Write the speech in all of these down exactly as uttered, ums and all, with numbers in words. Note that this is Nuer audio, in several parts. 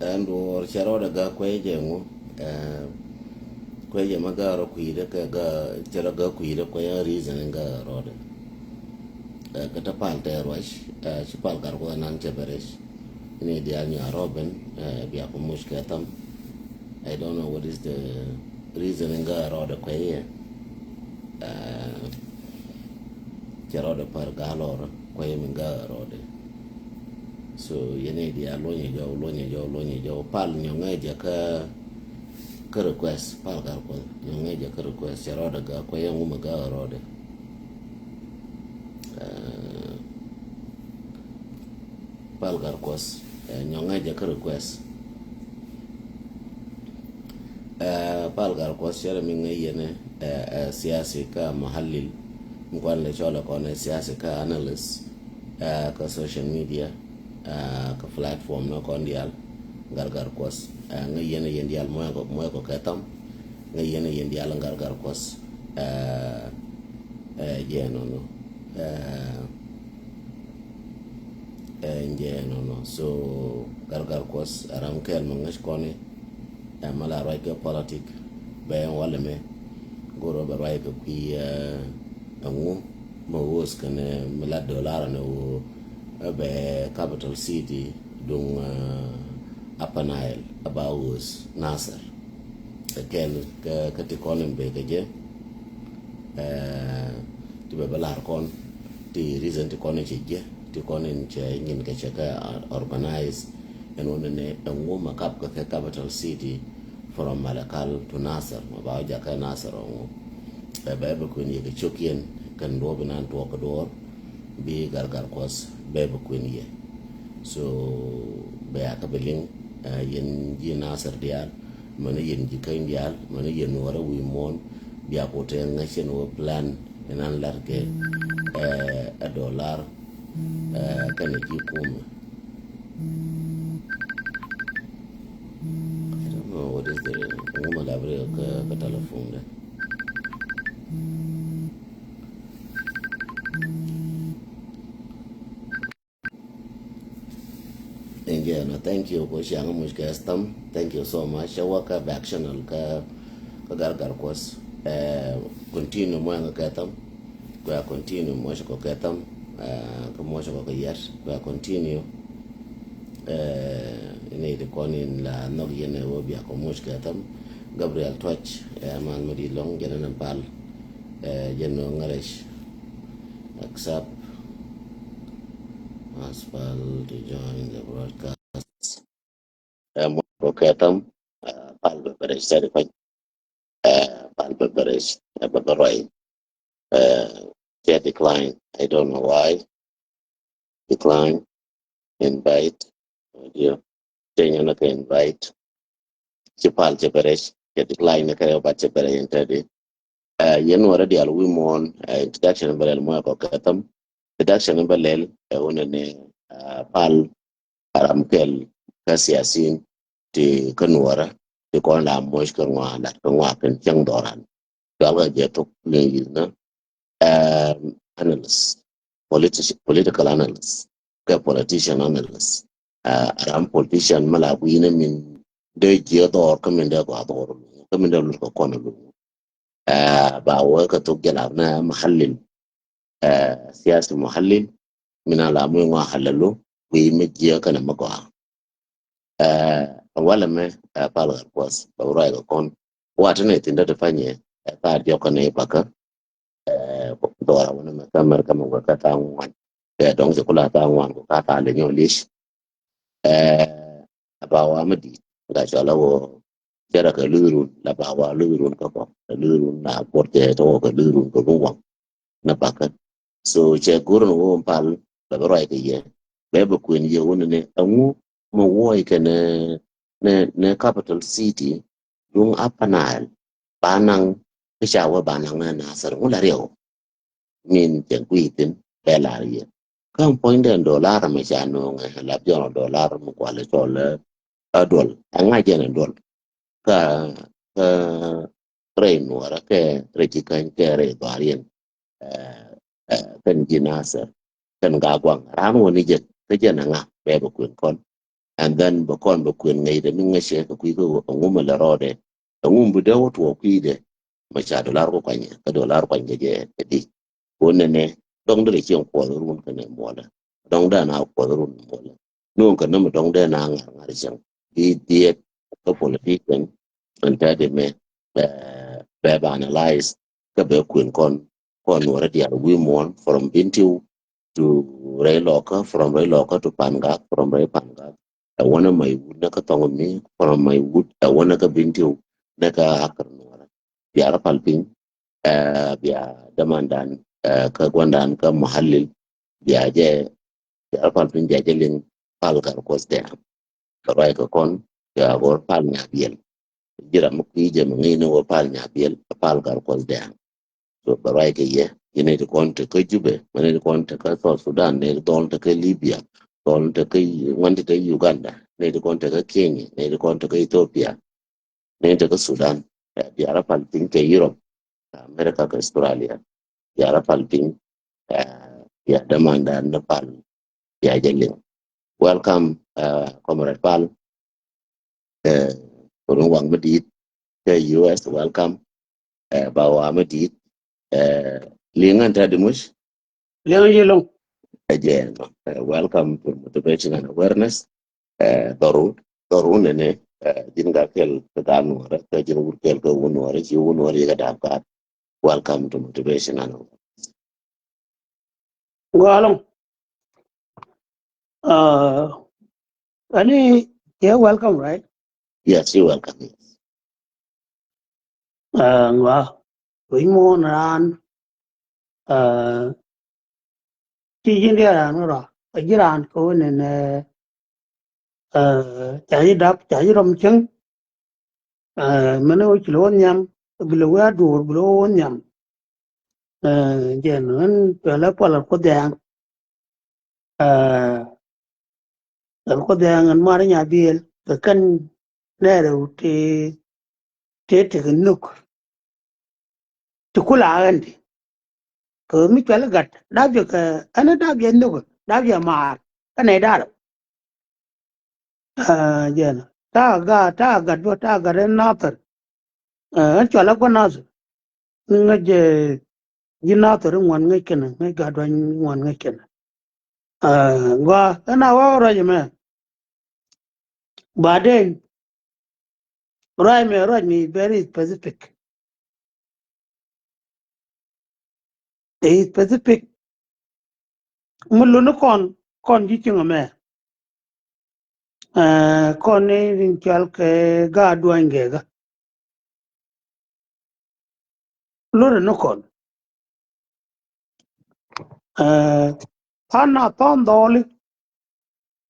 Ɛn duɔɔr cɛ rɔɔdɛ gak kuɛy jɛ ŋu. Ɛ, kuɛy jɛ ma gak rɔ kui̱dɛ kɛ gak, cɛ rɔ gak kui̱dɛ kuɛy ɛn reason in gak rɔɔdɛ. Ɛ, kä te pal tɛ ruac, ɛ, ci pal gar kuɔth nan cɛ bɛ rɛc. Ini diaal nyuak rɔ ben, ɛ, bia ku muc kɛ tham. I don't know what is the reason in gak rɔɔdɛ kuɛy yɛ. Ɛ, cɛ rɔɔdɛ pär gak lɔr kuɛy min gak rɔɔdɛ. So yɛn i̱ diaal luɔ̱nyɛ jɔw, luɔ̱nyɛ jɔw, luɔ̱nyɛ jɔw. Pal nyɔŋɛ jɛ kä, kä request, pal gar kuɔth nyɔŋɛ jɛ kä request. Cɛ rɔɔdɛ gak kuɛy ɛŋu mi gak rɔɔdɛ. Ɛ, pal gar kuɔth, ɛ, nyɔŋɛ jɛ kä request. Ɛ, pal gar kuɔth cɛ rɛ mi ŋäc yɛn ɛ, ɛ, siasi kä muhallil. Mi kuan lɛ cɔl ɛ kɔn ɛ siasi kä analyst, ɛ, kä social media, ɛ, kä platform ni kɔn diaal. Gar gar kuɔth, ɛ, ŋäc yɛn ɛ yɛn diaal muɔc kɔ, muɔc kɔ kɛ tham. Ŋäc yɛn ɛ yɛn diaal gar gar kuɔth, ɛ, ɛ, jɛ nɔnɔ. Ɛ, ɛ, jɛ nɔnɔ. So gar gar kuɔth ɛ ram kɛl mi ŋäc kɔn i̱, ɛ, ma la ruac kɛ politic. Bɛ ɛn walɛ mɛ go̱r bɛ ruac kɛ kui̱, ɛ, ɛŋu ma ɣööth kɛnɛ mi la dolar ni ɣöö, ɛ, bɛ capital city duŋ, ɛ, Upper Nile ɛ ba ɣööth Nasir. Ɛ kɛn kä, kä ti kɔn in bɛ kɛ jɛ, ɛ, ti bɛ bɛ lar kɔn ti reason ti kɔn in cɛ jɛ, ti kɔn in cɛ nyin kɛ cɛ kɛ organize. Ɛn wä ni ni ɛŋu ma kap kɛ kɛ capital city from Malakal to Nasir, ma ba wä jakä Nasir ɔ ŋu. Ɛ, bɛ bɛ kuɛn yɛ kɛ cok yɛn kɛn duɔp inan tuɔk kɛ duɔr bi gar gar kuɔth bɛ bɛ kuɛn yɛ. So bɛ a kä bɛ liŋ, ɛ, yɛn ji̱ Nasir diaal, mɛn yɛn ji̱ käny diaal, mɛn yɛn wä rɛ wi̱i̱ muɔ̱ɔ̱n, bia ku tɛ ŋäc yɛn wä plan inan lar kɛ, ɛ, ɛ dolar, ɛ, kɛnɛ ji̱ kumɛ. I don't know what is the, ŋu ma labri kä, kä telephone dɛ. Injɛ na, thank you ko ciaŋ muc kɛ tham. Thank you so much. Cɛ wä kä back channel kä, kä gar gar kuɔth. Ɛ, continue muɔc kɛ tham. Kua continue muɔc kɔ kɛ tham, ɛ, kä muɔc kɔ kɛ yɛt. Kua continue. Ɛ, ini ti kɔn in la nhɔk yɛn ɛ wä bia kɔ muɔc kɛ tham. Gabriel Tuac, ɛ, man mi di lɔŋ jɛn ɛn pal. Ɛ, jɛn nɔ ŋärɛc. Accept as pal to join the broadcast. Ɛ, muɔc kɔ kɛ tham, ɛ, pal bɛ bɛ rɛc sɛt kɔc. Ɛ, pal bɛ bɛ rɛc, ɛ, bɛ bɛ ruac. Ɛ, cɛ decline. I don't know why. Decline. Invite. Audio. Cɛ nyɛ na kɛ invite. Ci pal cɛ bɛ rɛc. Cɛ decline ni kɛ rɛ bat cɛ bɛ rɛc in tɛdi. Ɛ, yɛn wä rɛ dial wi̱i̱ muɔ̱ɔ̱n, ɛ, introduction bɛ lɛl muɔc kɔ kɛ tham. Introduction bɛ lɛl, ɛ, wunɛ ni, ɛ, pal a ram kɛl kä siasin ti kä nuɔrä ti kɔn la moc kä ŋɔa lat kä ŋɔa kɛn cäŋ dhɔran. Cual kä jɛ thok ni yith ni, um, analyst, politi-, political analyst kɛ politician analyst. Uh, ram politician ma la kui̱ ni min dee jiɛ dhɔr kä min dee gɔaa dhɔr luŋ kä min dee lut kä kɔn luŋ. Uh, ba wä kä thok jɛ la na muhallil. Ɛ, siasi muhallil, min a la muc ŋɔ halalu, wi̱i̱ mi jiɛ kɛnɛ mi gɔaa. Ɛ, walɛ mɛ, ɛ, pal ɣar kuɔth bɛ ruac kɛ kɔn. Wa ti nɛ thin dɔ ti panyɛ, ɛ, thaar diɔk kɛnɛ i̱ bakä. Ɛ, dhɔra wänɛ mɛ kä America mɛ wä kä thaar ŋuan. Kɛ dɔŋ ci kula thaar ŋuan kɛ ka thaar lɛ nyɔ lic. Ɛ, a ba wa mi di̱i̱t, ga cɔl a wä, cɛ rɛ kɛ luth run, la ba wa luth run kä kɔ, kɛ luth run na buɔt kɛ tɔ kɛ luth run kɛ luth waŋ na bakä. So cɛ go̱r ni wä pal, bɛ bɛ ruac kɛ yɛ, bɛ bɛ kuɛn yɛ wä ni ni ɛŋu mɛ wuɔy kɛ ni, ni, ni capital city, duŋ Upper Nile, ba naŋ, kä ca wä ba naŋ ni Nasir, ŋu la riɛw. Min cɛ gui̱i̱ thi̱n bɛ lar yɛ. Kä puɔ̱nydɛ dolar mɛ ca nööŋɛ la biɔnɔ dolar mi kualɛ cɔl ɛ duɔl. Ɛŋa jɛn ɛ duɔl? Kä, kä rɛy nuɔrä kɛ rɛy ci käny kɛ rɛy dhɔaar yɛn. Ɛ, ɛ, kɛn ji̱ Nasir kɛn ga guaŋ ran wä ni jɛ kä jɛn ɛŋa bɛ bɛ kuën kɔn. And then bɛ kɔn bɛ kuën ŋäcdɛ mi ŋäcɛ kɛ kui̱ kä ŋum ɛ lɛ rɔɔdɛ. Ɛ ŋum bi dee wä tuɔɔk kui̱dɛ. Mɛ ca dolar kɔ kuanyɛ kä dolar kuany kɛ jɛ ɛ di. Wä nɛnɛ dɔŋ dee lɛ cieŋ kuɔth run kɛnɛ muɔlɛ. Dɔŋ dee na kuɔth run muɔlɛ. Nuŋ kɛ nɔmɛ dɔŋ dee na ŋa̱r ŋa̱r cieŋ. Di diet kä politician ɛn tɛt imɛ bɛ bɛ bɛ analyze kä bɛ kuën kɔn kɔn nuɔrɛ diaal wi̱i̱ muɔ̱ɔ̱n from Bintiu to rɛy Lɔkä, from rɛy Lɔkä to Pangak, from rɛy Pangak ɛ wänä Maiwut nɛ kä Thɔŋ mi, from Maiwut ɛ wänä kä Bintiu nɛ kä Akar nuɔrɛ. Bia rɔ pal piny ɛ bia dämandan ɛ kä guandan kä muhallil bia jɛ bia rɔ pal piny bia jɛ liŋ pal gar kuɔth dɛ̈ɛ̈ŋ. Kɛ ruac kɛ kɔn kɛ a ɣöö pal nya biɛl. Ji̱ ram mi kui̱ jɛ mi ŋi̱i̱c ni ɣöö pal nya biɛl a pal gar kuɔth dɛ̈ɛ̈ŋ. So bɛ ruac kɛ yɛ yɛ nɛy ti kɔn te kä Jubɛ mɛ nɛy ti kɔn te kä South Sudan nɛy ti dhɔl te kä Libya dhɔl te kä ŋuan te kä Uganda nɛy ti kɔn te kä Kenya nɛy ti kɔn te kä Ethiopia nɛy te kä Sudan. Ɛ bia rɔ pal piny kɛ Europe kɛ America kɛ Australia. Bia rɔ pal piny ɛ bia dämandan ni pal bia jɛ liŋ. Welcome ɛ Comrade Pal. Ɛ Kurun Waŋ mi di̱i̱t kä U S, welcome. Ɛ ba wa mi di̱i̱t ɛ liŋ ɛn tɛt imuc. Liŋ ji̱ loŋ. Ɛ jɛ ɛ welcome to motivation and awareness. Ɛ dhɔru dhɔru nɛnɛ ɛ ji̱n ka kɛl kä gaa nuɔrɛ kä ji̱n wur kɛl kä wur nuɔrɛ ci wur nuɔrɛ yɛ kɛ da̱a̱p gaat. Welcome to motivation and awareness. Gɔalɔŋ. Ani, yeah, welcome, right? Yes, you welcome. Yes. Ŋa wi̱c muɔ̱ɔ̱n raan ti ji̱n diɛ raan ŋa rɔ a ji̱ raan kɛ wä nɛn ca ji̱ dap ca ji̱ rɔm cieŋ. Mɛn wä ci lɛ wä nhiam bi lɛ wä a duur bi lɛ wä wä nhiam. Jɛn ɣän pɛlɛ puɔl a kuoth dhiaŋ. Ɛn kuoth dhiaŋ ɛn mar nya biël kɛ kɛn nɛɛrɛ wä tëë tëë tek nhök. Ti kula ɣän ti kɛ mi cuɛl gat dap jɛ kɛ ɛn dap jɛ nhök dap jɛ maar kɛ nɛy darɛ. Jɛn ta gat ta gat bä ta gat ɛn nathɛr. Ɛn cual a gua̱n nathɛr ni ŋäc jɛ ji̱ nathɛr in ŋuan ŋäc kɛnɛ ŋäc gat duany ŋuan ŋäc kɛnɛ. Gua ɛn a wak ruac ɛmɛ. Baden ruac mɛ ruac mi very specific. Ɛ specific mi luni kɔn kɔn ji̱ cieŋ ɛmɛ. Kɔn ni rin cɔal kɛ gaat duany gɛkä. Luni ni kɔn an a thɔn dhɔɔli.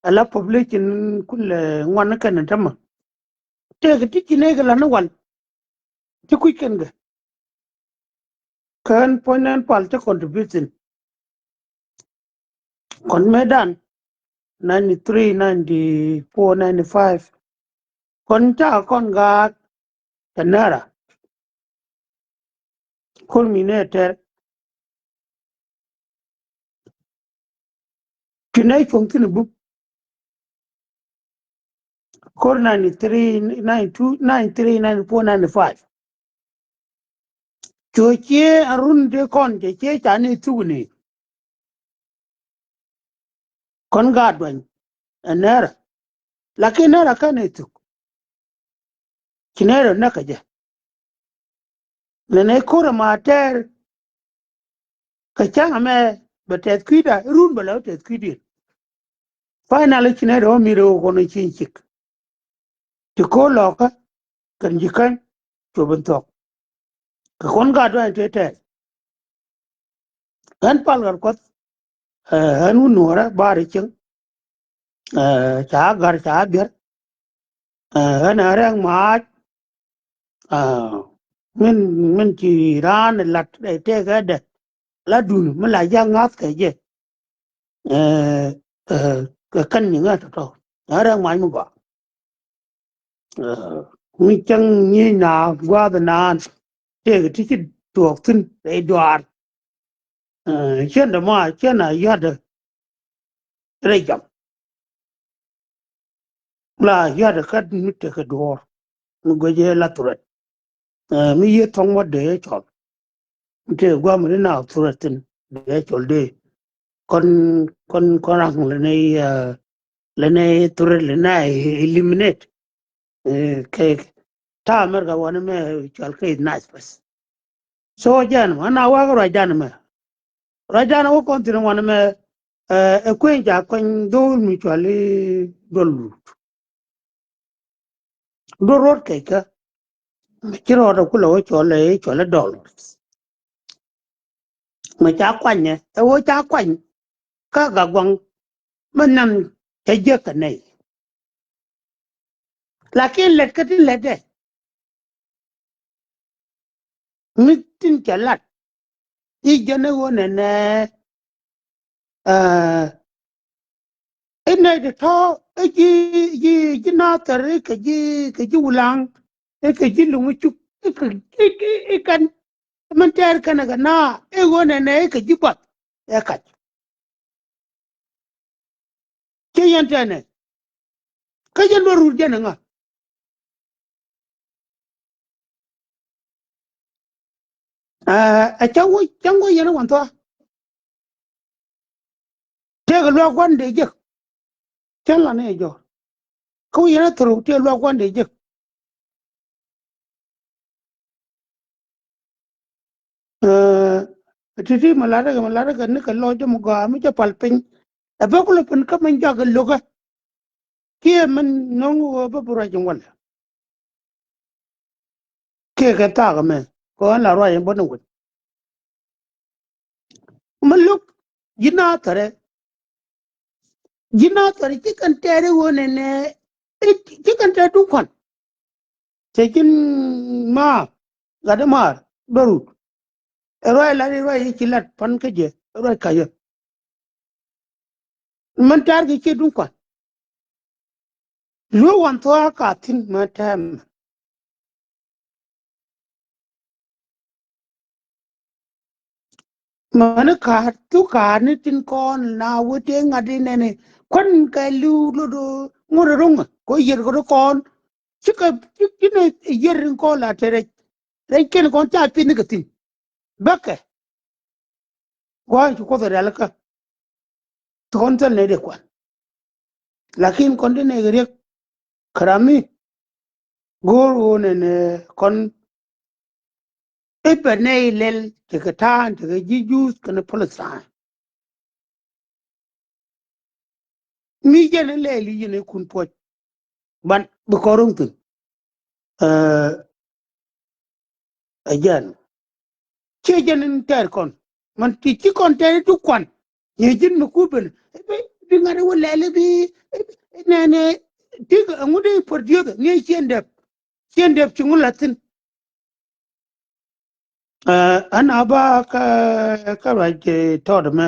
Ala population kulɛ ŋuan kɛn tämɛ. Tëëk ti ci nɛy kɛ lan ni wal ci kuc kɛn kɛ kään puɔ̱ny nɛn pal cä contribution. Kɔn mëëdan ninety three, ninety four, ninety five. Kɔn ca kɔn gaat kɛ nɛra. Kɔn mi nɛ tɛr ci nɛ cuɔ̱ŋ thin buk. Kor ninety three, ninety two, ninety three, ninety four, ninety five. Cuɔ cie a run de kɔn cɛ cie ca ni thuk ni. Kɔn gaat duany ɛ nɛrɛ. Lakin nɛrɛ kɛn ɛ thuk. Ci nɛrɛ näk kɛ jɛ. Nɛnɛ kor ɛ ma tɛɛr. Kɛ cäŋ ɛmɛ bɛ tɛth kui̱da run bɛ lɛ wä tɛth kui̱diɛn. Finally ci nɛy dɔ̱ŋ mi rɛw kɔn ci cik. Ti ko̱o̱l lɔkä kɛn ji̱ käny cuɔ ben thuɔ̱k. Kɛ kɔn gat duany tëë tɛɛth. Ɣän pal gat kuɔth ɣän wun nuɔ̱ɔ̱rä bar cieŋ. Ca gar ca biɛr. Ɣän a rɛŋ maac. Min min ci raan lat rɛy tëëkɛ dɛ la dun mi la jak ŋa̱th kɛ jɛ. Kɛ kän ni ŋä tɔtɔ a rɛŋ maac mi gɔaa. Mi cäŋ nyiec na gua̱a̱th naan tëëkɛ ti ci tuɔɔk thi̱n rɛy duaar. Ciɛn dɛ ma ciɛn a yɔ̱a̱dɛ rɛy jam. La yat ɛ kat mi tekɛ duɔ̱ɔ̱r mi guecɛ la threat. Ɛ, mi yiee thɔŋ mɔ dee cɔl. Mi tekɛ guam ri na threat thin dee cɔl dee. Kɔn, kɔn, kɔn raŋ lɛ nɛ, ɛ, lɛ nɛ threat lɛ nɛ eliminate. Ɛ, kɛ ta̱a̱ America wanɛ mɛ cɔal kɛ is nice bas. So jɛn mɛ na wakä ruacdan mɛ. Ruacdan wä kɔn thi̱n wanɛ mɛ, ɛ, ɛ kueny ca kuany dho̱o̱l mi cɔal i̱ duɔl rut. Duɔl rut kɛckä. Mɛ ci rɔɔdɛ kulɛ wä cɔl i̱ cɔal i̱ dollars. Mɛ ca kuanyɛ ɛ wä ca kuany. Kä Gak Guaŋ mɛ nam cɛ jiäk kɛ nɛy. Lakin lɛt kä ti lɛtdɛ mi tin cɛ lat i̱ jɛn i̱ ɣöö nɛnɛ, ɛ, i̱ nɛy ti tɔ̱ i̱ ji̱, ji̱, ji̱ Nathɛr i̱ kɛ ji̱, kɛ ji̱ Wulaŋ i̱ kɛ ji̱ Luŋ i̱ cuk i̱ kɛ, i̱, i̱, i̱ kɛn min tɛɛr kɛnɛ kɛ na i̱ ɣöö nɛnɛ i̱ kɛ ji̱ buɔth ɛ kac. Ci yɛn tɛnɛ kä jɛn duɔl rut jɛn ŋa. Ɛ, ɛ cäŋ wä, cäŋ wä yɛn ɛ wan thɔa. Tëëkɛ luaak gua̱n dee jek. Cäŋ lan ɛ jɔr kä wä yɛn ɛ thuruk tëëkɛ luaak gua̱n dee jek. Ɛ, ti̱ti̱ mi la̱t rɛ kɛ, mi la̱t rɛ kɛ ni kɛ lɔc jɛ mi gɔaa mi jɛ pal piny. Ɛ bä kulɛ pin kä min jɔak kɛ lokä. Kiɛ min no̱ŋ ɣöö bä bi ruac in walɛ. Kiɛ kɛ thaak ɛmɛ kɛ ɣän la ruac in bä ni wec. Mi lo̱k ji̱ Nathɛrɛ. Ji̱ Nathɛrɛ ci kɛn tɛɛr i̱ ɣöö nɛnɛ, i̱ ci kɛn tɛɛr duŋ kuan. Cɛ ji̱n ma gat i̱ maar bɛ rut. Ɛ ruac lat i̱ ruac i̱ ci lat pan kä jɛ ɛ ruac ka̱yä. Mɛn tɛɛr kɛ ci duŋ kuan. Lueek wan thua̱a̱ ka thi̱n mɛ tɛmɛ. Mäni ka̱a̱t thuk ka̱a̱t ni tin kɔn na wä tëë ŋa̱t inɛni kuän kɛ li̱w lot ŋot ro̱ŋ kɔ yier kɔ kɔn. Cikɛ, ci, ci ni yier in kɔn la te rɛc. Rɛc kɛn kɔn ca pi̱n ni kɛ thi̱n. Bäkɛ gua̱a̱c ci Kuoth ɛ rialikä. Ti kɔn thil nɛy dee kuan. Lakin kɔn ti nɛy kɛ riek. Kä ram mi go̱o̱r ɣöö nɛnɛ kɔn i̱ bɛ nɛy lɛl tekɛ ta̱a̱n tekɛ ji̱ Juudh kɛnɛ Palestine. Mi jɛn in lɛɛli yɛn ikun puɔ̱c ban bi kɔn ro̱ŋ thi̱n. Ɛ, ɛ jɛn ciɛ jɛn in tɛɛr kɔn man ti ci kɔn tɛɛr i̱ ti kuan. Ŋi̱i̱c ji̱n mi ku ben bi, bi ŋa̱t i̱ wä lɛɛli bi nɛnɛ ti ɛŋu dee puɔ̱r diöth ŋi̱i̱c ciɛn dɛp. Ciɛn dɛp ci ŋu la̱th thi̱n. Ɛ, ɛn a ba kä, kä ruac, ɛ, tɔɔt ɛmɛ.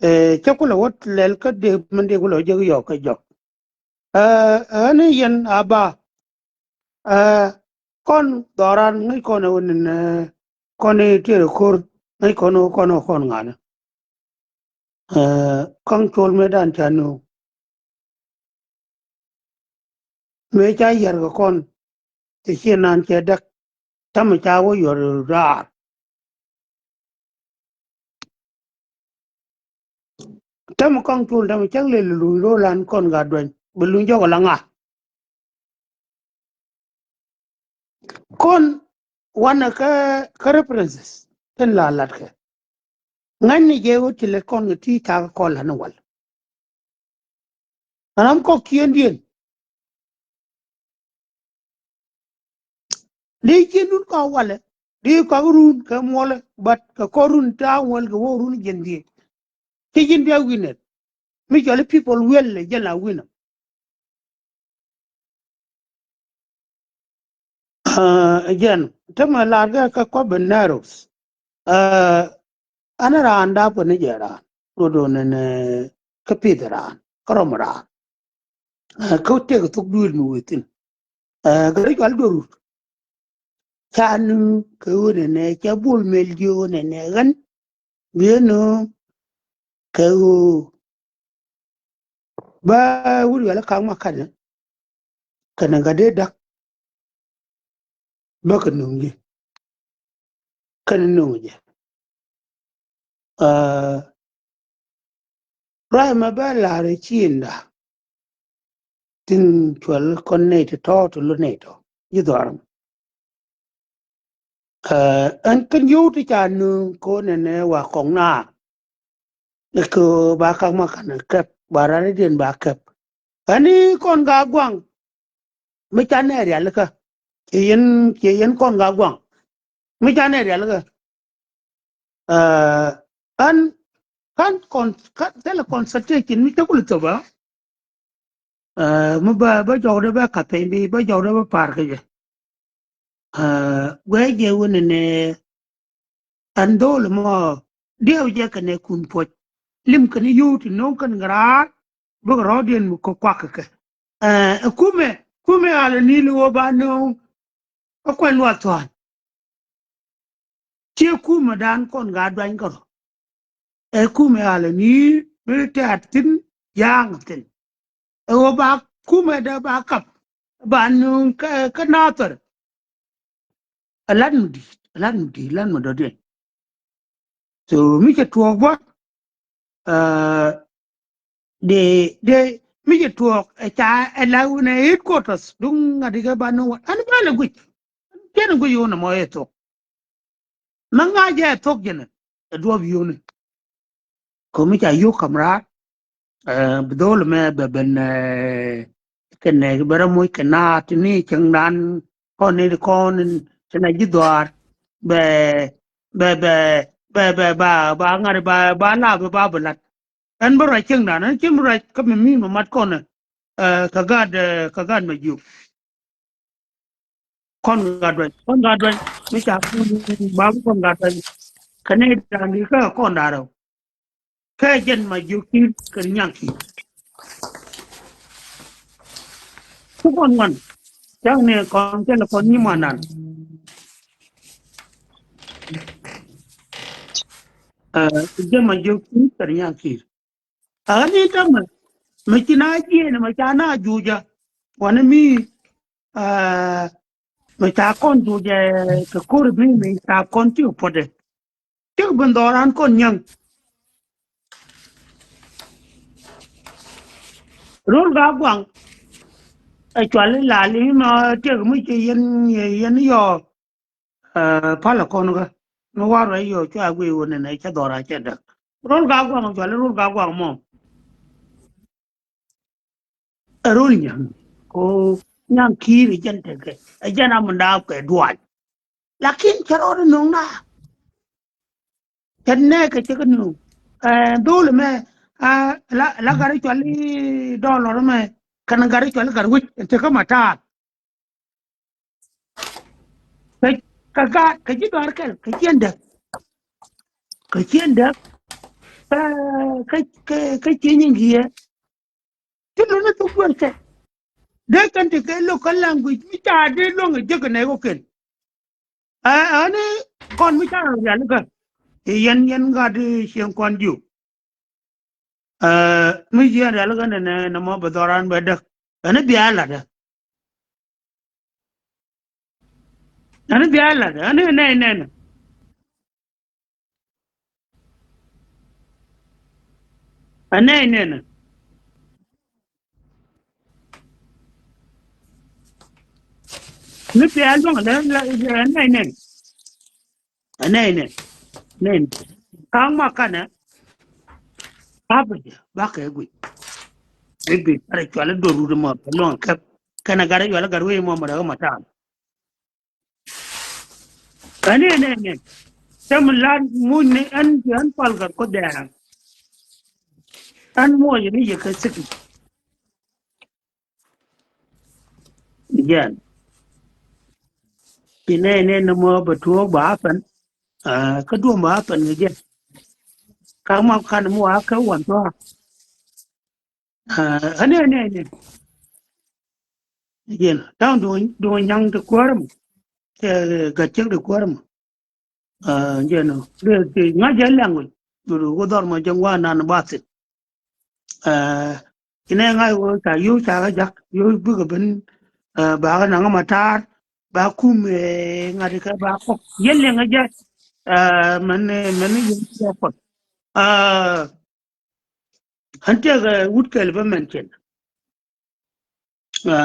Ɛ, cä kulɛ wä lɛl kä dee min dee kulɛ wä jek yɔɔk kä jɔk. Ɛ, ɛ, ɛn yɛn a ba. Ɛ, kɔn dhɔran ŋäc kɔn ɛ wä nɛn, ɛ, kɔn ɛ tiɛɛr ɛ ko̱r ŋäc kɔn ɛ wä kɔn ɛ wä kɔn ŋa̱nä. Ɛ, Kaŋ Col mëë dan ca nööŋ. Mëë ca yär kɛ kɔn cɛ ciɛ naan cɛ däk. Tämɛ ca wä yuɔr raar. Tämɛ Kaŋ Col tämɛ cäŋ lëë luny ro̱o̱lan kɔn gat duany bɛ luny jɔk ala ŋa. Kɔn wanɛ kä, kä references tin la latkɛ. Ŋa̱cni jɛ ɣöö ti lät kɔn kɛ ti takä kɔn la̱t ni wal. Ram kɔk kiɛndiɛn. Dee ciendun kɔn walɛ dee kɔk run kɛ muɔlɛ, but kɛ kɔn run ta̱a̱ wäl kɛ wä run jiɛndiɛn. Ci ji̱n bia wi̱nɛ mi cɔl i̱ people wiɛl lɛ jɛn la wi̱nɛ. Ɛ jɛn tämɛ lar kɛ kɛ kɔp ben nɛros. Ɛ, ɛn raan dap kɛ ni jɛ raan rot ɣöö nɛnɛ kä pith raan kä rɔm raan. Ɛ, kä tëk thok duëël mi wëë thi̱n. Ɛ, kɛ ri cɔal duɔrut. Ca ni kɛ ɣöö nɛnɛ ca Bol Mel jiök ɣöö nɛnɛ ɣän bi ɣän nööŋ kɛ ɣöö bä wut yɔl i̱ ka̱ŋ ma ka̱n ni. kɛnɛ gat dee da̱k, bä kɛ nöŋ ji̱, kɛnɛ nöŋ jɛ. Aa, ruac mɛ bä la̱r ɛ ciënda tin cual kɔn nɛy ti tɔ̱ ti lo nɛy tɔ̱ ji̱ dhɔaar mɛ. Aa, ɛn kɛn yio̱w ti ca nöŋ kɛ ɣöö nɛnɛ wa kɔŋ naar. Ni kɛ ɣöö ba ka̱k ma ka̱n kɛp, ba ranidiɛn ba kɛp. Ɛn i̱ kɔn Gatguaŋ mi ca nɛ rialikä. Ciɛ yɛn, ciɛ yɛn kɔn Gatguaŋ mi ca nɛ rialikä. Aa, ɛn ka̱n kɔn, ka̱n thilɛ consultation mi cä kulɛ thop ɛ. Aa, mi bä, bä jɔwdɛ bä ka̱p piny bi, bä jɔwdɛ bä pa̱a̱r kɛ jɛ. Aa, guɛ jɛ wä nɛnɛ ɛn dho̱o̱l mɔ diɛw jɛ kɛnɛ kun puɔ̱c. Lim kɛn yio̱w ti no̱o̱ŋ kɛn ŋäraar bikɛ rɔ̱ɔ̱diɛn mi kɛ kuak kɛ kɛ. Aa, ɛ kumɛ, kumɛ alɛ ni li wä ba no̱o̱ŋ kä kuɛn luath thua̱a̱n. Ciɛ kumɛ dan kɔn Gatduany kärɔ. Ɛ kumɛ alɛ ni mi tɛ̈t thi̱n, ya̱a̱ŋ thi̱n. Ɛ ɣöö ba kumɛ dee ba kap ba nööŋ kä, kä Nathɛr. Ɛ lat mi di̱i̱t, ɛ lat mi di̱i̱t, lat mi dɔ̱diɛn. So mi cɛ tuɔɔk bä, aa, dee, dee, mi cɛ tuɔɔk ɛ ca ɛ la wun ɛ headquarters duŋ ŋa̱t ikɛ ba ni wä. Ɛn bä lɛ guic. Jɛn ɛ guic wun ɛmɔ ɛ thok. Mɛ ŋa̱c jɛ ɛ thok jɛn ɛ duɔ̱ɔ̱p yio̱wni. Ko̱mi ca yio̱w ka̱m raar. Aa, bi dho̱o̱l mɛ bɛ ben, aa, kɛnɛ bɛ rɔ moc kɛ naath ni cieŋdan kɔn ni kɔn cɛ na ji̱ dhɔaar bɛ, bɛ, bɛ, bɛ, bɛ, ba, ba ŋa̱t ba, ba lap ba bi la̱t. Ɛn bä ruac cieŋdan, ɛn cieŋ bä ruac kä mi mi ma mat kɔn, aa, kɛ gat, aa, kɛ gat Majiök. Kɔn Gatduany, kɔn Gatduany mi ca kɔn ba bi kɔn Gatduany. Kɛ nɛy da̱ŋ di̱t kä kɔn da̱ŋ rɛw. Kɛ jɛn Majiök Ki̱i̱r kɛ Nyaŋ Ki̱i̱r. Ku kɔn ŋuan. Cäŋ ni kɔn thilɛ kɔn nyimandan. Aa, jɛn Majiök Ki̱i̱r kɛ Nyaŋ Ki̱i̱r. Aa, ni tämɛ mi ci na jiɛn mi ca na juuja. Wani mi, aa, mi ca kɔn juuja kɛ ko̱r bi mi ca kɔn ti puɔtdɛ. Cik bin dhɔran kɔn Nyaŋ. Rol Gatguaŋ. Ɛ cuali lali ma tiek mi ci yɛn, yɛn yɔ. Aa, palä kɔn kä mi war rɔ yɔ cua guiy wä nɛnɛ cɛ dhɔra cɛ däk. Rol Gatguaŋ cuali Rol Gatguaŋ mɔ. Ɛ rol Nyaŋ. Ko Nyaŋ Ki̱i̱r ɛ jɛn tekɛ, ɛ jɛn a mi daap kɛ dual. Lakin cɛ rɔɔd nöŋ na. Cɛ nɛɛkɛ cɛ kɛ nöŋ. Ɛ, dho̱o̱l mɛ, aa, la, la gari cuali dɔlɔr mɛ kɛn gari cuali gari wi̱c ɛn tekä ma taal. Kɛ, kɛ gaat, kɛ ji̱ dɔ̱a̱r kɛl, kɛ ciɛn däk. Kɛ ciɛn däk. Ɛ, kɛ, kɛ, kɛ ciɛn nyin giɛ. Ti luni thuk duel kɛ. Dee kɛn ti kɛ local language mi ca dee luäŋ ɛ jek ɛ nɛy kɔ̱kiɛn. Ɛ, ɛni kɔn mi ca rialikä. I̱ yɛn, yɛn gat i̱ cieŋ kɔn jiök. Ɛ, mi jiɛn rialikä nɛ, nɛ, nɛ mɔ bɛ dhɔran bɛ däk. Ɛni bia latdä. Ɛni bia latdä. Ɛni nɛy nɛnɛ. Ɛ nɛy nɛnɛ. Ni pial dɔŋ lɛ, lɛ, ɛ nɛy nɛnɛ. Ɛ nɛy nɛnɛ. Nɛy nɛnɛ. Ka̱ŋ ma kanɛ. Kapɛ jɛ bakɛ guic. Ibi karɛ cuali dor rut mɔ luɔŋ kɛp. Kɛnɛ garɛ cuali gar wee mɔ mɔ rɛ ma ta̱a̱m. Ɛn, ɛn, ɛn, ɛn. Cä mi lar muc ni ɛn, ɛn pal gat Kuoth dɛɛŋ. Ɛn muɔc ni yɛ kɛ thik. Jɛn. Ci nɛy nɛn ni mɔ bɛ tuɔɔk bɛ happen. Aa, kä duɔ̱m bɛ happen kɛ jɛn. Ka̱k ma kan mi wa kɛ wan tɔ̱. Aa, ɛn, ɛn, ɛn, ɛn. Jɛn, da̱ŋ duŋ, duŋ nyaŋ ti kuäär mɔ. Cɛ gat cäŋ ti kuäär mɔ. Aa, jɛn ɔ. Dee, dee, ŋa̱c jɛ language. Dee, dee, wä dhɔr mɔ jɛ ŋuan nan ba thil. Aa, inɛ ŋa̱c wä ca yio̱w ca kä jak, yio̱w bikɛ ben, Ɛ, ba kɛ naŋ ma ta̱a̱r, ba kum, ɛ, ŋa̱t kɛ ba kɔk. Yɛn liɛŋ ɛ jɛ, ɛ, mɛn, mɛn yɛn kɛ kɔk. Ɛ, ɣän tëëkɛ wut kɛl bä mɛn cin. Ɛ,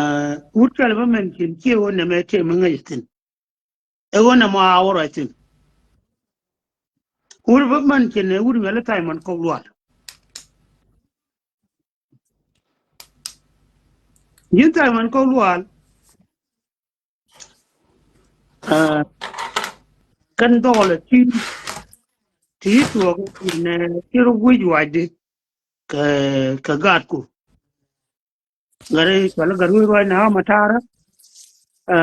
wut kɛl bä mɛn cin ciɛ ɣöö nɛmɛ tëë mi ŋäc thi̱n. Ɛ ɣöö nɛmɔ a wä ruac thi̱n. Wut bä mɛn cin ɛ wut Nyuɛl Thaimɔn Kɔk Lual. Ji̱n Thaimɔn Kɔk Lual. Ɛ, kɛn dhɔɔlɛ ti, ti tuɔɔk nɛ ti rɔ wi̱c wacdi kɛ, kɛ gaatku. Gari cuali gari wi̱c ruac na ma ta̱a̱rä. Ɛ,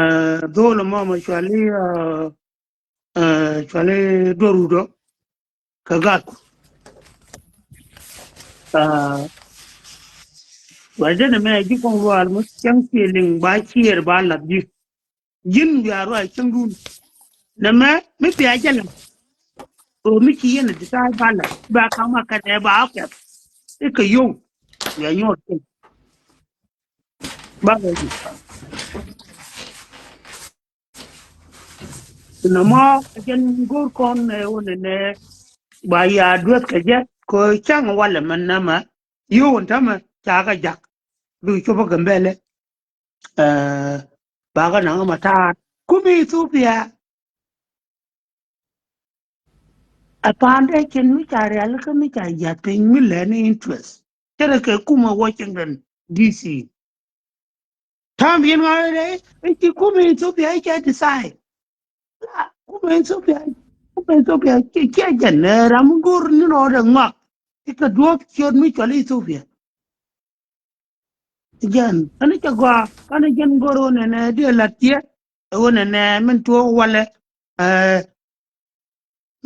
dhɔɔlɛ mɔ ma cuali, ɛ, ɛ, cuali duɔrudɔ. Kɛ gat. Aa, wa jɛn ɛmɛ ji̱ Kɔŋ Luaal mi cäŋ ciɛ liŋ ba ciɛɛr ba lath ji̱. Ji̱n wiaa ruac cäŋdun. Nɛmɛ mi pia jɛ lath. Ɣöö mi ci yɛn a decide ba lath ba ka̱m a kɛnɛ ba a kɛp. Ikɛ yio̱w wiaa nyuɔɔth cäŋ. Ba kɛ ji̱. Nɔmɔ ɛ jɛn go̱o̱r kɔn ɛ wunɛ nɛ ba ya dueth kɛ jɛ kɛ ca̱ŋ walɛ mɛn nɛmɛ. Yio̱w ɛn tämɛ ca kɛ jak. Bi copä Gambɛlɛ. Ɛ, bakɛ naŋ ma ta̱a̱r. Kum Ethiopia. Ɛ pa̱a̱n dee cin mi ca rialikä mi ca yath piny mi lɛ ni interest. Cɛ rɛ kɛ kumɛ Washington D C. Ta̱a̱m yɛn ŋa̱ rɛ i̱ ci kumɛ Ethiopia i̱ cɛ decide. La kumɛ Ethiopia, kumɛ Ethiopia ci, ci jɛn ɛ ram mi go̱r ni rɔɔdɛ ŋɔak. Ikɛ duɔ̱ɔ̱p ciöt mi cual Ethiopia. Jɛn ɛn cɛ gɔaa ɛn jɛn go̱r ɣöö nɛnɛ diɛ la̱t ciɛ. Ɣöö nɛnɛ min tuɔɔk walɛ, ɛ,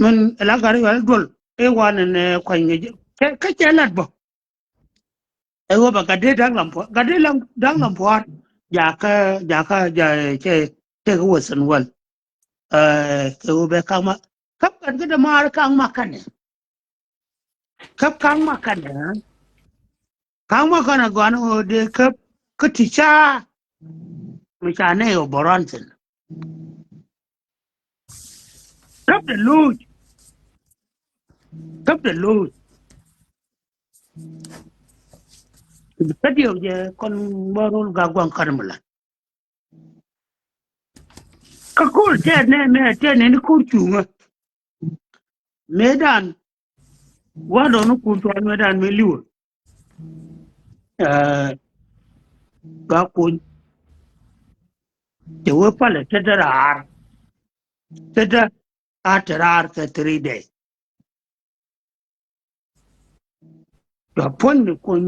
min la gari walɛ duɔl i̱ wa nɛnɛ kuany ŋi̱c kä, kä cɛ la̱t bä. Ɛ ɣöö bɛ gat dee da̱k lam puɔ̱t, gat dee lam, da̱k lam puɔ̱t. Jakä, jakä, ja, cɛ, cɛ kɛ Western world. Ɛ, kɛ ɣöö bɛ ka̱k ma, käp kɛn kä dämaar ka̱k ma kɛnɛ. Käp ka̱k ma kɛnɛ. Ka̱k ma kɛnɛ gɔan ɣöö dee käp kä ti ca mi ca nɛy ɣöö bä rɔn thi̱n. Käp dee lo̱c. Käp dee lo̱c. Kä diɛw jɛ kɔn bä rol gak guaŋ kar mi la. Kä ko̱r tɛɛr nɛ mɛ tɛɛr nɛ ni ko̱r cuŋä. Mëëdan gua̱ndɔɔŋni kun tuɔɔk mëëdan mëë li̱wä. Ɛ, gak kuny. Cɛ wee palɛ tetdä raar. Tetdä a te raar kɛ three day. Cua puɔ̱ny ni kuɔny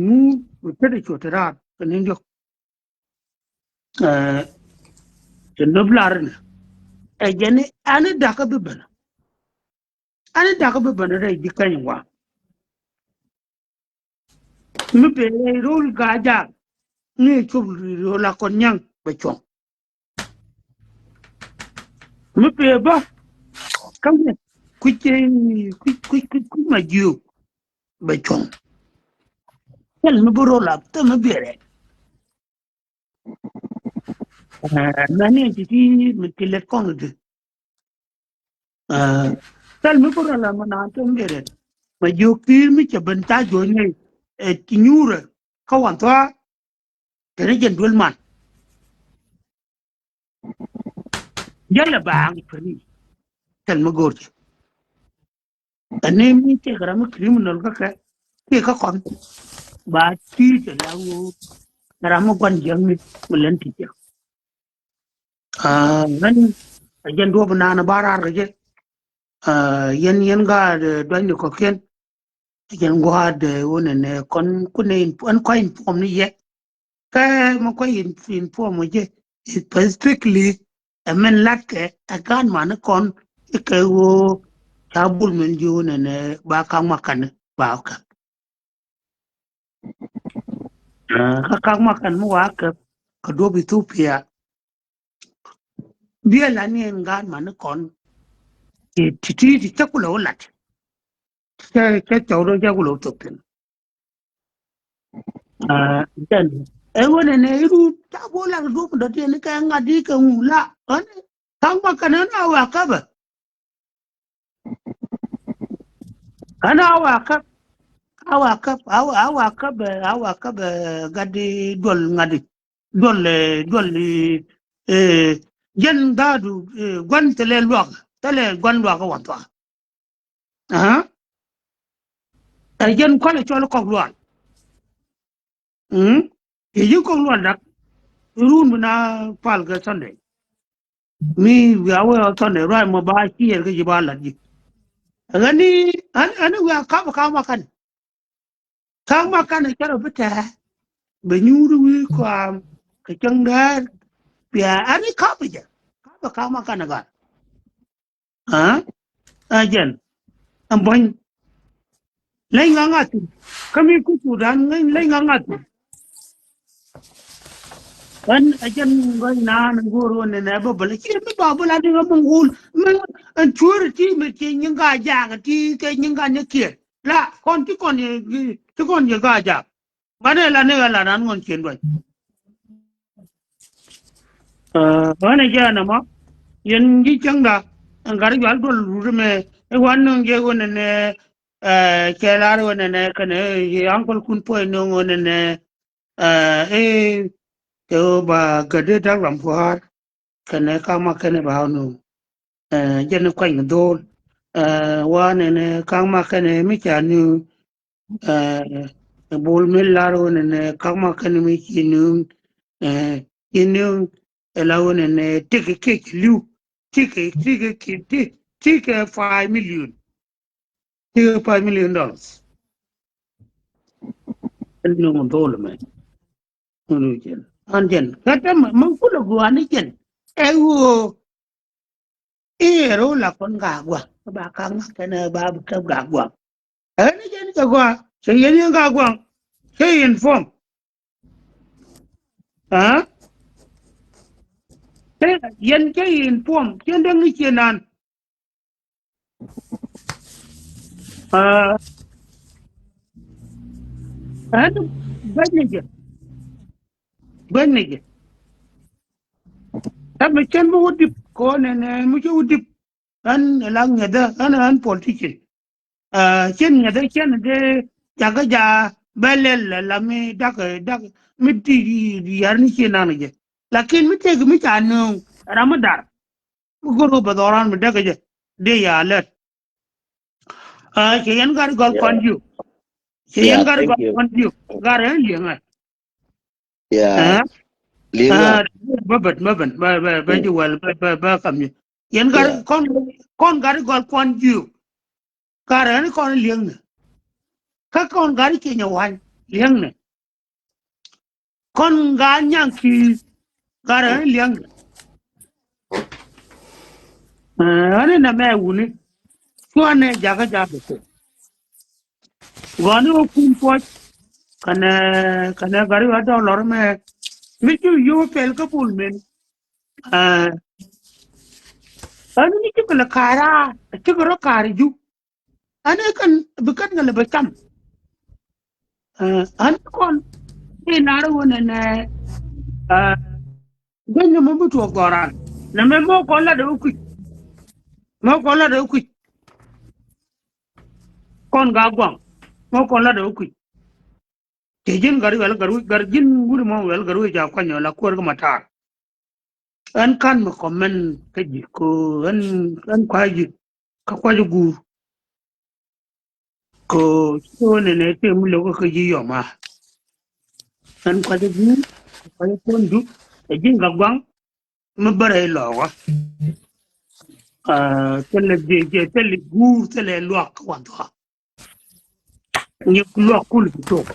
ŋuut mi tetdä cuɔ te raar kɛ ni diɔ̱k. Ɛ, cɛ nöp lar ni ɛ jɛn ni ɛn ni dakä bi ben. Ɛn ni dakä bi ben rɛy ji̱ kɛny wa. Mi pee rɛy ro̱l Gaajaak ni cop ro̱l a kɔn nyaŋ bɛ cuɔ̱ŋ. Mi pee bä kä mi kui̱c, kui̱c, kui̱c, kui̱c, kui̱c ma jiök bɛ cuɔ̱ŋ. Thil mi bi ro̱l a thil mi bi rɛk. Ɛ, mɛni ti ti mi ti lɛt kɔn di. Ɛ, thil mi bi ro̱l a mi naan thil mi bi rɛk. Ma jiök ti mi cɛ ben ca juɔ̱ny ni ɛ ti nyuurɛ kä wan thua̱a̱. Teni jɛn duel man. Jälɛ baaŋ free. Thil mi go̱o̱r jɛ. Ɛn ni mi tëëk ram mi criminal kä kɛ tëëk kä kɔn. Ba ti tɛ la ŋu ram mi gua̱n jiäkni mi lɛn ti jɛ. Aa, ɣän a jɛn duɔ̱p naan a ba raar kɛ jɛ. Aa, yɛn, yɛn gaat, ɛ, duanyni kɔ̱kiɛn. Jɛn gua̱a̱th, ɛ, wun ɛn, ɛ, kɔn kunɛ in, ɛn kɔ̱a̱c in puɔm ni yɛ. Kä mɛ kɔ̱a̱c in, in puɔm wä jɛ. Specifically, ɛ mɛn latkɛ, ɛ gaat mani kɔn, ikɛ ɣöö ca bul min ji̱ wun ɛn, ɛ, ba ka̱ŋ ma kɛn, ba kɛ. Ɛ, kä ka̱ŋ ma kɛn mi wa kɛ, kɛ duɔ̱p Ethiopia. Biɛ la ni ɛn gaat mani kɔn. Ti, ti, ti, ti cä kulɛ wä lat. Cä, cä cɔw dɔ̱ŋ cä kulɛ wä thok thi̱n. Aa, jɛn. Ɛ ɣöö nɛnɛ i̱ run ca bo̱o̱ lak duɔ̱p dɔ̱diɛn i̱ kɛ ŋa̱t i̱ kɛ ŋu la ɣän ka̱ŋ ma kɛn ɣän a wä käpɛ. Ɣän a wä käp, a wä käp, a wä, a wä käp, a wä käp gat i̱ duɔl ŋa̱t i̱ duɔl, ɛ, duɔl i̱, ɛ, jɛn dha̱a̱du, ɛ, gua̱n thilɛ luak, thilɛ gua̱n luak kä waŋ thua. Aa. Ɛ jɛn kualɛ cɔl kɔk lual. Mm. Yɛ ji̱ kɔk lual dak. Run bi na pal kɛ Sunday. Mi wiaa wee ɔ Sunday ruac mɔ ba ciɛɛr kä ji̱ ba lat ji̱. Ɣän ni, ɣän, ɣän ni wiaa kap ka̱m a kan. Ka̱m a kan a cɛ rɔ bi tɛɛ. Bɛ nyuur wi̱i̱ kɔam kɛ cäŋ däär. Bia ɣän ni kap jɛ. Kap ka̱m a kan a gat. Aa, ɛ jɛn ɛn buɔ̱ny. Leny ŋa ŋa̱th thi̱n kä mi kuth Sudan, leny ŋa ŋa̱th thi̱n. Ɣän ɛ jɛn ŋäc naan go̱o̱r ɣän nɛnɛ bä bä la ci mi ba bä la ni ɣä mi ŋuul mi ɛn cuäär ti mi ci nyin ka jaak ti kɛ nyin ka ni kiɛt la kɔn ti kɔn yɛ, ti kɔn yɛ ka jaak. Banɛ la ni ɣä la nan ŋɔn cien duac. Ɣän ɛ jɛn ɛmɔ yɛn ji̱ cäŋda ɛn gat i̱ jual duɔl rut ɛmɛ i̱ wan nöŋ jɛ ɣöö nɛnɛ, ɛ, cɛ lar ɣöö nɛnɛ kɛnɛ i̱ ankol kun puɔc nöŋ ɣöö nɛnɛ, ɛ, i̱ kɛ ɣöö ba gät i̱ da̱k ram pua̱a̱r. Kɛnɛ ka̱ŋ ma kɛnɛ ba ɣä nööŋ. Ɛ, jɛn kuany kɛ dho̱o̱l. Ɛ, wa nɛnɛ ka̱ŋ ma kɛnɛ mi ca nööŋ. Ɛ, bol mi lar ɣöö nɛnɛ ka̱ŋ ma kɛnɛ mi ci nööŋ. Ɛ, ci nööŋ ɛ la ɣöö nɛnɛ tikɛ kec li̱w. Tikɛ, tikɛ, tikɛ, tikɛ five million. Tikɛ five million dollars. Ɛn nööŋ dho̱o̱l mɛ. Ŋun jɛn an jɛn kä tɛmɛ mɛ kulɛ guani jɛn. Ɛ ɣöö i̱ ɛ ro̱o̱ la kɔn gaak gua̱a̱k kä ba ka̱ŋ ŋa̱k kɛn ɛ ba bi käp gaak gua̱a̱k. Ɛ ni jɛn cɛ gua̱a̱k cɛ yɛn yɛn gaak gua̱a̱k cɛ yɛn form. Aa, cɛ yɛn cɛ yɛn form cɛ däŋ ni ciɛ naan. Aa, ɛn gua̱c ni jɛ. Gua̱c ni jɛ. Ɛn mi cɛn mi wä dip kɛ ɣöö nɛnɛ mi cɛ wä dip. Ɛn la ŋiɛthä ɛn ɛn politician. Aa, cɛn ŋiɛthä cɛn dee jakä ja bɛ lɛl la mi dak dak mi ti yar ni ciɛ nan jɛ. Lakin mi tëëk mi ca nööŋ ram mi dar. Mi go̱r kɛ bɛ dhɔran mi däk kɛ jɛ dee ya lɛt. Aa, cɛ yɛn gat gɔl kuan jiök. Cɛ yɛn gat gɔl kuan jiök. Gat ɛn liɛŋɛ. Aa, liɛŋɛ. Bä bät bä bän bä bä bä ji̱ wɛl bä bä bä kam ji̱. Yɛn gat kɔn kɔn gat gɔl kuan jiök. Gat ɛn kɔn liɛŋnɛ. Kä kɔn gat cɛ nyɛ wa̱ny liɛŋnɛ. Kɔn gaa nyaŋ ki̱i̱th gat rɛn li̱eŋdɛ. Ɣän inɛ mɛ wuni cuanɛ jakä jakä kɛ gɔni wä kun puɔc. Kɛnɛ kɛnɛ gari wä dɔk lɔr mɛ mi cu yio̱w pɛl kä bul men. Ɣän mi cikɛ lɛ ka̱r a cikɛ rɔ ka̱r i̱ juk. Ɣän ɛ kɛn bi kɛn kɛ lɛ bɛ cam. Ɣän kɔn i̱ nar ɣän ɛnɛ. Gueny ni mɔ bi tuɔɔk dhɔran nɛ mɛ mɔ kɔn lat ɛ wä kui̱c. Mɔ kɔn lat ɛ wä kui̱c. Kɔn ga guaŋ mɔ kɔn lat ɛ wä kui̱c. Cɛ ji̱n gari wɛl gari wä gari ji̱n wuri mɔ wɛl gari wä ca kuany wɛl a kuäär kä matar. Ɣän kan mi kɔmɛn kä ji̱ ko ɣän ɣän kua̱c ji̱ kä kua̱c ji̱ guur. Ko ci ɣän ɛnɛ tëë mi lo̱k kä ji̱ yɔm a. Ɣän kua̱c ji̱ guur kua̱c ji̱ kuɔn jur ɛ ji̱n ka gua̱ŋ mi bärɛ ilɔɔkä. Thilɛ jiɛ jiɛ thilɛ guur thilɛ luak kä wath ɣɔa. Nyɛ luak kul bi tok.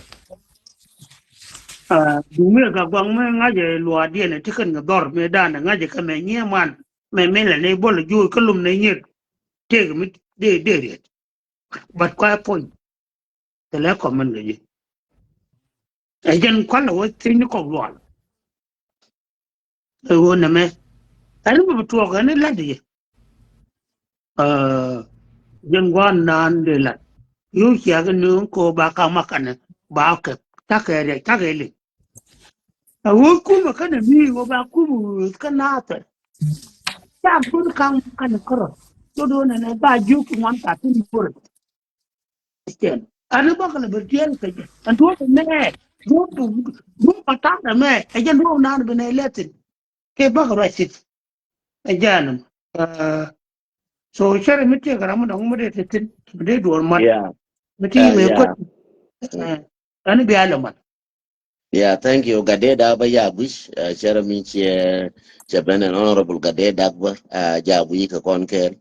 Duŋ mi ɛ gak guaŋ mi ŋa̱cɛ luaakdiɛn ɛ ti kɛn kɛ dhɔr mi danɛ ŋa̱cɛ kɛ mɛ nyiee man mɛ mi lɛ ni bol ɛ jo̱o̱c kä lum ni nyier. Tëëk mi dee dee riet. But kua ɛ puɔ̱ny. Thilɛ kɔmɛn kɛ ji̱. Ɛ jɛn kualɛ wä thiec ni kɔk lual. Ɛ ɣöö nɛmɛ ɛn mi bi tuɔɔk ɛn i̱ la̱t i̱ jɛ. Jɛn gua̱a̱n naan dee la̱t. Yio̱w ciakä ni ɣän ko̱o̱p ba ka̱m a kanɛ ba kɛ cakɛ riɛk cakɛ liŋ. A wä kumä känɛ mi wä ba kumä wä kä nathɛ. Ca kun kaŋ känɛ kärɔ. Cot wä nɛnɛ ba jiök ŋuan ka tin borɛ. Cɛn ani bä kɛ lɛ bɛ tiɛɛl kɛ jɛ. Ɛn duɔ̱p mɛ duɔ̱p duɔ̱p ma ta̱a̱ mɛ ɛ jɛ duɔ̱p naan bi nɛ lɛ thin. Kɛ bä kɛ ruac thin. Ɛ jɛ ani mɔ. So cɛrɛ mi tiɛk ram mi dɔŋ mi dee te thin mi dee duɔr mat. Yeah. Mi ti mi yeah. Kot. Ani bia lɛ mat. Yeah, thank you. Gatde Dak bä ya guic, cɛrɛ mi ciɛ cɛ ben ɛn Honorable Gatde Dak bä ja guic kɛ kɔn kɛɛl.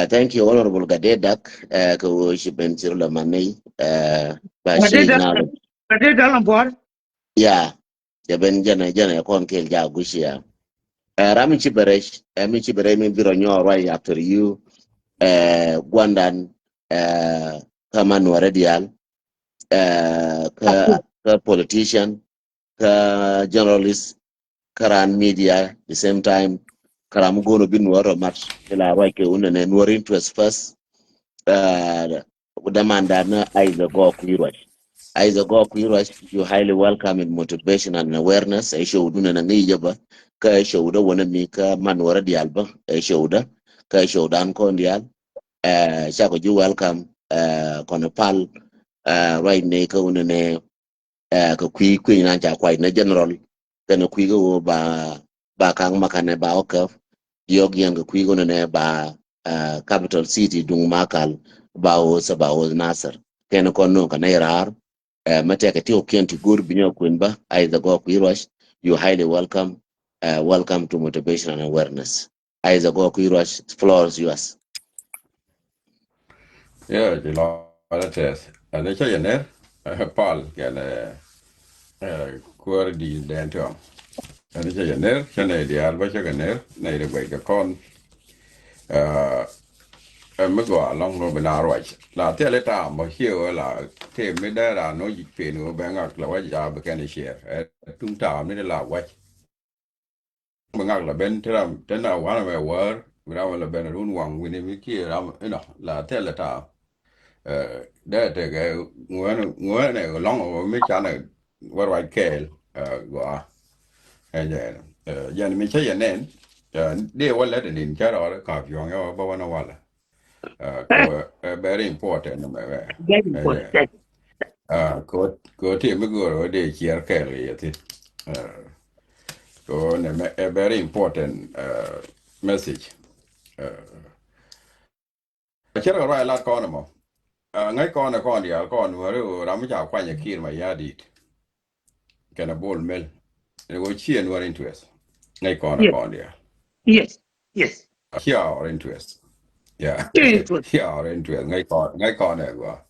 Thank you Honorable Gatde Dak kɛ wä ci ben cir lɛ man nɛy. Ba ci na lɛ. Gatde Dak lɛ buɔr. Yeah. Jɛ ben jɛnɛ jɛnɛ kɔn kɛɛl ja guic ya. Ram mi ci bɛ rɛc, mi ci bɛ rɛc mi bi rɔ nyɔɔr ruac after you. Guandan kä man nuɔrɛ dial. Kä kä politician, kä journalist, kä ran media the same time. Kä ram gono bi nuɔr rɔ mat ila ruac kɛ wun nɛ nuɔr interest first. Ku daman dan ni Isaac Gɔɔk Kuiruac. Isaac Gɔɔk Kuiruac, you highly welcome in motivation and awareness. Ɛ show du nɛ na ŋi̱i̱c jɛ bä. Kä ɛ show dä wä nɛ mi kä man wä rɛ dial bä. Ɛ show dä. Kä ɛ show dan kɔn dial. Ɛ cakɔ ju welcome. Ɛ kɔn pal. Ɛ ruac ni kä wä nɛ nɛ. Ɛ kɛ kui̱ kui̱ nan ca kuac ni general. Kɛnɛ kui̱ kä wä ba ba kaŋ makanɛ ba wä käp. Diɔk yɛn kɛ kui̱ kä wä nɛ ba capital city duŋ Makal ba wä sɛ ba wä Nasir. Kɛnɛ kɔn no̱o̱ŋ kɛ nɛy raar. Mɛ tɛkɛ ti wä kiɛn ti go̱r binyɛ kuën ba Isaac Gɔɔk Kuiruac. You highly welcome. Welcome to motivation and awareness. Isaac Gɔɔk Kuiruac, floor is yours. Yeah, ci lɔcdä tɛth. Ɛn cä yɛ ner pal kɛn kuäär di dɛn tɔm. Ɛn cä yɛ ner cä nɛy diaal bä cä kɛ ner nɛy di guɛc kɛ kɔn. Ɛ mi gɔaa lɔŋ lɔ bi na ruac la thil itam bä ciɛ wä la tëë mi dee raan nɔ ji̱ pen wä bɛ ŋak la wac a bi kɛn ciɛɛr. Ɛ tuŋ taam ni di la wac. Bi ŋak la ben te ram te na wanɛ mɛ wäär bi ram la ben run waŋ wi̱ni mi kiɛ ram inɔ la thɛl taam. Dee tekɛ ŋuɛn ŋuɛn ɛ lɔŋ mi canɛ wä ruac kɛɛl. Gɔaa. Ɛ jɛn mi cä yɛ nɛn dee wä lät ɛ nin cä rɔɔd ka piɔŋ yɛ wä bä wä na walɛ. Kɛ very important mɛ. Very important. Kɛ ti mi go̱o̱r wä dee ciɛr kɛɛl kɛ yɛ thin. Kɛ nɛ mɛ a very important message. Cɛ rɛ ruac lat kɔn mɔ. Ŋäc kɔn kɔn diaal kɔn wä ri ram mi ca kuany kir ma ya dit. Kɛnɛ Bol Mel. Ni wä ciɛ nuɔr interest. Ŋäc kɔn kɔn diaal. Yes. Yes. Ciɛ our interest. Yeah. Ciɛ our interest. Ŋäc kɔn ŋäc kɔn ɛ gua.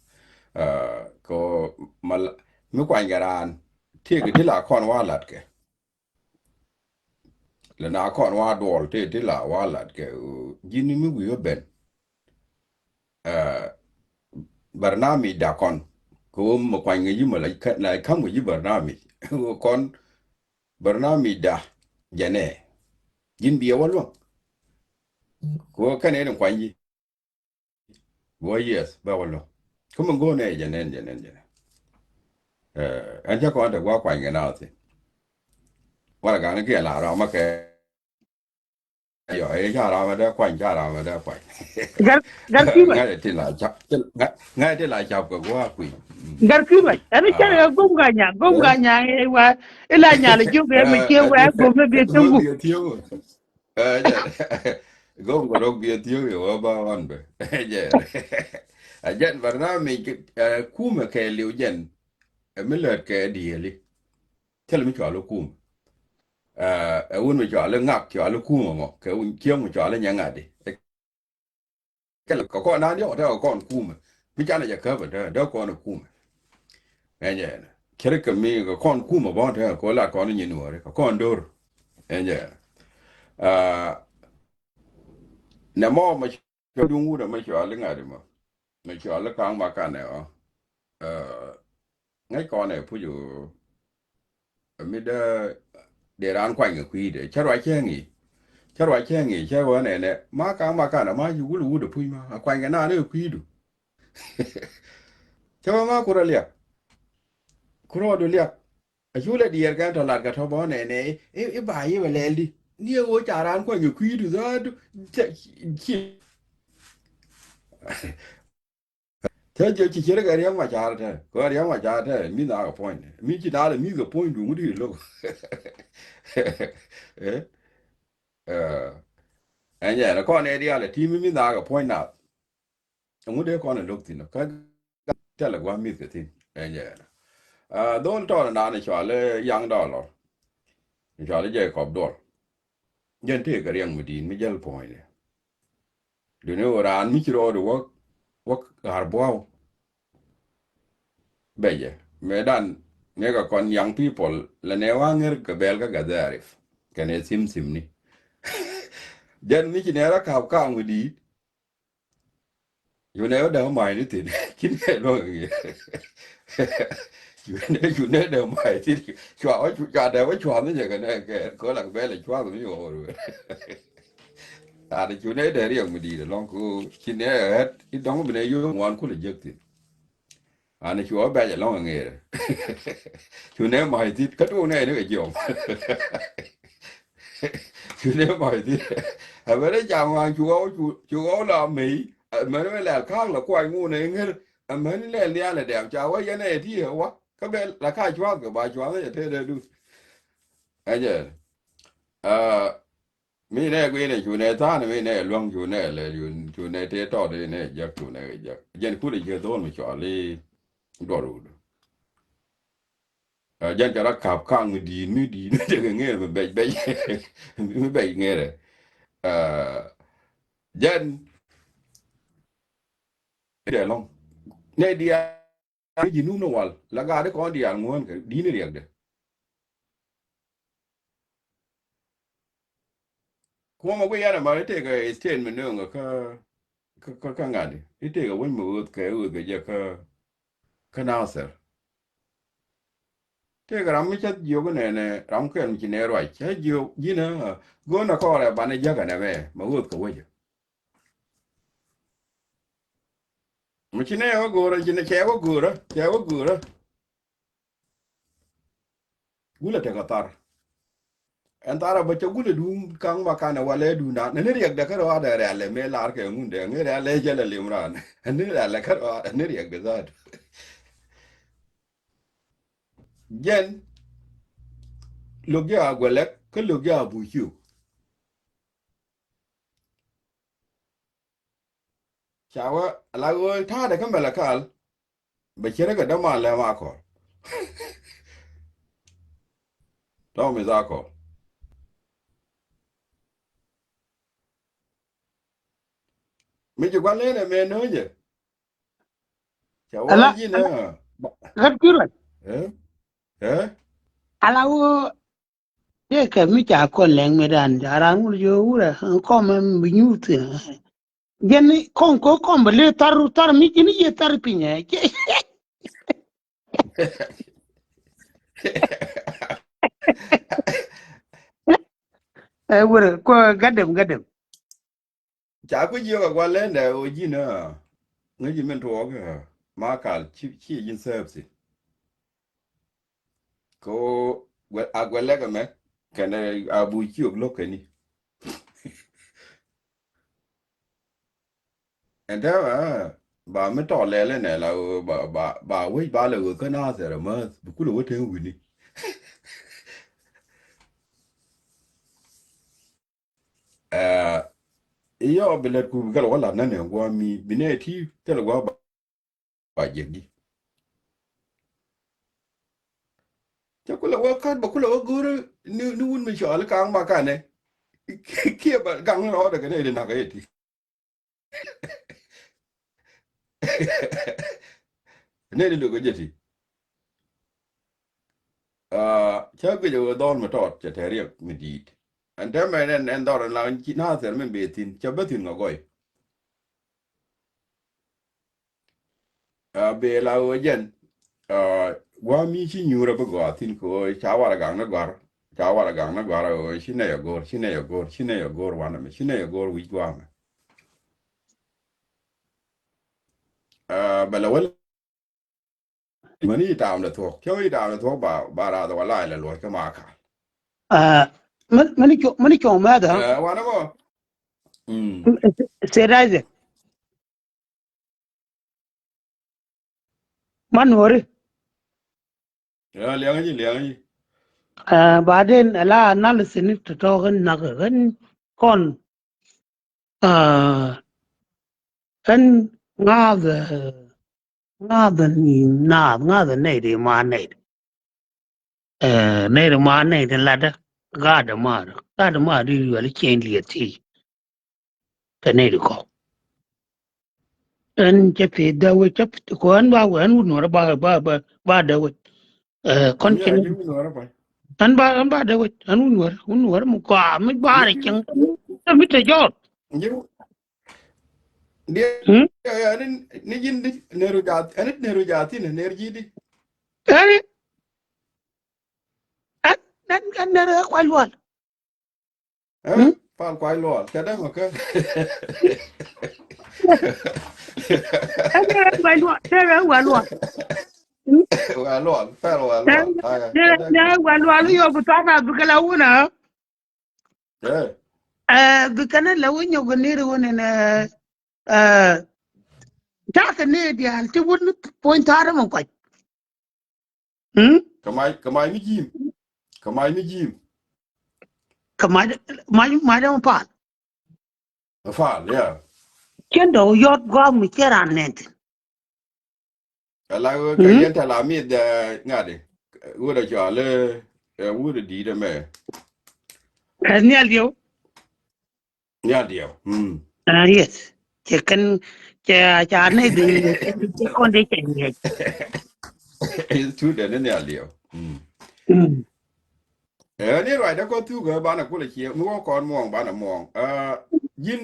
Ko mal mi kuany kɛ raan. Tiek ti la kɔn wa lat kɛ. Lɛ na kɔn wa duɔl ti ti la wa lat kɛ. Ji̱n mi wi̱i̱ ben. Barnamij da kɔn kɛ ɣöö mɛ kuany ŋäc yi̱ mɛ la ka̱m ŋäc yi̱ barnamij ɣöö kɔn barnamij da jɛnɛ ji̱n biɛ wä luäŋ. Kɛ ɣöö kɛn in kuany yi̱ wä yes bɛ wä luäŋ. Kä mɛ go̱o̱nɛ jɛnɛn jɛnɛn jɛnɛn. Ɛn cä kɔn te gua̱a̱ kuany kɛ naath thi̱n. Wala gaŋ kiɛ la rɔmä kɛ Yɔ, ɛ ca ram ɛ dee kuany, ca ram ɛ dee kuany. Gar, gar ki̱n. Ŋa̱c ɛ ti la cap, ŋa̱c ɛ ti la cap kɛ gua̱a̱ kui̱. Gar ki̱n ruac. Ɛn cɛ ɛ gom ka nya, gom ka nya ɛ wa. Ila nya lɛ jiök ɛ mi ciɛ wɛ gom ɛ biɛ thiöŋ gup. Gom kɛ rok biɛ thiöŋ ɛ wä ba wan bɛ. Jɛ. A jɛn barnamij kumɛ kɛ liw jɛn. Ɛ mi lät kɛ diɛli. Thil mi cɔal ikum. Ɛ wun mi cɔal iŋak cɔal ikum ɛmɔ kɛ wun cieŋ mi cɔal inyɛ ŋa̱di. Kɛ kɔn naan diɔk te kɛ kɔn kumɛ mi canɛ jɛ käpɛ te dee kɔn ikumɛ. Ɛn jɛ ɛn cärikɛ mi kɛ kɔn kumɛ bɔn te kɛ lat kɔn inyin wääri kɛ kɔn do̱r. Ɛn jɛ ɛn nɛ mɔ mɛ Cɔ duŋ wut ɛmɛ cɔal iŋa̱t ɛmɔ. Mɛ cɔal ikaŋ ma kanɛ ɔ. Ŋäc kɔn ɛ puc ɔ. Mi dee dee raan kuany kɛ kui̱dɛ cä ruac cä ŋi̱i̱c. Cä ruac cä ŋi̱i̱c cä wä nɛnɛ ma kaŋ ma kanɛ ma ci wul wut ɛ puc ma a kuany kɛ naan ɛ kui̱du. Cä wä ma kurɛ liak. Kurɔɔdu liak. A cu lɛ diɛɛr kɛn tɔ lat kɛ tɔ bɔ nɛnɛ i̱ ba yi bɛ lɛl di. Ni ɛ ɣöö ca raan kuany kɛ kui̱du dhaadu. Thil jiɔ ci cir kɛ Riɛk Macar tɛ kɛ Riɛk Macar tɛ mi na kɛ puɔ̱ny mi ci na lɛ mi kɛ puɔ̱ny duŋ di lo̱k. Ɛn jɛ kɔn ɛ diaal ɛ ti mi mi na kɛ puɔ̱ny nath. Ɛŋu dee kɔn ɛ lo̱k thi̱n kä tɛl ɛ gua̱a̱th mi̱th kɛ thi̱n. Ɛn jɛ dhol tɔɔr naan ɛ cual ɛ yaŋ dɔɔlɔ. Ɛ cual ɛ jɛ kɔp duɔl. Jɛn tëëkɛ riɛŋ mi di̱i̱t mi jäl puɔ̱nydɛ. Duŋni ɣöö raan mi ci rɔɔdu wäk wäk ɣa̱r bua̱w. Bɛcɛ mëëdan mëë kɛ kɔn young people lɛ nɛ wa ŋer kɛ bɛl kä Gadharif kɛnɛ thim thim ni. Jɛn mi ci nɛ rɔ ka̱p ka̱a̱ŋ mi di̱i̱t. Yunɛ wä däk ma̱a̱c ni thi̱n ci nɛ luäŋ ŋi̱i̱r. Yunɛ yunɛ däk ma̱a̱c thi̱n cua wä cua däk wä cua̱th ni jɛ kɛ nɛ kɛ kɛ lak bɛl cua̱th ni ɣɔr wä. Ta̱a̱ ni cunɛ däk riɛk mi di̱i̱t ɛlɔ̱ŋ ku ci nɛ ɣät i̱ dɔ̱ŋ bi nɛ yio̱o̱k ŋuan kulɛ jiäk thi̱n. Ani cuɔ bɛc ɛlɔ̱ŋ aŋeerɛ. Cu nɛ ma̱c thi̱n kä tuɔɔk nɛ ni kɛ jiɔm. Cu nɛ ma̱c thi̱n. Ɛ bɛ ni jam wan cu ɣɔw cu ɣɔw la mey. Ɛ mɛn mi lɛl ka̱a̱k la kuany ŋun ɛ ŋer. Ɛ mɛn ni lɛl nhial ɛ dɛm ca wä yɛn ɛ ti ɛ wa kä bɛ la ka cua̱th kɛ ba cua̱th ɛ tëë dee dun. Ɛ jɛ. Mi nɛ gui̱n ɛ cu nɛ tha̱a̱n mi nɛ luäŋ cu nɛ lɛ cu nɛ tëë tɔt nɛ jek cu nɛ jek jɛn kut ɛ jiɛ dhol mi cɔal i̱ duɔr wut. Jɛn ca rɔ ka̱p kaŋ mi di̱i̱t mi di̱i̱t mi dek ŋeer mi bɛc bɛc mi bɛc ŋeer ɛ. Jɛn dɛ lɔŋ nɛ diaal mi ji̱ nun wal la gaat ikɔn diaal ŋuɔ̱n kɛ di̱i̱t ni riɛkdɛ. Kuɔmɛ guic yan ɛmɛ itekɛ state mi nööŋä kä kä kä ŋa̱di itekɛ wec mi ɣöth kɛ ɣöth kɛ jɛ kä kä Nasir. Tekɛ ram mi cä jiök inɛnɛ ram kɛl mi ci nɛ ruac cä jiök ji̱n ɛ go̱n ɛ kɔrɛ banɛ jäk ɛnɛ mɛ mɛ ɣöth kɛ wecä. Mi ci nɛ wä go̱rä ci nɛ cɛ wä go̱rä cɛ wä go̱rä. Gulɛ tekɛ thar. Ɛn thar ɛ bä cɛ gulɛ duun kaŋ ma kanɛ walɛ duun dan ɛn ni riɛkdɛ kä rɔadɛ rɛalɛ mëë lar kɛ ŋundɛ ŋi rɛalɛ jɛ lɛ lim ran ɛn ni rɛalɛ kä rɔadɛ ɛn ni riɛkdɛ dhat. Jɛn lo̱k jɛ a guɛlɛk kä lo̱k jɛ a buc ciok. Ca wä la ɣöö ta̱a̱dɛ kä mɛlɛ kal. Bɛ cierä kɛ däman lɛ ma kɔl. Tɔmi dha kɔl. Mi ci gua̱n leenɛ mɛ nöönyɛ. Ca wä ji̱n ɛ ɣät kui̱ ruac. Ɛ ɛ ala wä. Dee kɛ mi ca kɔn lɛŋ mi dan ca ran wur jɛ wurɛ kɔm mi nyuur thin. Jɛn kɔn ko kɔm bɛ le thar thar mi jini yɛ thar piny ɛ. Ɛ wurɛ ko gadem gadem. Ca ku jiök a gua̱l lɛndɛ ɣöö ji̱n ɛ ŋäc ji̱ min tuɔɔk ɛ ma kal ci ci ji̱n thɛɛp thi̱n. Ko a guɛ lɛk ɛmɛ kɛnɛ a buc ciök lo̱k kɛni. Ɛn täämɛ ba mi tɔɔk lɛl ɛnɛ la ɣöö ba ba ba wec ba lɛ ɣöö kä Nathɛr ɛmäth bi kulɛ wä teŋ wi̱ni. Ɛ iyɔ bi lɛt ku bi kɛl wä lat nä nɛ guɔ mi bi nɛ ti thilɛ guɔ ba ba jiɛk di. Cɛ kulɛ wä kat ba kulɛ wä go̱o̱r ni ni wun mi cɔal kaŋ ma kanɛ. Kiɛ ba gaŋ ni rɔɔdɛ kɛ nɛ di nak ɛ ti. Nɛ di lok ɛ jɛ ti. Cä guic ɛ wee dhɔl mi tɔɔt cɛ tɛ riɛk mi di̱i̱t. Ɛn tɛmɛ nɛn ɛn dhɔr ɛn la ci Nathɛr min bee thi̱n cɛ bä thi̱n ŋa gɔy. Bee la ɣöö jɛn gua̱a̱ mi ci nyuur ɛ bi gɔaa thi̱n kɛ ɣöö ca warɛ gaŋ ni gɔ̱a̱r ca warɛ gaŋ ni gɔ̱a̱r ɛ ɣöö ci nɛy ɛ go̱o̱r ci nɛy ɛ go̱o̱r ci nɛy ɛ go̱o̱r wanɛ mi ci nɛy ɛ go̱o̱r wi̱c gua̱a̱ mɛ. Bɛ lɛ wä Mäni itam de thuɔ̱k. Cä itam de thuɔ̱k ba, ba rath wa lac lɛ luɔc kä ma kal. Ah, män, mäni cuɔ, mäni cuɔ mɛth, ha? Eh, wanɛ mɔ. Mm. Sir Isaac. Man wori. Ya, liaŋ ji, liaŋ ji. Ah, baden ala analysis ni tɔtɔ ɣän nak ɣän kɔn. Ah, ɣän ŋath, ŋath ni nath, ŋath nɛy di ma nɛy di. Eh, nɛy di ma nɛy di ladä, gat di ma di, gat di ma di yuɛl cieŋ liɛth ti. Kɛ nɛy di kɔ. Ɛn cɛ pith dee wec, cɛ pith kɔ, ɛn ba wec, ɛn wut nuɔrɛ ba, ba, ba, ba dee wec. Eh, kɔn cɛ ni. Ɛn ba, ɛn ba dee wec, ɛn wut nuɔrɛ, wut nuɔrɛ mi gɔaa, mi gɔaa rɛ cieŋ. Ɛ mi te jɔɔr. Diɛ, hmm? Ni, ni ji̱n di, neru jaa, ɛn neru jaa thin, ner ji̱ di. Ɛn, ɛn, ɛn ner ɛ kuac lual. Eh, hmm? Pal kuac lual. Kɛ däŋ ɔ kä. Ɛn ner ɛ kuac lual, ner ɛ kuac lual. Kuac lual, pal kuac lual. Ner, ner, ner ɛ kuac lual, yɔ bi tɔt na bi kɛ la wun ɛ. Eh. Eh, bi kɛn ɛ la wun nyɔk ni ri wun ɛ, eh, eh, takɛ ni diaal ti wun puɔ̱ny thaar ɛ mɛ kuac. Hmm? Kɛ mac, kɛ mac ni ji̱m. Kɛ mac ni ji̱m. Kɛ mac, mac, mac dee mɛ pal. Mɛ pal, yeah. Cien dɔw yɔt gɔam mi cɛ ran nɛn thin. Ala wä kɛ yɛn tɛ la mi̱th, eh, ŋa̱di. Wut a cɔal, eh, wut a di̱i̱t ɛmɛ. Ɛ nhial diɛw. Nhial diɛw. Mm. Ah, yes. Cɛ kɛn, cɛ, cɛ a nɛy di, cɛ kɔn di cɛ ŋiɛc. It's true, dɛ ni nhial diɛw. Mm. Mm. Eh, ni ruacdä kɔ thuk, eh, banɛ kulɛ ciɛ, mi wä kɔn muɔ̱ɔ̱ŋ, banɛ muɔ̱ɔ̱ŋ. Eh, ji̱n,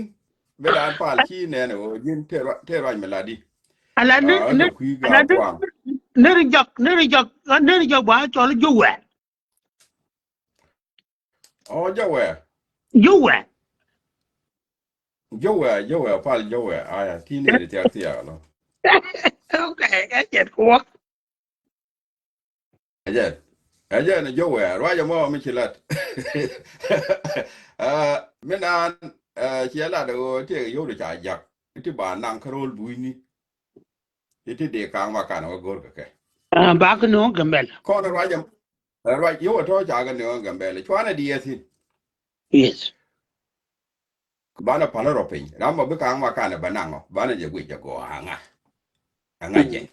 bi daan pal ci nɛn ɛ ɣöö ji̱n te ruac, te ruac mi lat di. Ala ni, ah, ni, kui̱ ala ni, gaatkuan. Ni ri jɔk, ni ri jɔk, ni ri jɔk ba cɔl Jowɛ. Oh, Jowɛ. Jowɛ. Jowɛ, Jowɛ, pal Jowɛ. Aya, ti ni ri thiak thiak lɔ. Okay, ɛ jɛt kuɔ. Ɛ jɛn, ɛ jɛn ɛ Jowɛ, ruacɛ mɔ mi ci lat. Ah, mi naan, eh, ciɛ lat ɛ ɣöö tiek yio̱w di ca jak. Iti ba naŋ kä ro̱l dui̱ni. Iti dee ka̱a̱ŋ ma kan wä go̱r kɛ kɛ. Ah, ba kɛ no̱o̱ŋ Gambɛl. Kɔn ruacɛ, eh, ruac yio̱w ɛ tɔ̱ ca kɛ no̱o̱ŋ Gambɛl. Cuanɛ di yɛ thi̱n. Yes. Banɛ palä rɔ piny. Ram bä bi ka̱a̱ŋ ma kanɛ bä naŋ ɔ. Banɛ jɛ guic jɛ gɔaa aŋa. Aŋa jɛ.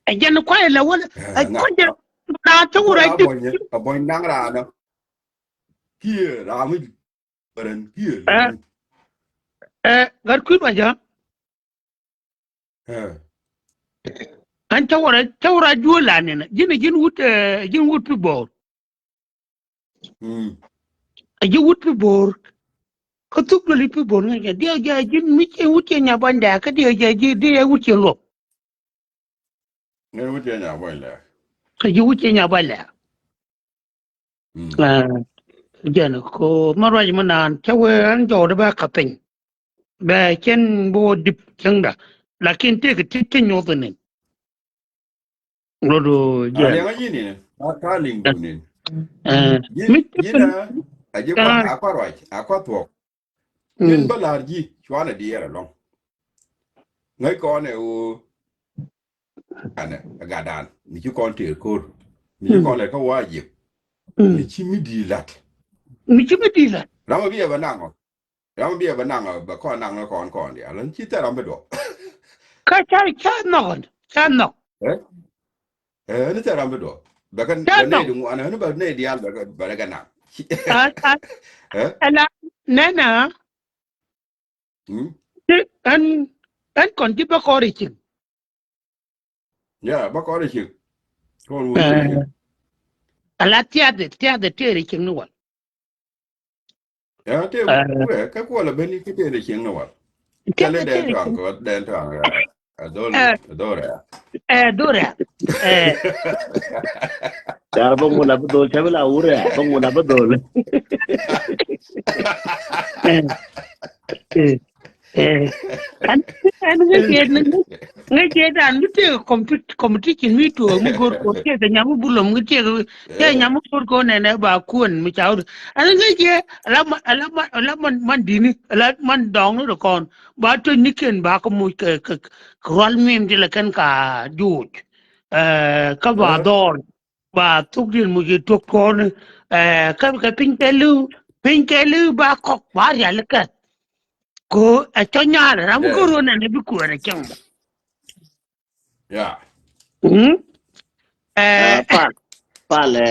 Ɛ jɛn kuay lɛ wä. Ɛ kuay jɛ. Raa cä wä rɛ jɛ. A buɔ̱ny naŋ raa nɔ. Kiɛ raa mi bärän kiɛ lɛ. Ɛ, gat kui̱ ba jɛ. Ɛ. An cä wä rɛ, cä wä rɛ juɔl la nɛnɛ. Ji̱n, ji̱n wut, eh, ji̱n wut pi bo̱o̱r. Mm. A ji̱ wut pi bo̱o̱r. Kä thuk doli pi bo̱o̱r ŋäc kɛ diɛ jɛ ji̱ mi cɛ wut cɛ nya buany dɛ kä diɛ jɛ ji̱ diɛ wut cɛ luɔp. Ŋäc wut cɛ nya buany lɛ. A ji̱ wut cɛ nya buany lɛ. Mm. Ah, jɛn ko ma ruac ma naan cä wee an jɔwdɛ bɛ ka piny. Bɛ cɛn bi wä dip cäŋda. Lakin tëëkɛ ti ti nyoth ni. Ŋot wä jɛ. Liɛŋä ji̱n in. Ka liŋ dun in. Ji̱n, ji̱n a, a ji̱ kua, a kua ruac, a kua thuɔk. Ji̱n bä la̱r ji̱ cuanɛ diɛɛr ɛlɔ̱ŋ. Ŋäc kɔn ɛ ɣöö. Anɛ, ɛ gatdan. Mi ci kɔn tëër ko̱r. Mi ci kɔn lɛ kä wajib. Mi ci mi di̱i̱t la̱t. Mi ci mi di̱i̱t la̱t. Ram a bi ɛ bɛ naŋ ɔ. Ram bi ɛ bɛ naŋ, bɛ kɔn naŋ ni kɔn kɔn diaal. Ɛn ci thɛr ram bi duɔk. Kä ca, ca nhɔk ɔn, ca nhɔk. Ɛ? Ɛ, ni thɛr ram bi duɔk. Bɛ kɛ, bɛ nɛy di ŋuan, ɛn bɛ nɛy diaal bɛ kɛ, bɛ kɛ naŋ. Ɛ? Ɛla nɛnɛ. Ɛn, ɛn kɔn ji̱ bä kɔn ri cieŋ. Ya, bä kɔn ri cieŋ. Kɔn wä ri cieŋ. Ala tiath, tiath tëë ri cieŋ ni wal. Ya, tëë wä, kä kuɔl a beni kä tëë ri cieŋ ni wal. Tiath tëë ri cieŋ. Kɛ lɛ dɛn tuaŋ, dɛn tuaŋ, ɛ, dol, ɛ, dol rɛ. Ɛ, dol rɛ. Ɛ. Car bä ŋun a bä dol, cɛ bä la wur rɛ, bä ŋun a bä dol. Ɛ. Ɛ. Ɛn, ɛn ŋäc yɛn ni ŋäc, Ŋäc jɛ dan mi tëëk compet-, competition mi tuɔɔk mi go̱r ko̱n tëëk kɛ nyam mi bulom mi tëëk tëëk nyam mi go̱r ko̱n nɛnɛ ba kuɔn mi ca wut. Ɛn ŋäc jɛ ala man, ala man, ala man, man di̱ni, ala man dɔŋni rɔ kɔn ba tuɔc ni kɛn ba kä muc kɛ, kɛ, kɛ rual mim ti la kɛn ka juuc. Ɛ, kä ba dhɔr ba thuk di̱n muc kɛ tuɔk kɔn. Ɛ, kä, kɛ piny kɛ li̱w, piny kɛ li̱w ba kɔk ba rial kɛ. Ko ɛ cɔ nyaal ram go̱r wä nɛn bi kuɛɛr ɛ cäŋ. Ya. Mm? Ɛ, pal, pal, ɛ,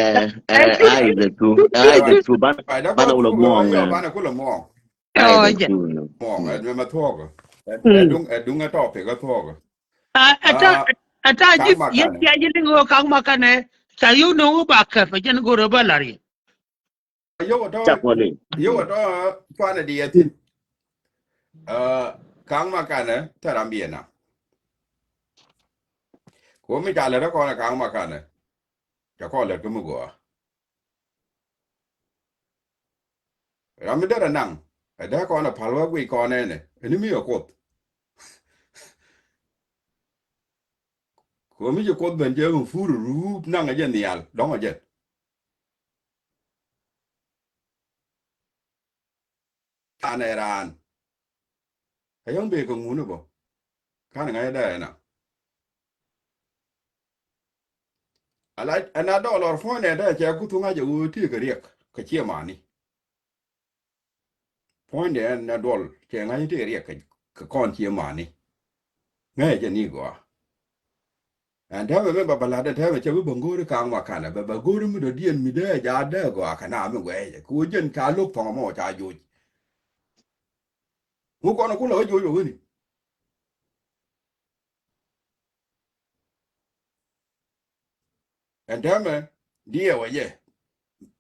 ɛ, ɛ, ai de tu, ɛ, ai de tu, ban, ban wala muɔŋ, ɛ. Ban kula muɔŋ. Ai de tu. Muɔŋ, ɛ, mɛ ma thuɔk. Ɛ, ɛ duŋ, ɛ duŋ ɛ topic ɛ thuɔk. A, ɛ ta, ɛ ta ji̱, yɛ tia ji̱ liŋ wä kaŋ ma kanɛ, ca yio̱w no̱o̱ŋ wä ba kɛp, ɛ jɛn go̱r wä ba la̱r yɛ. Yio̱w ɛ tɔ, yio̱w ɛ tɔ, cuanɛ di yɛ thi̱n. Ɛ, kaŋ ma kanɛ, thɛ ram biɛ na. Ko mi ca lɛ rɛ kɔn ɛ kaŋ ma kanɛ. Ca kɔn lɛ kä mi gɔaa. Ram mi derɛ naŋ. Ɛ dee kɔn ɛ pal wä guic kɔn ɛnɛ. Ɛni mi ɛ kuoth. Ko mi ci kuoth ben jɛ mi fur ruup naŋ ɛ jɛ nhial. Dɔŋ ɛ jɛ. An ɛ raan. Ɛ yɔ̱ŋ bee kɛ ŋuni bä. Kan ŋa̱c dee ɛna. Ala ɛna dɔɔlɔr puɔ̱nydɛ dee cɛ kuth ŋa̱c ɛ ɣöö ti kɛ riɛk kɛ ciɛ mani. Puɔ̱nydɛ ɛn ɛ duɔl cɛ ŋa̱c ti kɛ riɛk kɛ, kɛ kɔn ciɛ mani. Ŋäcɛ ni gɔaa. Ɛn täämɛ mi ba bä la̱t ɛn täämɛ cɛ bi bä go̱o̱ri ka̱a̱ŋ ma kanɛ bɛ bä go̱o̱ri mi dɔ̱diɛn mi dee jaat dee gɔaa kɛ na mi guɛcɛ kɛ ɣöö jɛn ca lo̱k thɔ̱ŋ mɔ ca joc. Ŋu kɔn ku lɛ ɣä joc ɣä weni. Ɛn täämɛ diɛɛwä jɛ.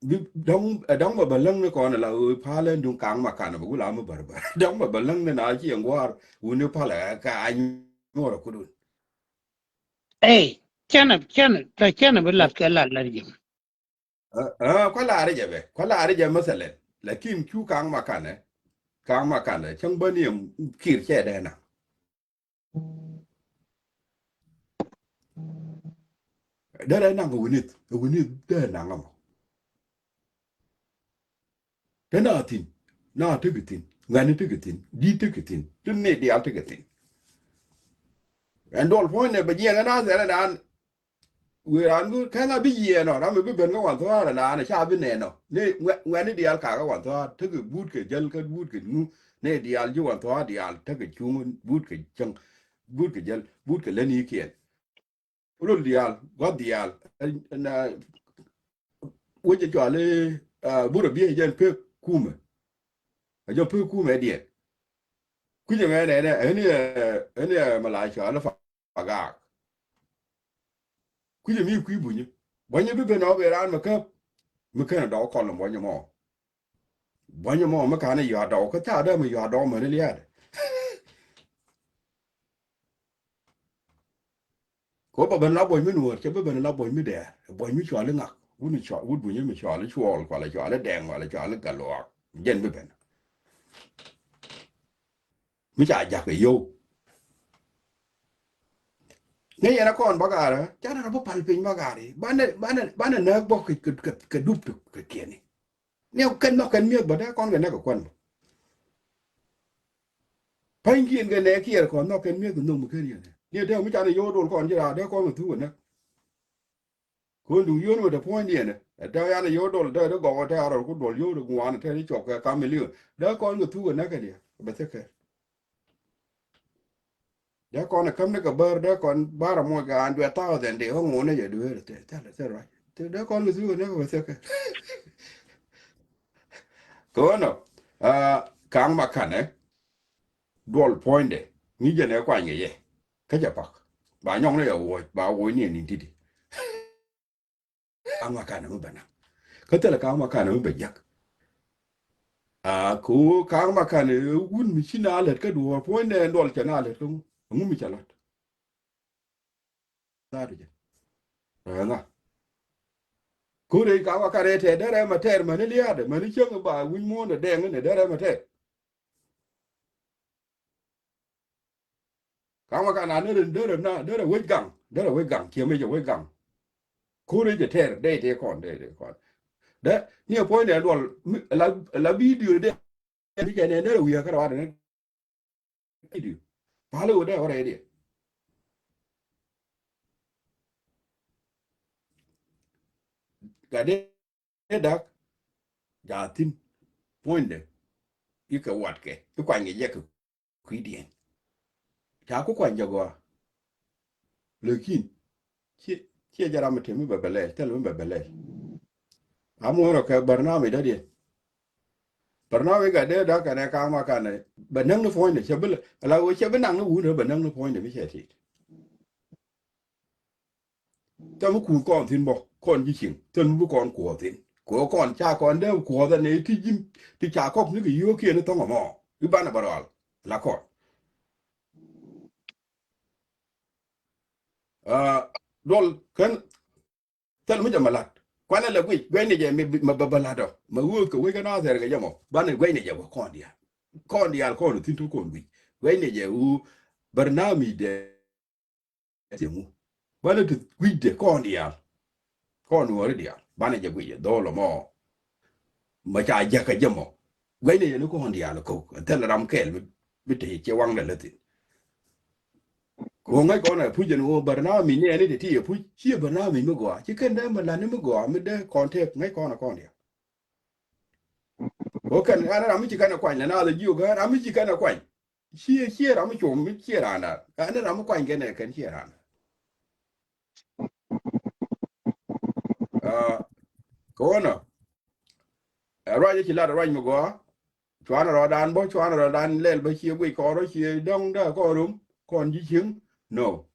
Bi dɔ̱ŋ, ɛ dɔ̱ŋ bɛ bä läŋ ni kɔn ala ɣöö palä duŋ ka̱a̱ŋ ma kanɛ bɛ gula mi bär bär. Dɔ̱ŋ bɛ bä läŋ ni na ci ɛn gua̱a̱r wuni palä ɛ ka a nyuɔrɛ kudun. Ey, cɛnɛ, cɛnɛ, tɔ cɛnɛ bi lat kɛ lat lat ji̱. Ɛ, ɛ, kua laarä jɛ bɛ, kua laarä jɛ mɛthɛlɛn. Lakin cu ka̱a̱ŋ ma kanɛ, ka̱a̱ŋ ma kanɛ cäŋ bä ni ɛm kir cɛ dee naŋ. Derɛ naŋ kɛ winith, kɛ winith derɛ naŋ ɛmɔ. Te na thi̱n, na tekɛ thi̱n, ŋa̱ni tekɛ thi̱n, di̱t tekɛ thi̱n, ti ni diaal tekɛ thi̱n. Ɛn duɔl puɔ̱nynɛ bɛ jiɛn ɛn a thɛn ɛn an, wëë raan go̱o̱r kɛn a bi yiɛɛn ɔ ram mi bi ben kä wan thua̱a̱r ɛn an ca bi nɛɛn ɔ. Ni ŋuɛ-, ŋuɛ̈tni diaal kakä wan thua̱a̱r tekɛ buut kɛ jäl kä buut kɛ ŋu. Ni diaal ji̱ wan thua̱a̱r diaal tekɛ cuŋ buut kɛ cäŋ, buut kɛ jäl, buut kɛ lätnikiɛn. Lol diaal, gua̱th diaal, ɛn, ɛn, a, wec ɛ cɔal i̱, a, burɛ biey jɛn pek kumɛ. Ɛ jɔ pek kumɛ diɛn. Kui̱cɛ mɛ nɛnɛ, ɛn i̱, ɛn i̱, mɛ la cɔal i̱ Pagak. Kui̱cɛ mi kui̱ bunyä. Buɔ̱nyä bi ben ɔ ben raan mɛ käp. Mi kenɛ dɔk kɔl ni buɔ̱nyä mɔ. Buɔ̱nyä mɔ mi kanɛ yɔ̱a̱ dɔk kä thaak dee mi yɔ̱a̱ dɔk mäni lia̱a̱dɛ. Ko bä ben la buɔ̱ny mi nuɔ̱ɔ̱r cɛ bä ben la buɔ̱ny mi dɛɛr buɔ̱ny mi cuali ŋak wut ni cual wut bunyä mi cuali cuɔl kualɛ cuali dɛŋ kualɛ cuali galuak. Jɛn bi ben. Mi ca jakä yio̱w. Ni yɛn a kɔn bä gaarä canɛ rɔ bä pal piny bä gaari banɛ banɛ banɛ nääk bä kɛ kɛ kɛ dup tuk kɛ kiɛni. Ni kɛn nhɔk kɛn mi̱eth bä dee kɔn kɛ nɛk kɛ kuan bä. Pa̱nykiɛn kɛ nɛɛkiɛn kɔn nhɔk kɛn mi̱eth kɛ nhök mi ken yɛn ni dee mi canɛ yio̱w dol kɔn ji̱ raar dee kɔn kɛ thuk kɛ nɛk. Kön duŋ yio̱w ni wä te puɔ̱nydiɛn ɛ dee yanɛ yio̱w dol dee dee gɔk ɛ tɛ̈r rɔ ku duɔl yio̱w dee ŋuan ɛ tɛ̈r i̱ cɔk kɛ kam milion dee kɔn kɛ thuk kɛ nɛk kɛ diɛ bɛ thek kɛ. Dee kɔn ɛ käm ni kɛ bär dee kɔn bar ɛ muɔc kɛ an duet thousand dee ɣä ŋuɔ̱n ni jɛ dueer ɛ thil thil ruac dee kɔn kɛ thuk ɛ nɛk kɛ bɛ thek kɛ. Kɛ ɣän ɔ ka̱a̱ŋ ma ka̱nɛ duɔl puɔ̱nydɛ ŋi̱cɛ nɛ kuany kɛ yɛ. Kä cɛ pak ba nyɔk ni yɛ wuɔc ba wuɔc ni ɛ ni̱n ti̱ti̱. Ka̱a̱ŋ ma ka̱nɛ mi bɛ naŋ kä thilɛ ka̱a̱ŋ ma ka̱nɛ mi bɛ jiäk. A ko ka̱a̱ŋ ma ka̱nɛ wun mi ci na lät kä duɔ̱ɔ̱r puɔ̱nydɛ duɔl cɛ na lät kä ŋu ŋu mi cɛ la̱t. Thaadu jɛ. Ɛ ŋa. Kure ka wa kare tɛ derɛ ma tɛr ma ni liaadɛ ma ni cäŋ ba wi̱ny muɔ̱ɔ̱n dɛ dɛŋ ni derɛ ma tɛr. Ka̱ŋ ma kan a derɛ, derɛ na, derɛ wec gaŋ, derɛ wec gaŋ, kiɛ mecɛ wec gaŋ. Kurɛ jɛ tɛr, dee tee kɔn, dee tee kɔn. Dee ni a puɔ̱ny dee duɔl, mi, la, la video dee, mi jɛ nɛ derɛ wi̱i̱ a kärɛ wa dee nɛ video. Palɛ wä dee wä rɛy diɛ. Ka dee dak, ja thi̱n, puɔ̱nydɛ, i̱ kɛ watkɛ, i̱ kuany kɛ jɛ kɛ kui̱diɛn. Ca ku kuany jɛ gɔaa. Lakin, ciɛ, ciɛ jɛ ram mi te mi bɛ bɛ lɛl, thil mi bɛ bɛ lɛl. Amuɔrɔ kɛ barnami dɔ̱diɛn. Barnami ka dee dak kɛnɛ ka̱a̱k ma kanɛ, bɛ näk ni puɔ̱nydɛ, cɛ bi lɛ, ala wee cɛ bi naŋ ni wun rɛ bɛ näk ni puɔ̱nydɛ mi cɛ tit. Thil mi kuuth kɔn thi̱n bä, kɔn ji̱ cieŋ, thil mi bi kɔn kuɔth thi̱n. Kɛ ɣöö kɔn ca kɔn dee kuɔth ɛn ɛ ti ji̱n, ti ca kɔk ni kɛ yio̱o̱kiɛn ni thɔ̱ŋ ɛmɔ. I̱ banɛ bä rɔal, la kɔn. Ah, duɔl kɛn, thil mi jɛ ma la̱t. Kuanɛ lɛ guic, guic ni jɛ mi, ma bä bä la̱t ɔ. Ma wee kɛ wec kä Nathɛr kɛ jɛ mɔ. Banɛ guic ni jɛ wä kɔn diaal. Kɔn diaal kɔn thi̱n ti kɔn guic. Guic ni jɛ wu barnami dɛ. Thi̱eŋu. Banɛ ti gui̱cdɛ kɔn diaal. Kɔn Nuɔ̱ɔ̱ri diaal. Banɛ jɛ gui̱cdɛ dho̱o̱l ɛmɔ. Ma ca jäkä jɛ mɔ. Gui̱cdɛ yɛn kɔn diaal ko̱k. Thilɛ ram kɛɛl mi, mi te ciɛ waŋdɛ lä thi̱n. Kɛ ɣöö ŋäc kɔn ɛ puc ɛn ɣöö barnami ni ɛn i̱ ti ti ɛ puc. Ciɛ barnami mi gɔaa. Ci kɛn dee mi la̱t ni mi gɔaa mi dee kɔn tëëk ŋäc kɔn ɛ kɔn diaal. Kɛ ɣöö kɛn ɛn ram mi ci kɛn ɛ kuany lɛ naath ɛ jiök ɛ ram mi ci kɛn ɛ kuany. Ciɛ, ciɛ ram mi com, mi ciɛ randa. Ɛn ram mi kuany kɛn ɛ kɛn ciɛ randa. Ah, kɛ ɣöö nɔ, ɛ ruac ɛ ci lat ɛ ruac mi gɔaa. Cuanɛ rɔɔdan bä, cuanɛ rɔɔdan lɛl bä ciɛ guic kɔn rɔ ciɛ dɔ̱ŋ dee kɔn rom, kɔn ji̱ cieŋ. No.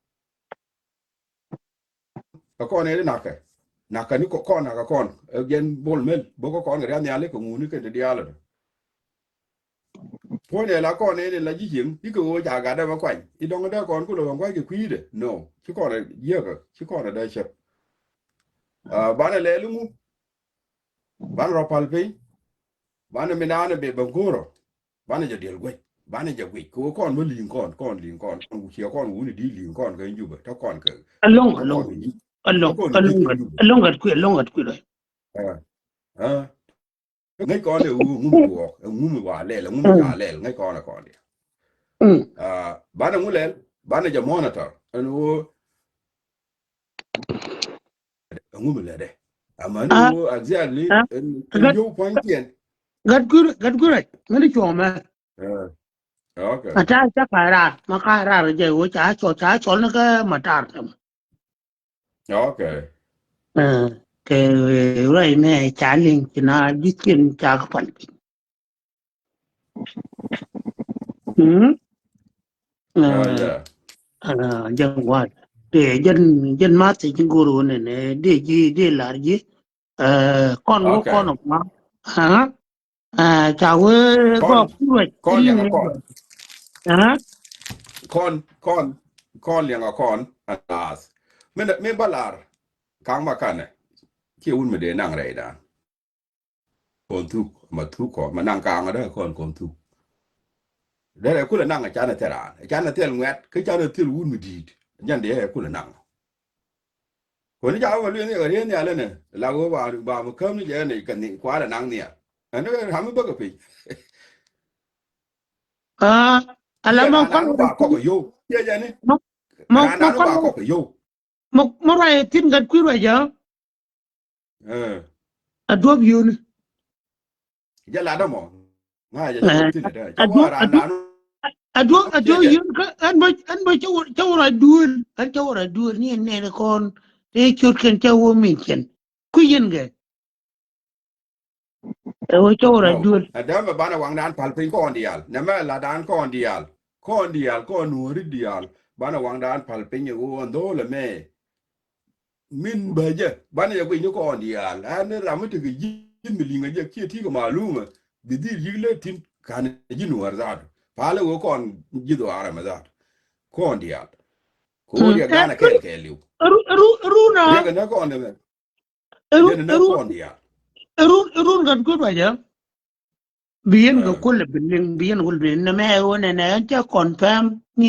Ɛ kɔn ɛ di nakä. Nakä ni kɔ-, kɔn nakä kɔn. Ɛ jɛn Bol Mel. Bä kɔ kɔn kɛ riath nhiali kɛ ŋuni kɛn di diaal ɛ. Puɔ̱ny ɛ la kɔn ɛ ni la ji̱ cieŋ. I̱ kɛ ɣöö ca gat dee bä kuany. I̱ dɔ̱ŋ dee kɔn kulɛ kɔn kua̱c kɛ kui̱dɛ. No. Ci kɔn ɛ jiäkä. Ci kɔn ɛ dee cäp. Ah, banɛ lɛl iŋu. Banɛ rɔ pal piny. Banɛ mi naan ɛ bɛ bä go̱o̱rɔ. Banɛ jɛ diɛl guec. Banɛ jɛ guic. Kɛ ɣöö kɔn bä li̱i̱ŋ kɔn, kɔn li̱i̱ŋ kɔn. Kɔn wuciɛ kɔn wuni di li̱i̱ŋ kɔn kɛ Jubɛ. Te kɔn kɛ. Alɔŋ, te alɔŋ. Kɔn kɛ ji̱. Alɔŋ, te kɔn kɛ alɔŋ ji̱ kɛ gat, Jubɛ. Alɔŋ gat kui̱, alɔŋ gat kui̱ lɔc. Ɛ, ɛ. Ŋäc kɔn ɛ wu ŋum guɔk, ɛ ŋum wa lɛl, ɛ ŋum ca lɛl, ŋäc kɔn ɛ kɔn diɛ. Ah, banɛ ŋu lɛl, banɛ jɛ monitor. Ɛn wu ɛ ŋum lɛ dɛ. Ama ni wu exactly, ɛn, ɛn yow pua̱ny kiɛn. Gat kui̱, gat kui̱ rɛc, ŋäni cuɔmɛ. Eh, okay. Ma ta̱a̱ ca ka̱ raar, ma ka̱ raar jɛ wo ca cɔl, ca cɔl ni kä ma ta̱a̱ tɛm. Okay. Eh, kɛ ruac mɛ ca liŋ ci na ji̱ cin ca kɛ pal piny. Mm? Ah, yeah. Ah, jɛn wat. Dee jɛn, jɛn math ci go̱r wä nɛnɛ, dee ji̱, dee lar ji̱. Eh, kɔn wä kɔn ma. Ah. Ah, ca wee kɔn, gɔk kuruec kɔn liŋ liɛŋ a kɔn. Ah? Kɔn, kɔn, kɔn liɛŋ a kɔn. Alas. Min, min ba lar. Ka̱ŋ ma kanɛ. Kiɛ wun mi dee naŋ rɛy dan. Kɔn thuk, ma thuk kɔn, ma naŋ ka̱ŋ a dee kɔn, kɔn thuk. Derɛ kulɛ naŋ a canɛ thil raan. A canɛ thil ŋuɛt, kä canɛ thil wun mi di̱i̱t. Jɛn dee kulɛ naŋ. Kɔn i̱ ca wä lueŋ i̱ kɛ riet nhial inɛ la wä ba, ba mi käm ni jɛ ni kɛ ni kua̱r ɛ naŋ nhial. Ɛn ni ram mi bäkɛ piny. Ah, ala mɔ kɔn ba kɔk yow. Kiɛ jɛ ni. Mɔ, mɔ, ran mɔ kɔn ba kɔk yow. Mɔ, mɔ ruac thin gat kui̱ ruac jɛ. Eh. A duɔp yuni. Jɛ lat dä mɔ. Ŋa jɛ cɛ wä thin dä. Cɛ wä ran nan. A duɔp, a duɔp yuni kä ɛn bä, ɛn bä cɛ wä, cɛ wä ra duel. Ɛn cɛ wä ra duel ni ɛn nɛn kɔn. Te ciöt kɛn cɛ wä min kɛn. Ku yin kɛ. Ɛ wä cɛ wä ra duel. Ɛ dämɛ banɛ waŋdan pal piny kɔn diaal. Nɛ mɛ la dan kɔn diaal. Kɔn diaal, kɔn nuɔri diaal. Banɛ waŋdan pal piny ɛ wä ndolɛ mɛ. Min bä jɛ, banɛ jɛ guic ni kɔn diaal. Ɛn ni ram mi tekɛ ji̱ mi liŋ a jɛ kiɛ tikɛ malumɛ. Bi dhil yi̱k lɛ tin kanɛ ji̱ nuɔr zaatu. Palɛ wee kɔn ji̱ dhuaarɛ mɛ zaatu. Kɔn diaal. Kɛ wee riɛk danɛ kɛɛl kɛɛl liw. Ru, ru, ru na. Riɛk ɛn kɔn dɛ mɛ. Ru, ru, ru, ru, ru, ru, ru, ru, ru, ru, Bi yɛn kɛ kulɛ bi liŋ, bi yɛn kulɛ bi liŋ. Nɛ mɛ ɣöö nɛnɛ ɛn cɛ confirm ni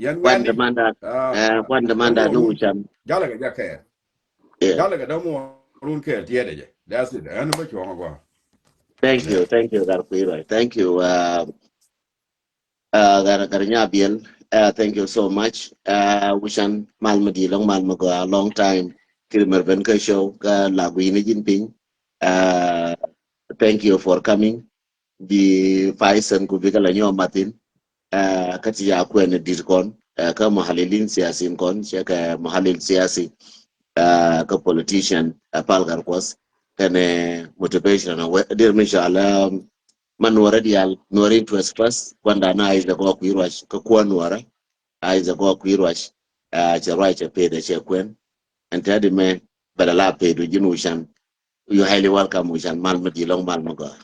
Yɛn kuan wɛni. Dämandan. Ah, kuan dämandan ni wucan. Jalɛ kɛ jakɛ. Yeah. Jalɛ kɛ dämuɔrun kɛ tiɛɛdɛ jɛ. That's it. Ɛn bä cuɔŋ a gua. Thank you, thank you, Gat Kuiruac. Thank you. Uh, uh, Gat, Gat Nyabiɛl. Uh, thank you so much. Uh, wucan mal mi di lɔŋ mal mi gɔaa, long time. Kiri mɛr ben kä show kä la guini jin piny. Uh, thank you for coming. Bi Faisal ku bikɛ la nyɔk mathin. Uh, kä ti ya kuɛn dit kɔn. Uh, kä muhalilin siasin kɔn, cɛ kɛ muhalil siasi. Uh, kä politician, uh, Pal Gatkuɔth. Kɛnɛ motivation, uh, wɛ, dir mi cɔal, um, ma nuɔrɛ dial, nuɔrɛ interest first. Kuanda na Isaac Gɔk Kuiruac, kä kuan nuɔrɛ. Isaac Gɔk Kuiruac. Uh, cɛ ruac cɛ ped cɛ kuɛn. Ɛn tɛ di mɛ bɛ la la ped du jin wucan. You highly welcome, wucan mal mi di lɔŋ mal mi gɔaa.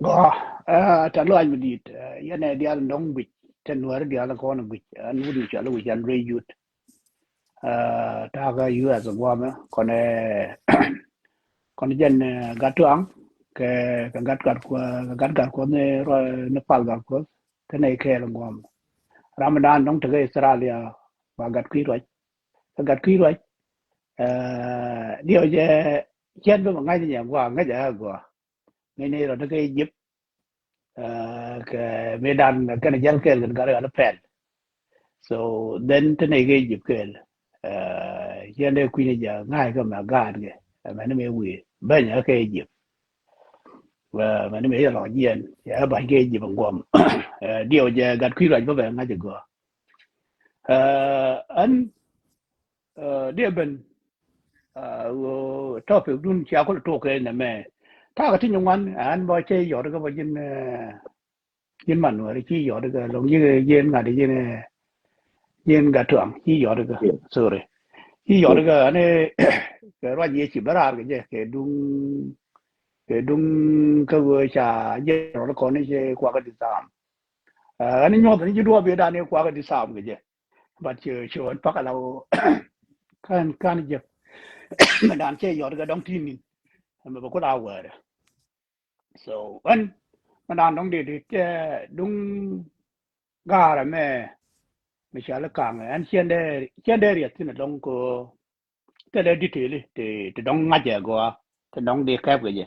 Gɔaa, uh, ta luac mi dit, uh, yɛn ɛ dial dɔŋ guic, tɛ nuɔrɛ dial kɔn guic, uh, an wut mi cɔal wucan rɛy yut. Uh, takä U S guamɛ, kɔnɛ, kɔnɛ jɛn, uh, Gat Tuaŋ, kɛ, kɛ Gat Gat Kuɔth, kɛ Gat Gat Kuɔth ni rɔ, ni Pal Gatkuɔth, kɛ nɛ kɛɛl guamɛ. Ramadan dɔŋ tekɛ Australia, ba Gat Kuiruac, kɛ Gat Kuiruac, uh, diɛw jɛ, cɛn bä mɛ ŋa̱c nyɛ gua, ŋa̱c a gua. Ni ni rɔ tekɛ Egypt, uh, kɛ mi dan kɛn jɛl kɛɛl kɛn Gat Gat pɛl. So then te nɛy kɛ Egypt kɛɛl, uh, cɛn dee kui̱ni jɛ ŋa̱c kɛ mɛ gaat kɛ, uh, mɛni mi wi̱i̱ beny kɛ Egypt. Uh, mɛni mi yɛ lɔ jiɛn, yɛ ba̱ny kɛ Egypt ŋuɔm. Uh, diɛw jɛ Gat Kuiruac bä bɛ ŋa̱c gɔaa. Uh, an, uh, diɛ ben, uh, topic dun cia kul tok kɛ nɛ mɛ. Takä ti nyuŋan, an bä cɛ yɔt kɛ bä jin, uh, jin man wɛr ci yɔt kɛ lɔŋ ji̱, jin ŋa̱t jin, uh, jin Gat Tuaŋ ci yɔt kɛ. Yeah. Sorry. Ci yɔt kɛ ani kɛ ruac yɛ ci bä raar kɛ jɛ kɛ duŋ, kɛ duŋ kä wee ca jɛ rɔl kɔn ni cɛ kuak di sam. Uh, ani nyuɔth ni ci duɔp yɛ dan ni kuak di sam kɛ jɛ. But ci, ci wän pak ala wä kan, kan jɛ. Mɛ dan cɛ yɔt kɛ dɔŋ tin nin. Mɛ bä kul a wɛɛrɛ. So, ɛn, mɛ dan dɔŋ di di cɛ duŋ gaarɛ mɛ, mɛ cɛ li kaŋ, ɛn cɛn dee, cɛn dee riɛth thin dɔŋ ko, tɛ dee detail, ti, ti dɔŋ ŋa̱c ɛ gɔaa, ti dɔŋ di kɛp kɛ jɛ.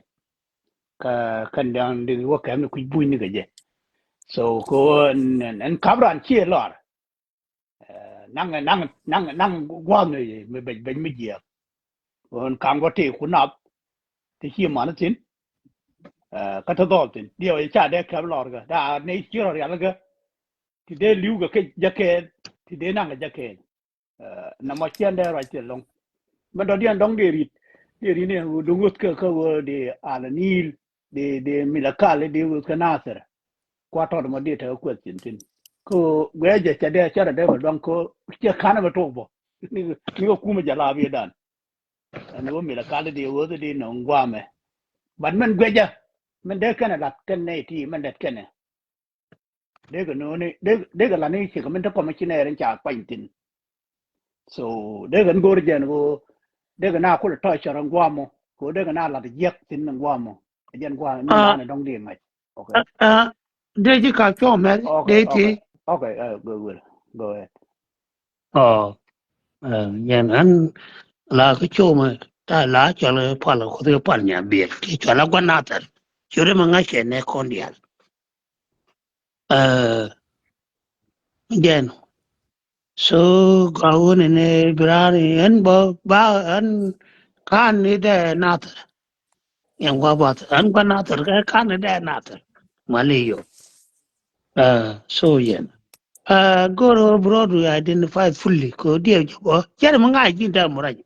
Kä, kɛn dɔŋ di wä kɛp ni kui̱ buny ni kɛ jɛ. So, ko ɛn, ɛn, ɛn kap ran ciɛ lɔr. Eh, naŋ, naŋ, naŋ, naŋ gua̱a̱th mi, mi bɛc, bɛc mi jiɛɛk. Ɣän kaŋ bä tëë ku nath, ti ci man thi̱n. Eh, kä te dhɔl thi̱n. Diɛw ca dee kɛp lɔr kɛ. Da ni ci rɔ rial kɛ. Ti dee li̱w kɛ kɛ jäkɛɛl. Ti dee naŋ kɛ jäkɛɛl. Eh, na mɔ ciɛn dee ruac thil lɔŋ. Mɛn dɔ̱diɛn dɔ̱ŋ dee ri̱t. Dee ri̱t ni duŋ ɣöth kɛ kä ɣöö dee Al Nil. Dee, dee Milakal, dee ɣöth kɛ Nathir. Kua tɔt mɔ dee tekɛ kuɛth cin thi̱n. Kä guɛ jɛ cɛ dee cɛ rɛ dee bɛ luaŋ kä cɛ ka̱n bɛ tok bɔ. Ni, ni kɛ kumɛ jɛ la biɛ dan. Ɛn wä Milakal dee ɣöth dee nɔŋ guamɛ. But mɛn guɛ jɛ, mɛn dee kɛnɛ lat kɛn nɛy ti mɛn dɛt kɛnɛ. Dee kɛ nööni, dee, dee kɛ lat ni cikɛ mɛn te kɔmɛ ci nɛɛr in ca kuany thi̱n. So dee kɛ ni go̱o̱r jɛn ko dee kɛ na kulɛ tɔc cɔr in guamɔ ko dee kɛ na lat jiɛk thi̱n in guamɔ. Jɛn guamɔ ni Ah, naan in dɔ̱ŋ di ŋa̱c. Okay. Ah, ah, dee ji̱ kak cuɔ̱ɔ̱ŋ mɛl, Okay, dee ti. okay, okay, uh, go, go, go ahead. Oh, eh, yɛn an la kä cuɔ̱ɔ̱ŋ mɛ ta la cɔl pual kuthi pual nya biɛl. Ti cɔl a guan nathɛr. Curi mɛ ŋa̱c kɛ nɛ kɔn dial. Eh, jɛn. So gɔaa wun in ibrani ɛn bä ba ɛn kan ni dɛ nathɛr. Yɛn gua bath ɛn gua nathɛr kɛ kan ni dɛ nathɛr. Mali yo. Uh, so yɛn. Uh, goro bro du identify fully ko diɛ jɛ bɔ. Cɛn mi ŋa̱c ji̱n dɛ muraj.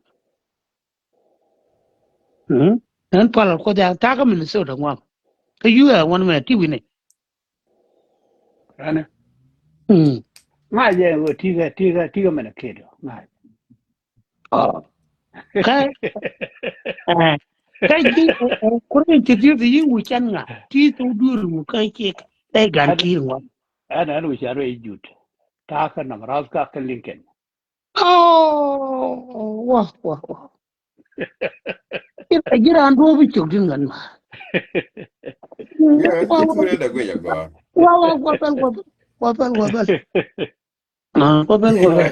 Hmm? Ɛn pal ko dia ta ka Minnesota ŋuam. Ka yu ɛ wan mɛ ti wini. Ɛnɛ. Hmm. Ŋa̱c jɛ ŋö ti kɛ, ti kɛ, ti kɛ mɛn kid ŋa̱c. Oh. Ka, eh, ka ji̱, eh, eh, kuri introduce yi wu cɛn ŋa. Ti thok duer wu ka cik. Dai gan Ɛn, kir ŋuam. Ɛn, ɛn wu cɛ rɛ jut. Ta ka Nebraska ka Lincoln. Oh, wah, wah, wah. Ji̱, ji̱ raan duɔ̱ɔ̱p bi cok din ŋän ma. Ji̱ raan wah, ji̱ wah, tuur in dɛ guic a gɔaa. Wah, wah, wah, pɛl, wah, wah, pɛl, wah, pɛl. Ah, kɔ ben kɔ ben.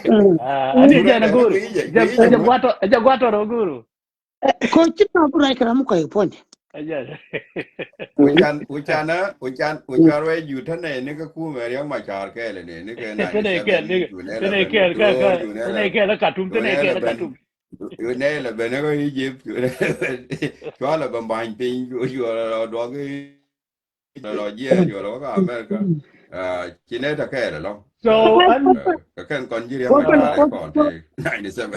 Mm. Ah, ani jɛ na guru. Jɛ jɛ guato, jɛ guato ro guru. Ko ci na guru ai kram ko ai pon. Jɛ. Ucan ucan ucan ucan wɛ ju tane ni ka ku mɛ riang ma char kɛl ni ni ke na. Tane kɛl ni tane kɛl ka ka tane kɛl ka tum tane kɛl ka tum. Yu nɛ la ben ko Egypt. Yu nɛ la ben. Chua la ben bany piny yu la duak. Lɔ jiɛɛn juɔl wä kä America. Ci nɛ tɛ kɛɛl ɛlɔ̱ŋ. So an kɛ kɛn kɔn ji̱ riɛm kɔn ti ninety seven.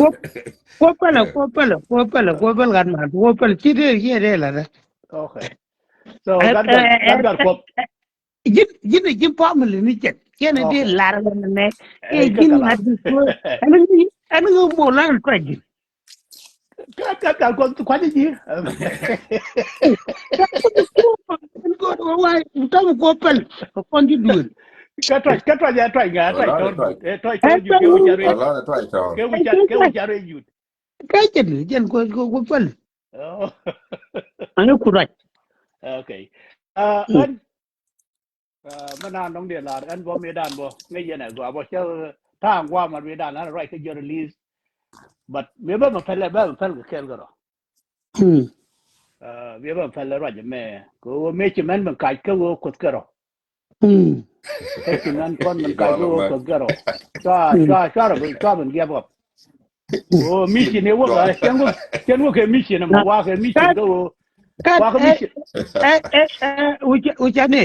Kuɔ pälɛ, kuɔ pälɛ, kuɔ pälɛ, kuɔ pälɛ gat man, kuɔ pälɛ ci dee yiëë dee la dɛ. Okay. So gat gat gat kuɔp. Ji̱n ji̱n ji̱n family ni jɛn. Yɛn dee lar ɣän nɛ. Ɛ ji̱n ŋa̱t di kuɔ. Ɛn ŋa̱t ɛn ŋa̱t bol lan kuɛ ji̱n. Ka ka ka kɔn kɔn ji̱. Tɔm kɔ pɛl kɔn ji̱ duel. Ka tɔc ka tɔc ya tɔc ŋa tɔc tɔc tɔc tɔc ju ke wä ca rɛ. Ke wä ca ke wä ca rɛ ju. Ka jɛn jɛn kɔ kɔ pɛl. Ani ku rac. Okay. Ɣän Mɛ naan dɔ̱ŋ diɛ lar ɛn bɔ mëëdan bɔ ŋäc yɛn ɛ gɔaa bɔ cä ta̱a̱ ŋuam mat mëëdan lan ruac kä jiɔt release. But mëë bä mɛ pɛlɛ bä mɛ pɛl kɛ kɛɛl kärɔ. Mëë bä mɛ pɛlɛ ruac ɛmɛ kɛ ɣöö mëë ci mɛn mɛ kac kä ɣöö kuoth kärɔ. Kä ci mɛn kɔn mɛ kac kä ɣöö kuoth kärɔ. Cua cua cua rɔ cua mɛ giɛp ɣɔp. Ɣöö mission i̱ wäk ɛ cɛn wäk cɛn wäk kɛ mission ɛmɔ wa kɛ mission kä ɣöö wa kɛ mission. Ɛ ɛ ɛ wucani.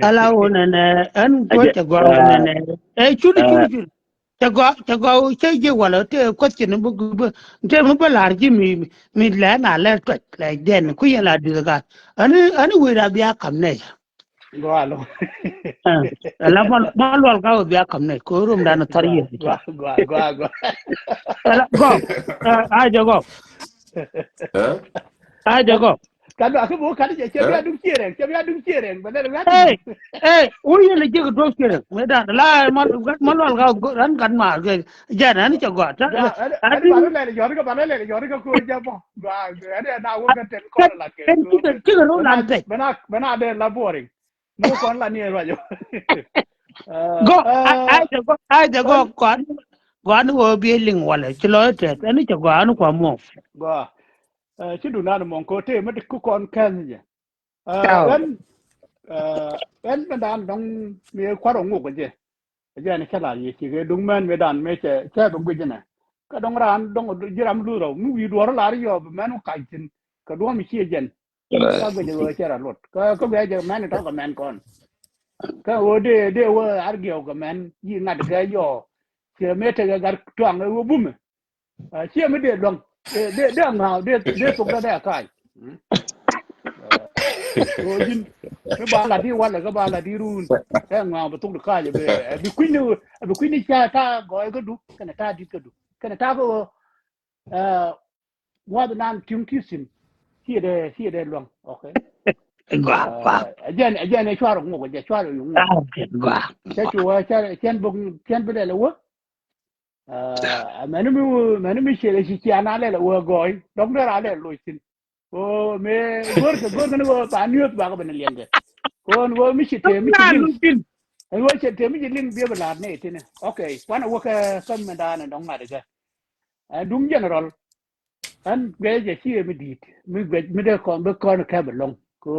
Ala wä nɛnɛ ɛn kuä cɛ gɔaa wä nɛnɛ. Ɛ cuni cuni cuni. Cɛ gɔaa cɛ gɔaa wä cɛ jiɛ walɛ tɛ kuäth cɛ ni bä bä tɛ mi bä la̱r ji̱ mi mi lɛ na lɛ tuɛc lɛ jɛn ku yɛ la di̱th gat. Ɛn ɛn wëë ra bia kam nɛ. Gɔaa lɔ. Ɛla ma lual ka wä bia kam nɛ ko rum dan thar yɛ. Gɔaa gɔaa gɔaa. Ɛla gɔaa. Ɛ a jɛ gɔaa. A jɛ gɔaa. Kan ba ki bu kan je che bia dum che reng che bia dum che reng ba ne rat. Hey, hey, u ye le je do che reng. Me da la ma ma lol ga ran kan ma ge ja na ni che go ta. Ani ba le yo ga ba le yo ga ko ja bo. Ba ani na wo ga ten ko la ke. Ti ga ro la te. Bana bana de la boring. No kon la ni ro jo. Go a je go a je go kon. Go an wo bi ling wala ci lo te ani che go an ko mo. Go. Ci dunan mɔŋ ko te mi ku kɔn kɛn jɛ. Ɛn ɛn mi dan dɔŋ mi kuat ɔ ŋuk jɛ. Jɛ ni cɛ la yi ci kɛ duŋ mɛn mi dan mi cɛ cɛ bi guic jɛ nɛ. Kä dɔŋ ran dɔŋ ji̱ ram luth rɔ mi wi̱i̱ duɔr lar yɔ bi mɛn wä kac thi̱n kɛ duɔ̱m ci jɛn. Kä guic jɛ wee cɛ ra luɔt kä kä guic jɛ mɛn tɔk kɛ mɛn kɔn. Kä wee dee dee wee ar giɛw kɛ mɛn yi ŋa̱t kɛ yɔ. Ciɛ mi tekɛ gat tuaŋ wee bumɛ. Ciɛ mi dee luäŋ dee dee ŋa̱a̱k dee dee thok dee dee ka̱a̱c. Ɣöö ji̱n mi ba lat i̱ walɛ kä ba lat i̱ ruun. Ɛ ŋa̱a̱k bi thok di ka̱a̱c bi bi kui̱ni bi kui̱ni ca ta̱a̱ gɔɔy kä du kɛnɛ ta̱a̱ di̱t kä du kɛnɛ ta̱a̱ kä ɣöö. Wath nan ti̱uŋ ti thi̱n. Ciɛ dee ciɛ dee luäŋ. Okay. Gɔaa gɔaa. Ɛ jɛn ɛ jɛn ɛ cuarɛ ŋuk ɛ jɛ cuarɛ yu ŋuk. Gɔaa. Cɛ cu wä cɛ cɛn bok cɛn bi lɛl ɛ wä. Mɛni mi mɛni mi ciɛ ci cian a lɛl a wee gɔɔy dɔ̱ŋ dee ra lɛl loc thi̱n. Ko mëë go̱r kɛ go̱r kɛn wee ba niöth bakɛ ben liɛŋkɛ. Ko ɛn wee mi ci tëë mi ci liŋ. Ɛn wee ci tëë mi ci liŋ biɛ bi la̱r nɛy thi̱n. Okay kuan a wä kɛ kä mɛn da̱a̱n ɛn dɔ̱ŋ ŋa̱t ikɛ. Ɛn duŋ general. Ɛn guɛc jɛ ci ɛ mi di̱i̱t mi guɛc mi dee kɔn bi kɔn kɛp ɛlɔ̱ŋ. Ko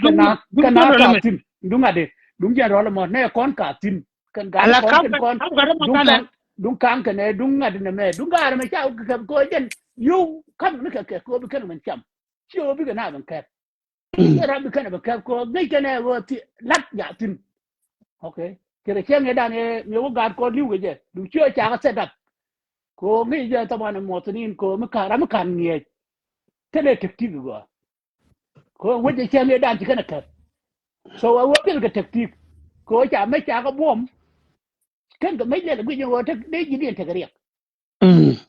kɛn a kɛn a ka thi̱n duŋ ŋa̱t di duŋ general ɛmɔ nɛ kɔn ka thi̱n. Kɛn gat kɔn kɛn kɔn duŋ kaŋ duŋ kaŋ kɛn ɛ duŋ ŋa̱t nɛ mɛ duŋ gaar mɛ ca kɛ kɛ ko jɛn yow kam ni kɛ kɛ ko bi kɛn mɛn cam. Ci ɣöö bikɛ na ben kɛp. Ci ram bi kɛn ben kɛp ko ŋic kɛn ɛ ɣöö ti lat ja thin. Okay. Kɛ rɛ cɛ ŋic dan ɛ ŋic wä gaat kɔn li̱w kɛ jɛ du ci ɣöö ca kɛ set up. Ko ŋic jɛ thaban ɛ muɔthinin ko mi ka̱n ram mi ka̱n ŋiɛc. Tɛn ɛ tɛk tik gɔaa. Ko wec jɛ cɛ ŋic dan ci kɛn ɛ kɛp. So ɛ wä piɛl kɛ tɛk tik. Ko ca mɛ ca kɛ buɔ̱m. Kɛn kɛ mec lɛl guic ni ɣöö tek dee ji̱ diɛn tek riɛk.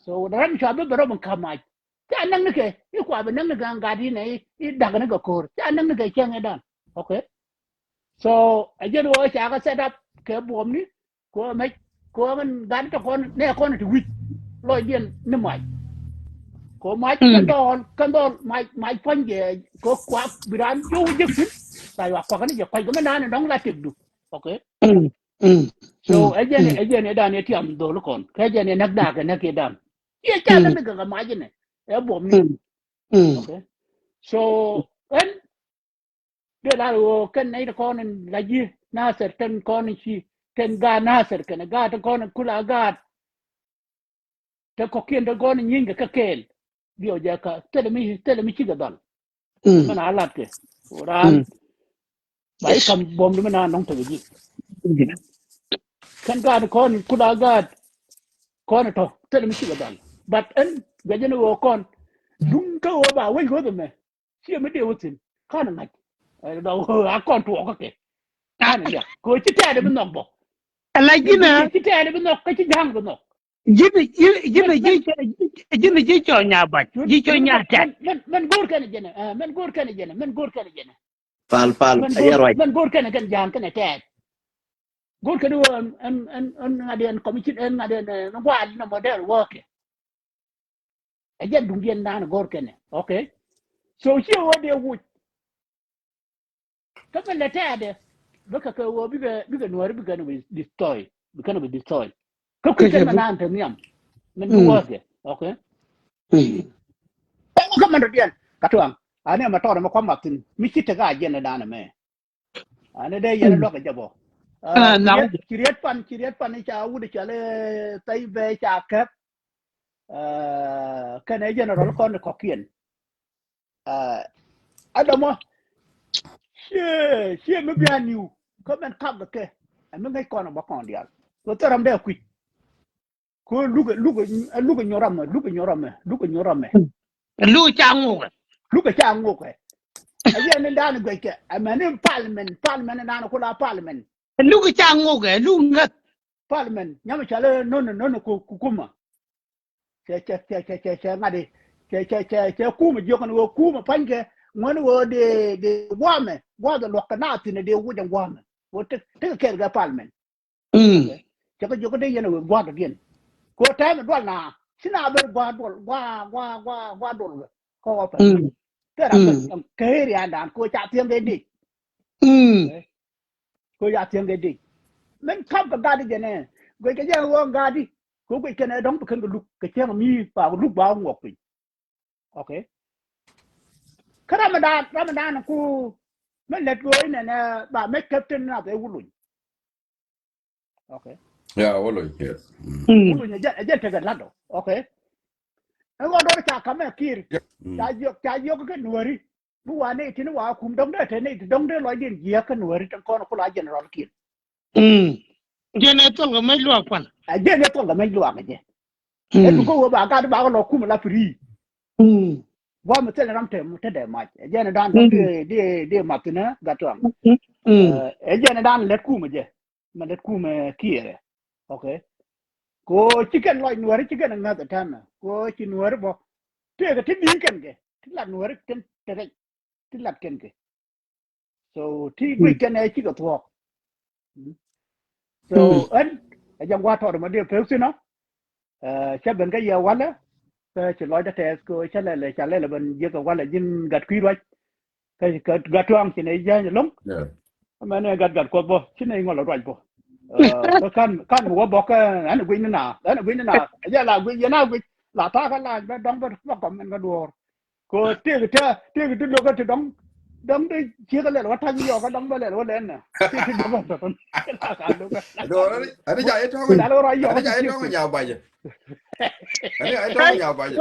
So ram cua bi bɛ rɔ mi ka̱m mac. Ca näk ni kɛ i̱ kua bi näk ni kɛ gat in ɛ i̱ dak ni kɛ ko̱r ca näk ni kɛ cäŋ i̱ dan. Okay. So ɛ jɛn ɣöö ca kɛ set up kɛ buɔ̱m ni. Ko mec ko ɣän gat tɛ kɔn nɛ kɔn ti wi̱c. Lɔc diɛn ni mac. Ko mac kɛ dhɔl kɛ dhɔl mac mac pua̱ny jɛ ko kuak bi raan jo̱w jek thi̱n. Ca yua kuak ni jɛ kuac kɛ mi naan in dɔ̱ŋ la tëkdu. Okay. Mm. So, mm, ɛ jɛn, mm, ɛ jɛn ɛ dan ɛ tiam dhol kɔn. Kɛ jɛn ɛ näk dak ɛ näk ɛ dan. Yɛ ca, mm, lɛ mi kɛ kɛ mac inɛ. Ɛ buɔm ni. Mm. Mm. Okay. So, ɛn dee lar ɣöö kɛn nɛy ti kɔn in la ji̱ Nasir, tin kɔn in ci, tin gaat Nasir kɛnɛ gaat ti kɔn in kula gaat. Te kɔkiɛn te gɔn in nyienkɛ kɛ kɛɛl. Diɔ jɛ ka thilɛ mi, thilɛ mi cikɛ dhɔl. Mm. Mɛn a lat kɛ. Ran. Mm. Ba i̱ kam buɔm di mɛn a nɔŋ tekɛ ji̱. Mm. Kɛn gaat kɔn in kula gaat kɔn in tɔ thilɛ mi cikɛ dhɔl. But ɛn guɛcɛ ni ɣöö kɔn duŋ kä ɣöö ba wec ɣöth ɛmɛ. Ciɛ mi dee wä thi̱n ka̱n ŋa̱c. Ɛ dɔ̱ a kɔn tuɔɔk kä kɛ. Ka̱n ŋa̱c kɛ ci tɛɛt bi nhɔk bɔ. Ala ji̱n a ci tɛɛt bi nhɔk kä ci ja̱a̱ŋ bi nhɔk. Ji̱n ji̱n ji̱n ji̱ ji̱n ji̱ cɔ nya bac ji̱ cɔ nya tɛɛt. Mɛn go̱o̱r kɛn jɛnɛ, mɛn go̱o̱r kɛn jɛnɛ, mɛn go̱o̱r kɛn jɛnɛ. Pal pal a yɛ ruac. Mɛn go̱o̱r kɛn kɛn ja̱a̱ŋ kɛn tɛɛt. Go̱o̱r kɛn wä ɛn ɛn ɛn ŋa̱t ɛn kɔmicin ɛn ŋa̱t ɛn ɛn gua̱a̱l nɔmɔ dɛr wä kɛ. Ɛ jɛn duŋdiɛn naan go̱o̱r kɛnɛ. Okay. So ciɛ ɣöö dee wuc. Kä mɛ lɛ tɛɛdɛ bikɛ kɛ ɣöö bikɛ bikɛ nuääri bikɛ ni bi destroy, bikɛ ni bi destroy. Kä kui̱ kɛn mɛ naan te nhiam. Min bi wuɔ̱thkɛ. Okay. Kä mɛn dɔ̱diɛn ka tuaŋ. Ani ɛmɛ tɔɔt ɛmɛ kua̱m mak thi̱n mi ci tekɛ a jiɛn ni naan ɛmɛ. Ani dee yɛn luäk kɛ jɛ bɔ. Ci riet pan, ci riet pan i̱ ca wut i̱ cɔal i̱ thɛy bɛ ca kɛp. Kɛnɛ general kɔn i̱ kɔkiɛn. Adɔmɔ ciɛ ciɛ mi bia niw kä mɛn kap kɛ. Ɛmi ŋäc kɔn i̱ bä kɔn diaal kɛ thil ram dee kui̱c. Ko luk luk luk nyuɔrɔmɛ, luk nyuɔrɔmɛ, luk nyuɔrɔmɛ. Luk ca ŋukɛ. Luk ca ŋukɛ. Ɛ yɛn ni dan guɛckɛ. Ɛ mɛn ni parliament, parliament ni dan kula parliament. Luk ca ŋukɛ, luk ŋäth. Parliament nyam cale non non ku kuma. Cɛ cɛ cɛ cɛ cɛ cɛ ŋadi. Cɛ cɛ cɛ cɛ kuma jiɔkɛn wä kuma pankɛ. Ŋuɛn wä de de guamɛ guamɛ luɔk kɛ na thin de wucɛ guamɛ. Wä tek tek kɛɛl kɛ parliament. Cɛ kɛ jiök kä dee yɛn ɛ wek gua̱a̱th dɔ̱diɛn. Kɛ ɣöö tɛmɛ dual na ci na ber gua̱a̱th dual gua̱a̱ gua̱a̱ gua̱a̱ gua̱a̱ dual wek kä ɣɔpɛ. Kɛ ram kɛ area dan kɛ ɣöö ca thiäŋ kɛ dec. Kɛ ɣöö ca thiäŋ kɛ dec. Min kap kɛ gat i̱ jɛn ɛ guec kɛ jɛ ɣöö gat i̱ kɛ ɣöö guec kɛn ɛ dɔ̱ŋ bi kɛn kɛ luk kɛ cäŋ mi ba luk ba ŋuɔk piny. Okay. Kä Ramadan, Ramadan ku mɛ lɛt go̱o̱r inɛnɛ ba mɛ captain na bɛ wuluny. Okay. Yeah, wuluny, yes. Wuluny ɛ jɛn, ɛ jɛn tekɛ lat dɔ. Okay. Ɛ ɣɔn dɔr ca kamɛ kir. Ca jiök, ca jiök kɛ nuäri. Bi wa nɛy tin wa kum dɔ̱ŋ dee te nɛy ti dɔ̱ŋ dee lɔcdiɛn jiääk kä nuäri tin kɔn kula general kir. Jɛn ɛ thol kɛ mec luak pan. Ɛ jɛn ɛ thol kɛ mec luak ɛ jɛ. Ɛ duŋ kä wee ba gat ba kɛ lɔ kum la free. Guam thil ram te te dee mac. Ɛ jɛn ɛ dan dee dee dee math thinɛ gat tuaŋ. Ɛ jɛn ɛ dan lɛt kum ɛ jɛ. Mɛ lɛt kum ɛ kiɛrɛ. Okay. Ko ci kɛn lɔc nuɛri ci kɛn ɛ ŋa̱th ɛ tɛmɛ. Ko ci nuɛri bɔ. Tëëkɛ ti di̱i̱n kɛn kɛ ti lat nuɛri kɛn te rɛc. Ti lat kɛn kɛ. So ti guic kɛn ɛ cikɛ thuɔ̱k. So ɛn ɛ jɛ gua̱a̱th tɔɔt ɛmɔ dee pek thin ɔ. Cä ben kä yɛ walɛ kä ci lɔcdä tɛth kɛ cä lɛlɛ ca lɛlɛ ben jiäk kɛ walɛ ji̱n gat kui̱ ruac. Kä gat tuaŋ ci nɛ jiäny ɛlɔ̱ŋ. Mɛn ɛ gat gat kuɔth bä ci nɛ ŋɔl ɛ ruac bä. Kä kan kan mi wä bɔk ɛn ɛ guic ni na ɛn ɛ guic ni na ɛ jɛ la guic yɛn a guic la thakä lac bä dɔ̱ŋ bä bä kɔm ɛn kä duɔ̱ɔ̱r. Ko tiek tɛ tiek ti lokä ti dɔŋ dɔŋ ti ciek lɛl wä ta̱ny yɔk dɔŋ bä lɛl wä lɛn nɛ. Tiek ti lokä tɔtɔn. Ani ja itɔŋ. Dal wä rɔ yɔk ani ja itɔŋ nya baje. Ani ja itɔŋ nya baje.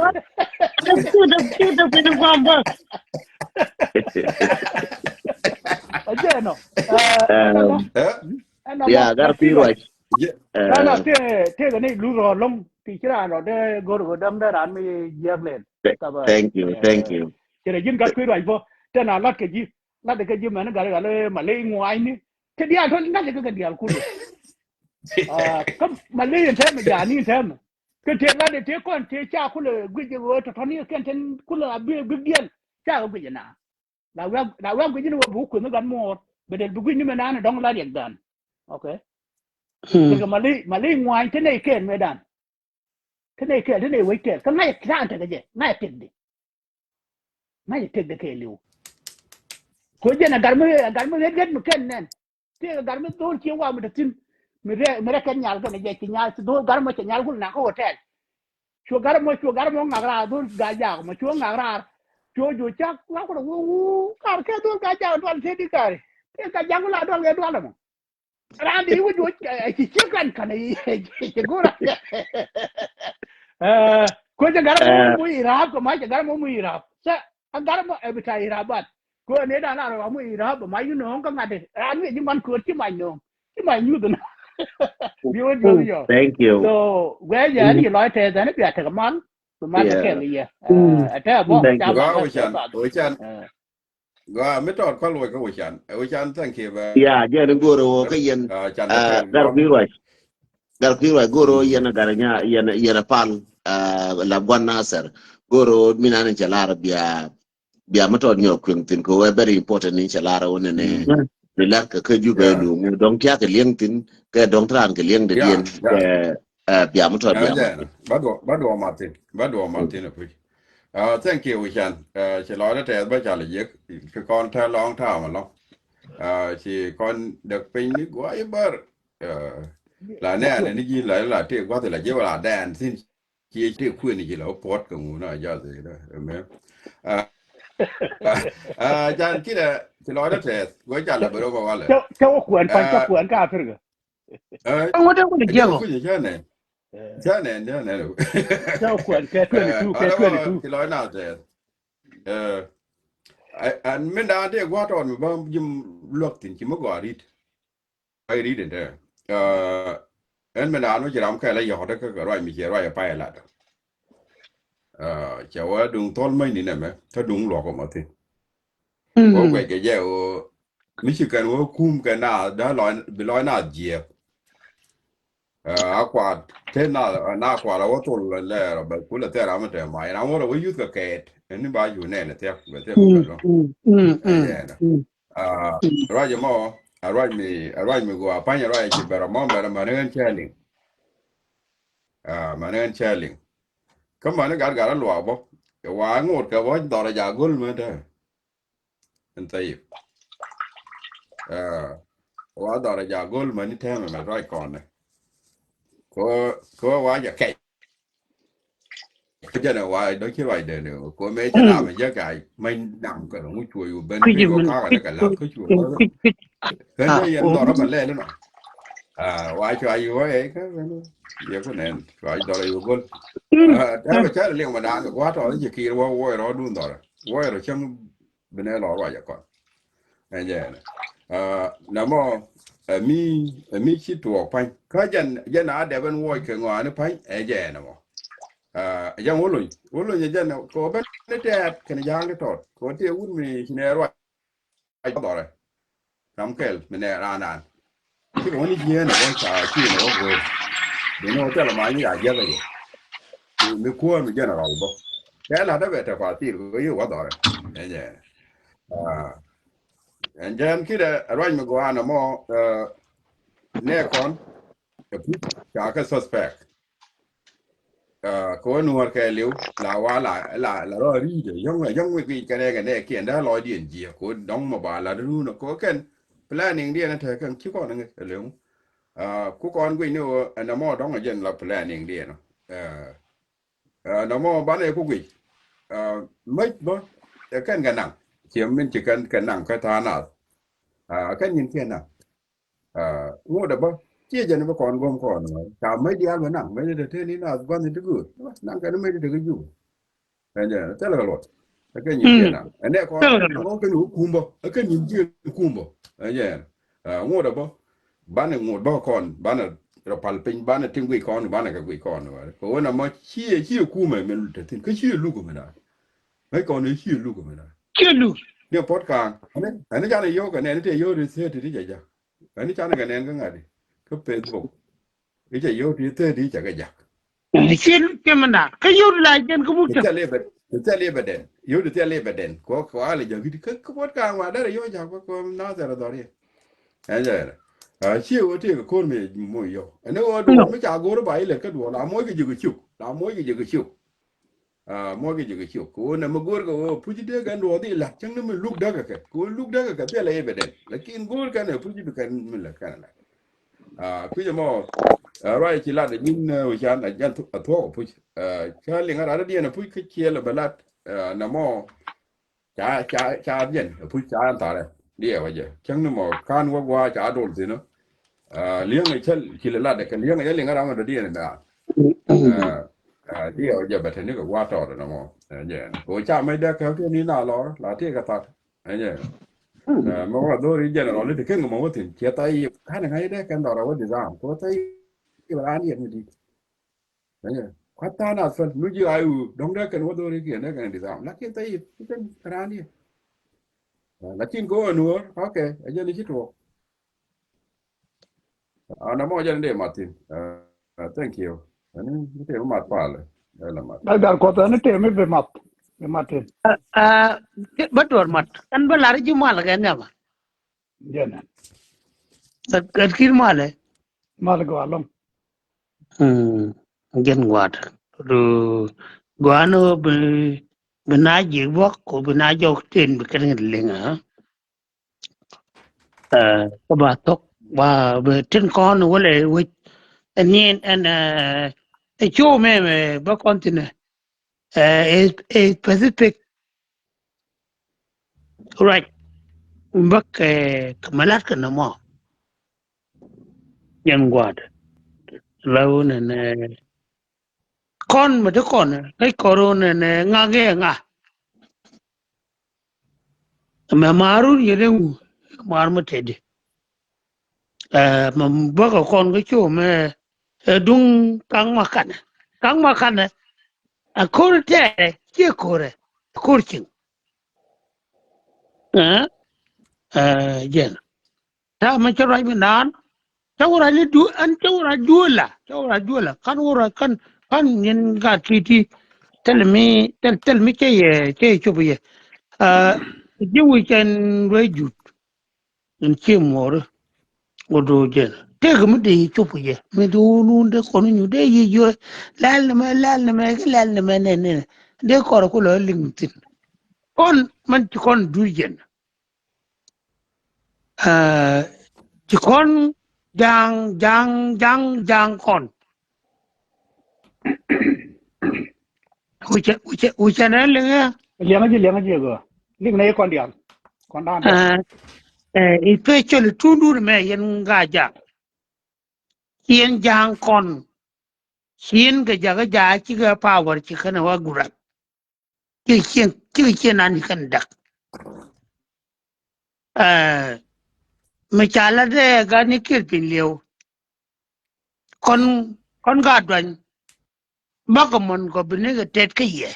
Dɔk ti dɔk ti dɔk ti guam bä. Ajɛ nɔ. Ɛnɔ. Ya gar pi ruac. Ɛnɔ tiek tiek ni lu rɔ lɔŋ ti ci ran rɔ de gor go dɔŋ de ran mi jiɛk len. Thank you, thank you. Cɛ rɛ ji̱n gat kui̱ ruac bä tɛn a lat kɛ ji̱ lat kɛ ji̱ mɛn gat gat ma ley ŋua̱a̱cni. Kɛ diaal tɔ̱ lat kɛ kɛ diaal kul. Kä ma ley in tɛmɛ ja̱a̱ni in tɛmɛ kɛ tëë lat tëë kɔn tëë ca kulɛ guic ɣöö tɔ̱tɔ̱ni kɛn tɛn kulɛ a bi guic diɛl ca kɛ guic ina. La wek la wek guic ni wä bi wä kueth ni gat muɔɔr bɛ del bi guic ni mɛ naan dɔ̱ŋ la riɛk dan. Okay. Kɛ ma ley ma ley ŋua̱a̱ny tɛn nɛy kɛɛl mɛ dan. Kä nɛy kɛɛl, kä nɛy wec kɛɛl, kä ŋa̱c ɛ ta̱a̱n tekɛ jɛ, ŋa̱c ɛ tëkdɛ. Ŋa̱c ɛ tëkdɛ kɛɛliw. Ko jɛn ɛ gat mi, ɛ gat mi ɣet ɣet mi kɛn nɛn. Tëëkɛ gat mi dho̱o̱l cie wa mi te thi̱n. Mi rɛ, mi rɛ kɛn nyal kɛn jɛ ci nyal ci dhol gar mɔ cɛ nyal kul nak kä hotel. Cu gar mɔ, cu gar mɔ ŋak raar dhol ga jak mɔ cu ŋak raar. Cu ju cak la kul wu wu kar kɛ dhol ga jak dual te di kari. Kɛ ga jak la dual kɛ dual mɔ. Raan di wi̱c wi̱c ci ci kan kan ci gura. Ko ci gar mɔ mu irap ko ma ci gar mɔ mu irap. Sa a gar mɔ e bita irap bat. Ko ne da na ro mu irap ma yu no ka ŋade. Raan wi̱c ji man ko ci ma no. Ci ma nyuth na. Bi wä duɔth yɔ. Thank you. So wee yɛ ni lɔc tɛth ɛn bia tek mal. Bi mal kɛ kɛl yɛ. Ɛ tɛ bɔ. Thank you. Ca ba kɛ ba. Gɔaa wä can, wä can. Gɔaa mi tɔt kɔl wä kä wä can. Wä can, thank you bɛ. Ya jɛ ni go̱o̱r wä kä yɛn. Can bɛ kɛl gar kui̱ ruac. Gar kui̱ ruac go̱o̱r wä yɛn gar nya yɛn yɛn a pal. La guan Nasir go̱o̱r wä mi nan cɛ lar bia bia mi tɔt nyɔk kueŋ thin kɛ wee very important ni cɛ lar wä nɛnɛ. Bi lar kɛ kä Jubɛ luŋ dɔŋ tiak kɛ liɛŋ thin kɛ dɔŋ tran kɛ liɛŋ de diɛn kɛ bia mi tɔt bia. Ba duɔ, ba duɔ Martin, ba duɔ Martin a kui̱. Thank you wi̱can. Ci lɔcdä tɛth ba ca lɛ jiɛk ci kɔn tɛ lɔŋ ta̱a̱ mɛ lɔŋ. Ci kɔn däk piny ni guay bär. La nɛɛnɛ ni ji̱ la la tëë gua̱th la jiɛ wala dɛɛn thin. Ci ci kuën ci la puɔt kɛ ŋun a jath ëë dä ɛmɛ. Can kidɛ ci lɔcdä tɛth guä ca la bɛ rɔ bä walɛ. Cä wä kuɛn pan cä kuɛn ka thir kɛ. Aŋu dee wä jiɛk ɔ. Kui̱ cä nɛ. Cä nɛ cä nɛ. Cä wä kuɛn kɛ twenty two kɛ twenty two. Ci lɔcdä tɛth. Ɛn min daan tëë gua̱a̱t tɔɔt mi bä ji̱ luäk thi̱n ci mi gɔaa ri̱t. Ruac ri̱t in te. Ɛn mi naan mi ci ram kɛl a yɔ̱k te kä ruac mi ci ruac a pay lat. Cɛ wä duŋ thɔl mäc ni nɛmɛ tä duŋ luɔk ɔ ma thin. Wä guɛc kɛ jɛ wä mi ci kɛn wä kum kɛ naath dä lɔc bi lɔc naath jiɛɛk. A kuat te na na kuat a wä thol lɛɛr bɛ kulɛ thɛr ram te ma ram wä rɛ wä yuth kɛ kɛɛt ɛn ni ba yu nɛn thiak bɛ thiak bɛ lɔ. Ruac mɔ a ruac mi a ruac mi gua pany a ruac ci bɛr mɔ bɛr mani ɣän cɛ liŋ. Mani ɣän cɛ liŋ kä mani gat gat a luak bɔ wa ŋot kɛ bɔ dhɔr a ja gol mɛ te. Ɛn thayip. Wa dhɔr a ja gol mani tɛmɛ mɛ ruac kɔnɛ. Ko ko wa ja kɛc. Jɛn ɛ wa̱a̱ dɔ̱ ci ruacdɛ ni ɣöö ko̱mɛ cɛ nam ɛ jɛ ka mac nam kɛ dɔ̱ŋ cuɔ̱c wä ben kui̱c wä kakä dɛ kɛ la̱th kä cuɔ̱c wä. Ɣän jɛ yɛn dhɔr ɛ bä lɛl inɔ. Wa cua yi wä ɛ kä ɣän yɛ ku nɛn cua yi dhɔr ɛ yi wä go̱l. Tɛmɛ cä liŋ mɛ da̱a̱n kɛ gua̱a̱t tɔ̱ ci ki̱i̱r wä wä ɛ rɔ̱ duun dhɔr ɛ wä ɛ rɔ cäŋ. Bi nɛ lɔ ruac ɛ kɔn. Ɛ jɛ ɛnɛ. Nɛ mɔ ɛ mi ɛ mi ci tuɔɔk pa̱ny kä jɛn jɛn a dɛp ɛn wuɔc kɛ ŋɔaani pa̱ny ɛ jɛ ɛnɛ mɔ. Ɛ jɛn wä lony wä lony ɛ jɛn kɛ wä ben ni tɛɛt kɛn ja̱a̱ŋ ti tɔt kɛ wä tëë wut mi ci nɛ ruac dhɔrɛ. Ram kɛl mi nɛ raan raan. Cikɛ wä ni jiɛɛn ɛ wä ca ci nɛ wä go̱o̱r. Bi ni wä thilɛ mac ni ca jiäk ɛ yɛ. Mi kuäär mi jɛn a rɔl bä kɛ la̱t ɛ bɛ tɛ pa thil kɛ wä yi wä dhɔrɛ. Ɛ jɛ ɛnɛ. Ɛn jɛn kidɛ ruac mi gɔaa nɔmɔ nɛ kɔn ɛ puc ca kɛ suspect. Kɛ wä nuɔr kɛ liw la wa la la la rɔ ri̱i̱dɛ yɔ̱ŋ yɔ̱ŋ mi guic kɛnɛ kɛ nɛ kiɛn dee lɔcdiɛn jiɛ kɛ wä dɔ̱ŋ mɔ ba la run kɛ wä kɛn planning diɛn ɛ te kɛn ci kɔn ŋic ɛ liw. Ku kɔn guic ni wä ɛn ɛmɔ dɔ̱ŋ ɛ jɛn la planning diɛn ɔ. Nɔmɔ banɛ ku guic. Mäc bä ɛ kɛn kɛ naŋ ciɛ min ci kɛn kɛ naŋ kä tha̱a̱ŋ nath. Kɛn nyin kiɛ naŋ. Ŋot ɛ bä ciɛ jɛn bä kɔn gɔm kɔn ca mäc diaal bä naŋ mäc dee te ni nath gua̱n ti gööt naŋ kɛn mäc dee te kä jup. Ɛn jɛ thilɛ kɛ luɔt. Ɛ kɛn nyin kiɛ naŋ ɛ nɛ kɔn ŋɔk kɛn wä kum bä ɛ kɛn nyin kiɛ kum bä. Ɛn jɛ ŋot ɛ bä. Banɛ ŋot bä kɔn banɛ rɔ pal piny banɛ tin guic kɔn banɛ kɛ guic kɔn. Kɛ wen amɔ ciɛ ciɛ kumɛ min te thin kä ciɛ luk mi na. Mɛ kɔn ciɛ luk mi na. Ciɛ luk. Ni pɔt kaŋ ani ani canɛ yio̱w kɛ nɛn ni te yio̱w ri thirty ti jɛ jak. Ani canɛ kɛ nɛn kä ŋa̱t di kä Facebook. I̱ cɛ yio̱w ti thirty cɛ kɛ jak. Ci kɛ mɛ na kä yio̱w la jɛn kä muk tɛ. Thil i̱ bɛ thil i̱ bɛ den yio̱w ti thil i̱ bɛ den kɔ kɔ alɛ jak i̱ ti kä kä pɔt kaŋ wa derɛ yio̱w jak kɔ kɔ na thɛrɛ dhɔr yɛ. Ɛn jɛ ɛn a ci wä ti kɛ ko̱r mi mo yio̱w ɛn wä duɔl mi ca go̱r ba ilɛ kä duɔl a moc kɛ ji̱ kɛ cuk a moc kɛ ji̱ kɛ cuk. Muɔ̱c kɛ jɛ kɛ ciök kɛ ɣöö nɛmɛ go̱o̱rkɛ ɣöö puc dee kɛn duɔɔth i̱ la̱t cäŋ ni mi luk däkɛ kɛ kɛ ɣöö luk däkɛ kɛ thilɛ i̱ bɛ dɛn lakin go̱o̱r kɛn ɛ puc bi kɛn mi lät kɛn ɛ la̱t. Kui̱c ɛmɔ ruac ci lat ɛ nyin wi̱can a jɛn a thuɔ̱k ɛ puc. Cä liŋ a rat a diɛn ɛ puc kä ciɛl ɛ bɛ lat nɛ mɔ. Ca ca ca jɛn ɛ puc ca ɛn tharɛ diɛ wä jɛ cäŋ ni mɔ kan wä gua̱a̱ ca dol thi̱n. Li̱eŋ ɛ cä ci lɛ lat ɛ kɛ li̱eŋ ɛ cä liŋ a ram ɛ dɔ̱diɛn ɛ daal. Diɛ wä jɛ bɛ te ni kɛ gua̱a̱ tɔɔt ɛ nɛ mɔ. Jɛ kɛ wä ca mec dee kɛ kɛ ni na lɔr la tiɛ kɛ that. Ɛnyɛ. Mɛ wä dhori general ni ti ken kɛ mɔ wä thin ciɛ tha yi kan ŋa̱c dee kɛn dhɔr a wä disarm kɛ wä tha yi ran yɛn ni di. Ɛnyɛ. Kuat than a thil nu ji̱ a yu dɔ̱ŋ dee kɛn wä dhori kiɛn dee kɛn disarm lakin tha yi ti ken ran yɛn. Lakin kɛ wä nuɔr okay ɛ jɛn i̱ ci tuɔɔk. Ana mɔ jɛn dee mat thin. Thank you. Ɛn ni tëë mi mat palɛ. Ɛn la mat. Dak dar kɔth ɛn ni tëë mi bi mat. Bi mat thin. Bä duɔr mat ɛn bä lar ji̱ mal kɛ nhiama. Jɛn ɛn. Gat kir malɛ. Mal gɔaa lɔŋ. Jɛn gua̱a̱t du gua̱a̱n bi bi na ji̱ buɔk ko bi na jɔk tin bi kɛn ŋi̱t liŋ. Kä ba thok ba bi tin kɔn wala wec. Ɛn ni ɛn ɛ co mɛ mɛ bä kɔn thin ɛ ɛ Pacific. Right. Bä kɛ kɛ mɛ lat kɛ nɔmɔ. Jɛn gua̱a̱t la wun ɛn ɛ kɔn mɛ ti kɔn ɛ kɔr wun ɛn ɛ ŋa gɛ ŋa. Mɛ maarun yɛ den wu maar mɛ tɛdi. Mɛ bäkɛ kɔn kä co mɛ ɛ duŋ kaŋ ma kanɛ kaŋ ma kanɛ. A ko̱r tɛɛrɛ ciɛ ko̱rɛ a ko̱r ciŋ. Jɛn. Ta̱a̱ mɛ cä ruac mi naan cä wä ruac ni du ɛn cä wä ruac duɔla cä wä ruac duɔla kan wä ruac kan kan nyin gaat ti̱ti̱. Thil mi thil thil mi cä yɛ cä yɛ cop yɛ. Ji̱ wi̱c ɛn ruac jut ɛn cië muɔɔri. Wä do̱o̱ jɛn tëëk mi dee yɛ cop yɛ mi do̱o̱ nuun dee kɔn nyu dee yɛ yɔ lɛl ni mɛ lɛl ni mɛ ki lɛl ni mɛ nɛn nɛn dee kɔr ku lɔ liŋ thi̱n. Kɔn mɛn ci kɔn duc jɛn. Ci kɔn ja̱a̱ŋ ja̱a̱ŋ ja̱a̱ŋ ja̱a̱ŋ kɔn. Wucɛ wucɛ wucɛ nɛ liŋɛ. Liɛŋä ji̱ liɛŋä ji̱ gɔaa liŋ nɛ yi kɔn diaal. Kɔn da̱a̱n diaal. Especially tundun mɛ yɛn gaa ja̱a̱ŋ. Ci yɛn ja̱a̱ŋ kɔn ci yɛn kɛ jakä ja̱a̱ cikɛ power ci kɛn ɛ wa gurak. Cikɛ ciɛn cikɛ ciɛn an ci kɛn dak. Mi ca la dee gat ni kiɛt piny liɛw. Kɔn kɔn gat duany. Bakɛ mɔn kɔ bi ni kɛ tɛt kä yɛ.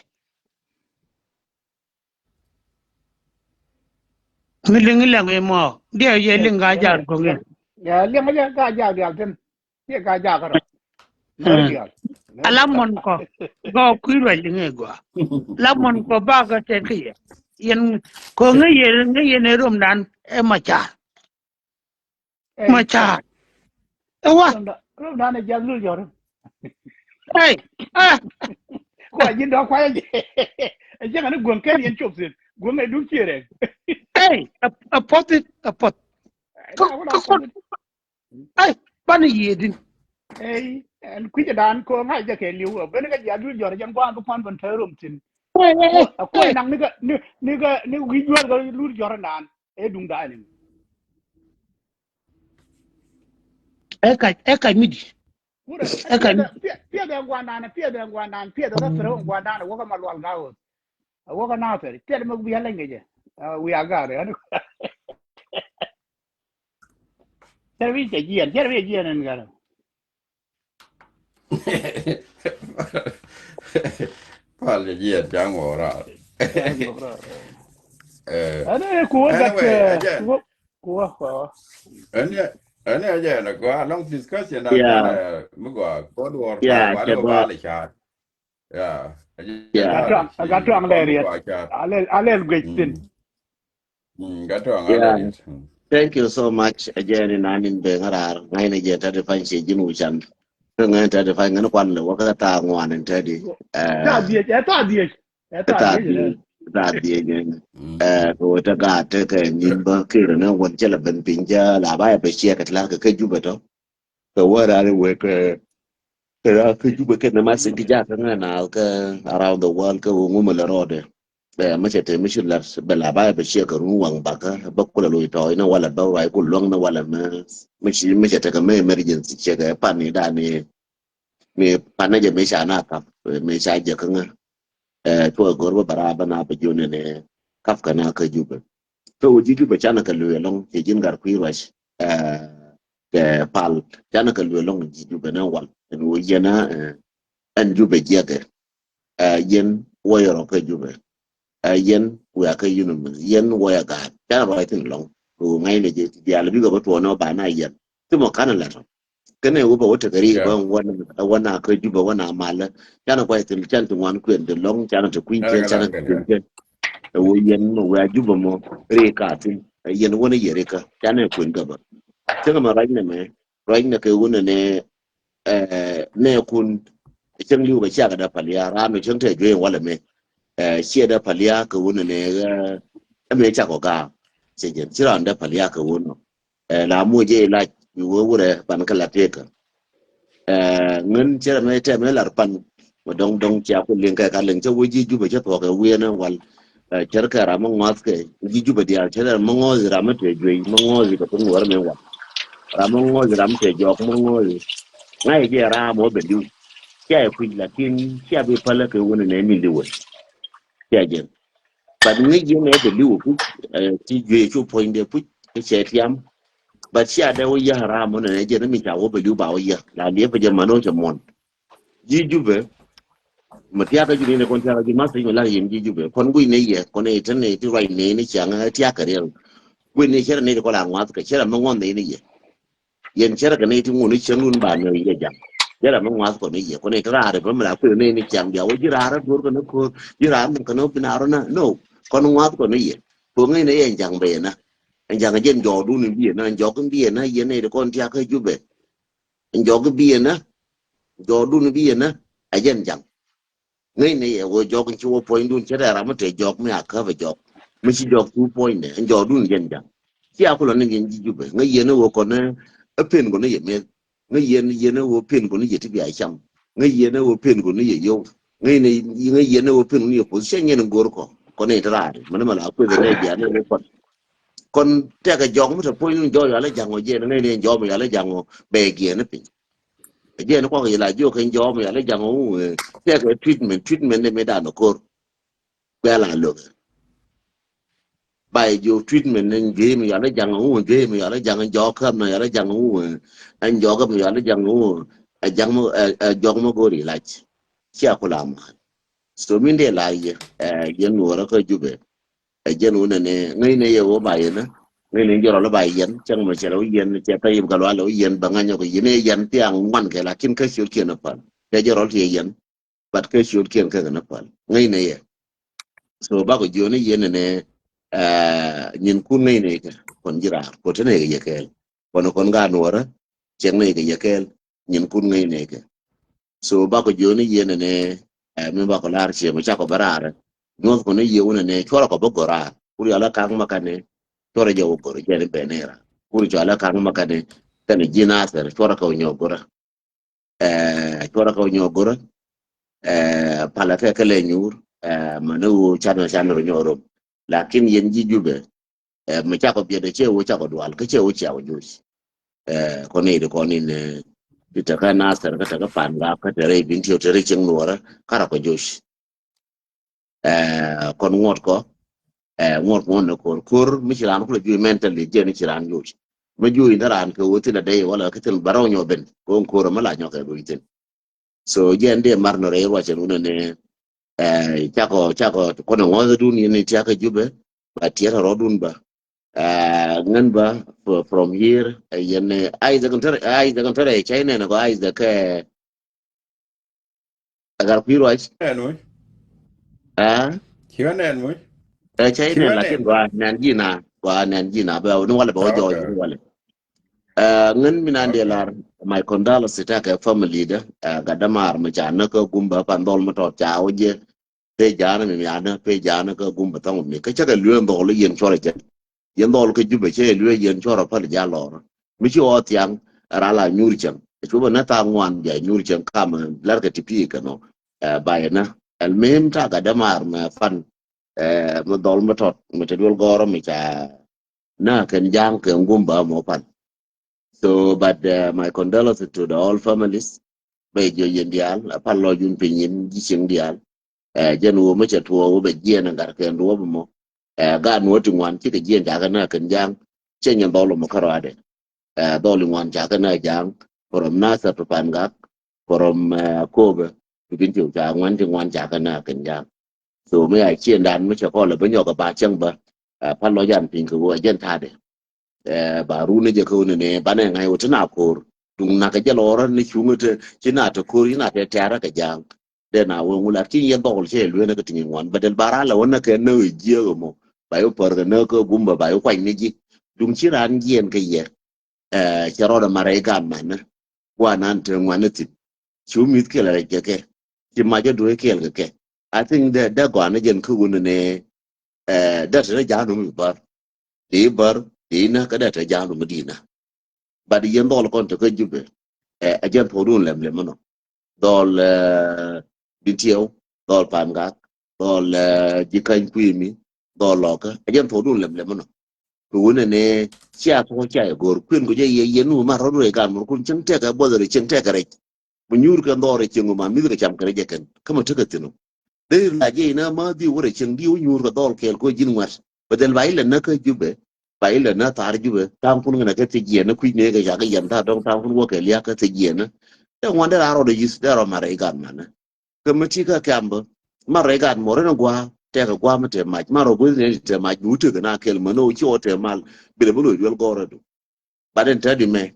Mi liŋ ilɛŋ imɔ diɛ yɛ liŋ gaa jaak duɔŋ in. Ya liŋ ilɛŋ gaa jaak dial tin. Diɛ gaa jaak rɔ. Ala mɔn kɔ gɔɔ kui̱ ruac liŋ igɔa. La mɔn kɔ bakɛ tɛt kä yɛ. Yɛn kɔ ŋä yɛ ŋä yɛn ɛ romdan ɛ ma caar. Ma ca̱a̱r. Ɛ wa. Rom dan ɛ jiath lul jɔr. Ey. Kua ji̱n dɔ̱ kuay ɛ ji̱n ani guäŋ kɛn yɛn cop thin guäŋ ɛ duk ciɛ rɛk. Ey. Ɛ puɔth ɛ puɔth. Kä kɔn. Ey. Banɛ yiëëdin. Ey. Ɛn kui̱cɛ dan ko ŋa̱c jɛ kɛ li̱w ɛ ben kɛ jiath lul jɔr jɛn gua̱a̱n kä puan ben te rom thin. Ɛ kuay naŋ ni kɛ ni kɛ ni wi̱i̱ juäl kɛ lul jɔr nan. Ɛ duŋ da̱a̱n in. Ɛ kac ɛ kac mi di̱i̱t. Ɛ kac mi di̱i̱t. Piɛth ɛ gua̱a̱ndan piɛth ɛ gua̱a̱ndan piɛth ɛ kä pɛrɛ gua̱a̱ndan ɛ wäkä ma lual ga̱a̱ ɣöth. Ɛ wäkä na pɛr piɛth mɛ bi alɛny kɛ jɛ. Wi̱i̱ a ga̱a̱r ɛ. Cɛr wi̱i̱ cɛ jiɛn cɛr wi̱i̱ cɛ jiɛn ɛn ga̱a̱r. Pal jɛ jiɛt ja̱ŋ wä raar. Ɛn ɛ kuwä gat kuwä kuwä. Ɛn ɛ ɛn ɛ jɛ ɛn ɛ gɔaa long discussion na jɛ ɛn ɛ mi gɔaa kuwä duɔr. Gat tuaŋ lɛ riɛt. Alɛl guec thin. Gatɔŋ. Yeah. Thank you so much. Again in an in beng arar ngain a jen tadi fan che jin wuchan. Kä ngain tadi fan ngan kwan le waka ta ngwan in tadi. Ta diej, ta diej. Ta diej. Ta diej. Eh, ko ta ga te ke nin ba kire na wan che la ben pinja la ba ya be che ka tla ke ke juba to. Kɛ wä raan wek kɛ kɛ raan kä Jubɛ kɛ nɛ ma sik jakä ŋa na kɛ around the world kɛ wä ŋumɛ lɛ rɔɔdɛ. Bɛ mɛ cɛ te mi ci lat bɛ la ba bɛ ciɛ kɛ run waŋ bakä bä kulɛ loc tɔɔc ni walɛ bä ruac ku luäŋ ni walɛ mɛ mi ci mi cɛ tekɛ mɛ emergency cɛ kɛ pan ni dan ni mi pan ni jɛ mi ca na kap mi ca jɛ kä ŋa. Tuɔ gor bä bara bä na bä jun ni kap kɛ na kä Jubɛ. Kä wä ji̱ Jubɛ canɛ kɛ luëë lɔŋ cɛ ji̱n gar kui̱ ruac kɛ pal canɛ kɛ luëë lɔŋ ji̱ Jubɛ ni wal ɛn wä yɛn a ɛn Jubɛ jiɛkɛ. Yɛn wä yɛ rɔ kä Jubɛ. Yɛn wä a kä yunum yɛn wä yɛ gaat canɛ ruac thin lɔŋ. Kɛ wä ŋa̱c lɛ jɛ ti diaal bikɛ bä tuɔɔnɛ wä ba na yɛn ti mɔ kanɛ lɛ tɔ. Kɛnɛ wä bä wä tekɛ ri bä wä na kä Jubɛ wä na malä canɛ kuac thin can ti ŋuan kuën ti lɔŋ canɛ ti kui̱ kɛ canɛ ti kui̱ kɛ. Ɛ wä yɛn mɔ wä a Jubɛ mɔ ri ka thin yɛn wä ni yɛ ri kä canɛ kuën kä bä. Cäŋ mɛ ruac nɛ mɛ ruac nɛ kɛ wä nɛ nɛ nɛ kun cäŋ liw kɛ ciakɛ dɛ palia ram nɛ cäŋ tɛ juey walɛ mɛ. Ciɛ dɛ palia kɛ wä nɛ nɛ ɛ mɛ cakɔ gaam. Cɛ jɛn ci ram dɛ palia kɛ wä nɔ. La muc jɛ ilac mi wä wurɛ ban kɛ la tëkä. Ŋän cɛ rɛ mɛ tɛmɛ lar pan mɛ dɔŋ dɔŋ cia ku liŋ kɛ ka liŋ cɛ wä ji̱ Jubɛ cɛ thuɔk kɛ wiɛnɛ wal. Cɛ rɛ kɛ ram mɛ ŋɔth kɛ ji̱ Jubɛ diaal cɛ rɛ mɛ ŋɔth ram mɛ tɛ juey mɛ ŋɔth kɛ pun wär mɛ wal. Ram mɛ ŋɔth ram tɛ jɔk mɛ ŋɔth. Ŋa̱c jɛ ram mɔ bɛ liw. Cia kui̱ lakin cia bi pälä kɛ wun nɛ mi liwä. Cia jɛ. But ŋäc yɛn ɛ bɛ liwä puc ti juey cu puɔ̱nydɛ puc kɛ cɛ tiam. But cia dɛ wä yä ram mɔ nɛ jɛ ni mi ca wä bɛ liw ba wä yä la liɛ bɛ jɛ man wä cɛ muɔn. Ji̱ Jubɛ mɛ tiakä ji̱ ni kɔn tiakä ji̱ ma thiec mɛ lar yɛn ji̱ Jubɛ kɔn guic ni yɛ kɔn ni tɛn ni ti ruac ni ni ciaŋ tiakä riɛl. Guic ni cɛ rɛ ni ti kɔn la ŋuath kɛ cɛ rɛ mɛ ŋuɔn ni ni yɛ. Yɛn cɛ rɛ kɛ ni ti ŋun ni cäŋ lun ba ni yɛ jaŋ. Cɛ rɛ mɛ ŋuath kɔn ni yɛ kɔn ni ti raar bä mɛ la kui̱ ni ni ciaŋ bia wä ji̱ raar duɔr kɛ ni ko̱r ji̱ raar mɛ kɛ ni bi na rɔ na no. Kɔn ŋuath kɔn ni yɛ ko ŋäc ni yɛ jaŋ bɛ yɛ na. Ɛn jaŋ jɛn jɔɔk dun bi yɛ na ɛn jɔɔk bi yɛ na yɛn ni ti kɔn tiakä Jubɛ. Ɛn jɔɔk bi yɛ na jɔɔk dun bi yɛ na. Ɛ jɛn jaŋ. Ŋäcnɛ yɛ ɣöö jɔk in ci wä puɔ̱nydun cä rɛɛ ram mi te jɔk mi a käp ɛ jɔk mi ci jɔk cu puɔ̱nydɛ ɛn jɔkdun jɛn ja̱ŋ. Ci a kulɔ ni yɛn ji̱ Jubɛ ŋäc yɛn ɛ ɣöö kɔn ɛ pen kɔn ɛ yɛ meth. Ŋäc yɛn yɛn ɛ ɣöö pen kɔn ɛ yɛ ti bia cam. Ŋäc yɛn ɛ ɣöö pen kɔn ɛ yɛ yio̱w. Ŋäc yɛn ɛ ɣöö pen kɔn ɛ yɛ position yɛn ɛ go̱r kɔ kɔn ɛ ti raar mɛn mɛ la kueth ɛ nɛ bia ni ɣöö kɔn kɔn tɛkɛ jɔk mi te puɔ̱nydun jɔk yal ɛ ja̱ŋ ɔ jɛn ŋäcnɛ jɔk mi yal ɛ ja̱ŋ ɔ bɛ giɛn ɛ piny. Jɛn kuak yila jiök kɛ jɔɔm yal ijaŋ wu tɛkɛ treatment treatment ni mi dan kor. Kuɛ la lok. Bay jiök treatment ni juey mi yal ijaŋ wu juey mi yal ijaŋ jɔɔk käm mi yal ijaŋ wu. Ɛn jɔɔk mi yal ijaŋ wu. Ɛ jaŋ mi ɛ jɔɔk mi gori lac. Cia kula mal. So min dee la yɛ ɛ yɛn nuɔrä kä Jubɛ. Ɛ jɛn wunɛ ni ŋäcnɛ yɛ wä ba yɛn. Ŋäcnɛ jɛ rɔl ba yɛn cäŋ mɛ cɛ lɛ wä yɛn cɛ pɛ yim kɛ lualɛ wä yɛn bɛ ŋa̱ny ɔkɛ yɛn ɛ yɛn thiaŋ ŋuan kɛ lakin kä ciöt kiɛn ɛ päl. Kɛ jɛ rɔl ti yɛ yɛn. But kä ciöt kiɛn kä kɛ ni päl ŋäcnɛ yɛ. So bakɔ jiɔni yɛn ni nyin kun ŋäcnɛ kɛ kɔn ji̱ raar kɔ te nɛ kɛ yɛ kɛɛl. Kɔn kɔn ga nuɔrä cɛŋ nɛ kɛ yɛ kɛɛl. Nyin kun ŋäcnɛ kɛ. So bakɔ jiɔni yɛn ni ɛ mi bakɔ lar ciɛ mi cakɔ bä raar. Nyuɔth kɔn ni yɛ wunɛ ni cuɔrɛ kɔ bä gɔr raar. Kur yɔlɛ kaŋ ma kani cuɔrɛ jɛ wä gɔr jɛ ni bɛ ni ra. Kur cuɔlɛ kaŋ ma kani kani ji̱ Nathɛr cuɔrɛ kɔ nyɔ gɔrä. Ɛ cuɔrɛ kɔ nyɔ gɔrä. Ɛ palɛ kɛ kɛ lɛ nyuur. Ɛ mani wu canɔ canɔ rɔ nyɔ rom. Lakin yɛn ji̱ Jubɛ. Ɛ mi cakɔ biɛt ɛ cɛ wu cakɔ dual kä cɛ wu cia wä joc. Ɛ kɔn ni di kɔn in ti te kä Nathɛr kä te kä pan gak kä te rɛy bin tiɛw te rɛy cieŋ nuɔrä kä rɔ kɔ joc. Ɛ kɔn ŋuɔt kɔ. Ɛ ŋuɔt kɔ ŋuɔt ni kor kor mi ci raan kulɛ juc mentally jɛ ni ci raan joc. Mi juc in te raan kɛ wä thin a dee wala kä thin barɔw nyɔ ben kɔ kor mi la nyɔ kɛ duc thin. So jɛ in dee mar ni rɛy ruacɛ wunɛ ni ɛ cakɔ cakɔ kɔn ŋɔth dun yɛn ni tiakä Jubɛ. Ba tiɛt rɔ dun ba. Ɛ ŋän ba from here ɛ yɛn ni ai dɛ kɔn tɛrɛ ai dɛ kɔn tɛrɛ cɛ inɛ ni kɔ ai dɛ kɛ Agar kui̱ ruac. Nɛn muc. Aa. Ci wä nɛn muc. Ɛ cä inɛn lakin gɔaa nɛn ji̱na gɔaa nɛn ji̱na bɛ ni walɛ bɛ wä jɔɔc ni walɛ. Ɛ ŋän mi nan dee lar my condolences tɛ kɛ family dä. Ɛ gat dämaar mi ca näk kä gumbä pan dhɔl mi tɔt ca wä jɛ. Pee ja̱a̱n mi mia̱a̱n pee ja̱a̱n kä gumbä thɔŋ mi kä cä kɛ luee dhɔl yɛn cuɔrɛ jɛ. Yɛn dhɔl kä Jubɛ cɛ luee yɛn cuɔrɛ päl ja̱a̱n lɔr mi ci ɣɔɔ thiaŋ. ral a nyuur cäŋ. Ɛ cupɛ nä thaak ŋuan bia nyuur cäŋ kam lɛr kɛ ti pi̱i̱ kɛ nɔ. Ɛ, ba yɛ nä. Ɛl mihim ta̱a̱ gat dämaar mɛ pan, ɛ, mɛ dhɔl mɛ tɔt mɛ te duel gɔrɔ mɛ ca nä kɛn ja̱a̱ŋ kɛ ŋum ba mɔ pan. So, but, uh, my condolences to the all families. Bɛ jiɔ yɛn diaal, a pal lɔ jun piny yɛn ji̱ cieŋ diaal. Ɛ, jɛn wä mɛ cɛ tuɔ wä bɛ jiɛn a gat kɛn duɔp mɔ. Ɛ, gaat nuɔ ti ŋuan cikɛ jiɛn jakä nä kɛn ja̱a̱ŋ. Cɛ nyɛn dhɔl mɔ kärɔadɛ. Ɛ, dhɔl ŋuan jakä nä ja̱a̱ŋ. From Nasir to Pangak, from, ɛ, Kobe to Bentiu ca ŋuan ti ŋuan jakä nä kɛn ja̱a̱ŋ. So mi a ciëndan mi cɛ kɔl a bi nyɔk a ba cäŋ bä, ɛ, pal lɔ jan piny kɛ wä jɛn ta̱a̱dɛ. Ɛ, ba run ni jɛ kä wä ni ni banɛ ŋa̱c wä ti na ko̱r. Duŋ nak kɛ jɛ lɔrä ni cuŋ te ci na te ko̱r ci na te tɛ̈rä kɛ ja̱a̱ŋ. Dee na wä ŋu lar ci yɛ dhɔl cɛ luenä kɛ tiŋ ŋuan bä del ba ran lɛ wä nä kɛ nä jiäk mɔ. Ba yɛ pär kɛ nä kä gum bä ba yɛ kuany ni ji̱. Duŋ ci ran jiɛn kɛ yɛ. Ɛ, cɛ rɔɔdɛ marɛ i̱ gaat manä. Guanan te ŋuan ni thi̱n. Cu mi̱th kɛl rɛc kɛ kɛ. Ci mac ɛ duee kɛl kɛ kɛ. I think dee, dee gɔaa ni jɛn kä wun ni, ɛ, dee te dee ja̱a̱n wun mi bär. Dee bär, dee nä kä dee te ja̱a̱n wun mi di̱i̱t nä. But yɛn dhɔl kɔn te kä Jubɛ. Ɛ, ɛ jɛn puɔ̱dun lɛm lɛm nɔ. Dhɔl, ɛ, Bintiɛw, dhɔl Pangak, dhɔl, ɛ, Jikäny Kui̱ mi, dhɔl Lɔkä. Ɛ jɛn puɔ̱dun lɛm lɛm nɔ. Kɛ wunɛ ni cia thuɔ̱k cia yɛ go̱r kuën kɛ jɛ yɛ yɛn wä mat rɔ̱ ruëë gan mur kun cieŋ tɛkɛ buɔth rɛ cieŋ tɛkɛ rɛc. Mi nyuur kɛ dhɔr rɛ cieŋ wä ma mi̱th kɛ cam kɛ rɛc jɛ kɛn kä mi tekɛ thi̱n wä. Dhil la jɛ inä ma bi wä rɛ cieŋ di wä nyuur kɛ dhɔl kɛɛl kɛ wä ji̱n ŋuɛt. Bɛ dhil ba ilɛ nä kä Jubɛ, ba ilɛ nä thar Jubɛ. Tha̱a̱ŋ kun ŋänɛ kɛ thiec yɛn nä kui̱c ni kɛ ca kɛ yɛn tha̱a̱ dɔ̱ŋ tha̱a̱ŋ kun wä kɛ liak kɛ thiec yɛn nä. Dee ŋuan dee raa rɔɔdɛ yi̱th dee rɔ mat rɛc gan manä. Kä mi ti kä kiam bä. Ma rɛy gat mɔ ren a gua tɛk a gua mi te mac ma rɔ gueth ni te mac bi wut te na kel ma no ci wä te mal. Bi le bi lo duel gɔrɛ du. Ba den te di mɛ.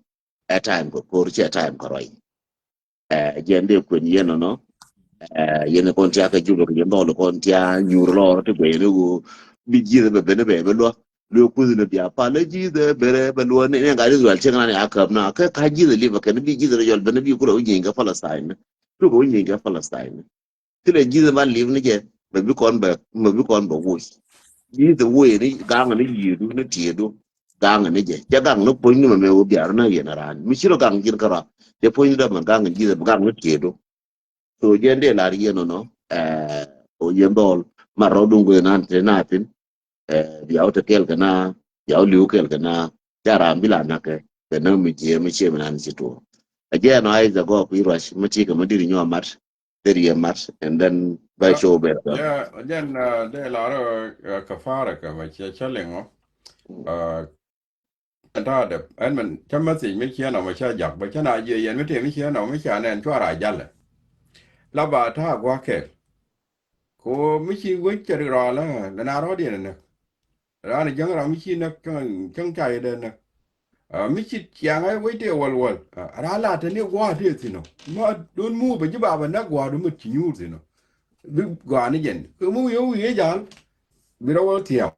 Ɛ time kɛ kor ci ɛ time kɛ rɔy. Ɛ jɛn de kuen yɛn nɔ. Ɛ yɛn kɔn tia kɛ Jubɛ kɛ yɛn dhɔl kɔn tia nyur lɔr ti guɛ yɛn wu. Bi jieth bɛ ben bɛ bɛ lua. Lua kuth ni bia pal jieth bɛ bɛ lua ni ni gat Israel cieŋ na ni a käp na kɛ ka jieth li bɛ kɛn bi jieth rɛ jɔl ben bi kulɛ wu nyiŋ kɛ Palestine. Tuk wu nyiŋ kɛ Palestine. Thilɛ ji̱th ma li̱w ni jɛ mɛ bi kɔn bɛ mɛ bi kɔn bɛ woc. Ji̱th woc ni gaŋ ni yiëëdu ni tiëëdu gaŋ ni jɛ cɛ gaŋ ni puɔ̱ny ni mɛ mɛ wä biar ni yɛn raan mi ci rɔ gaŋ ji̱n kärɔa. Cɛ puɔ̱ny ni dɛ mɛ gaŋ ji̱th mɛ gaŋ ni tiëëdu. So jɛ ndee lar yɛn nɔ nɔ. Ɛ o yɛn dhɔl ma rɔ duŋ guɛ nan te na thin. Ɛ bia wä te kɛɛl kɛ na bia wä li̱w kɛɛl kɛ na. Ca ram bi la nakɛ kɛ näk mi jiɛ mi cie mi nan ci tuɔ. Ɛ jɛ nɔ a i̱ dhɛ gɔɔk i̱ ruac mi ti kɛ mi diri nyuɔ mat. Diri yɛ mat and then bɛ show bɛ. Yeah, jɛn dee lar kɛ fara kɛ mɛ cie cä liŋɔ. Ɛn ta dep ɛn mɛn cä message mi cie nɔ mɛ cä jak bɛ cä na jiɛ yɛn mi te mi cie nɔ mi ca nɛn cua ra jalɛ. La ba ta gua kɛɛl. Ko mi ci wec cɛ ri rɔalä lɛ na rɔɔdiɛn ɛ näk. Raan jäŋ ram mi ci näk cäŋ ca yɛ dee näk. Mi ci ciaŋ ɛ wec tëë wäl wäl. Raan la te ni gua̱a̱ tëë thi̱n ɔ ma don mu bɛ ji̱ ba bɛ näk gua̱a̱ du mi ci nyuur thi̱n ɔ. Bi gua̱a̱ ni jɛn kɛ mi wi̱i̱ wi̱i̱ jal. Bi rɔ wäl thia̱a̱.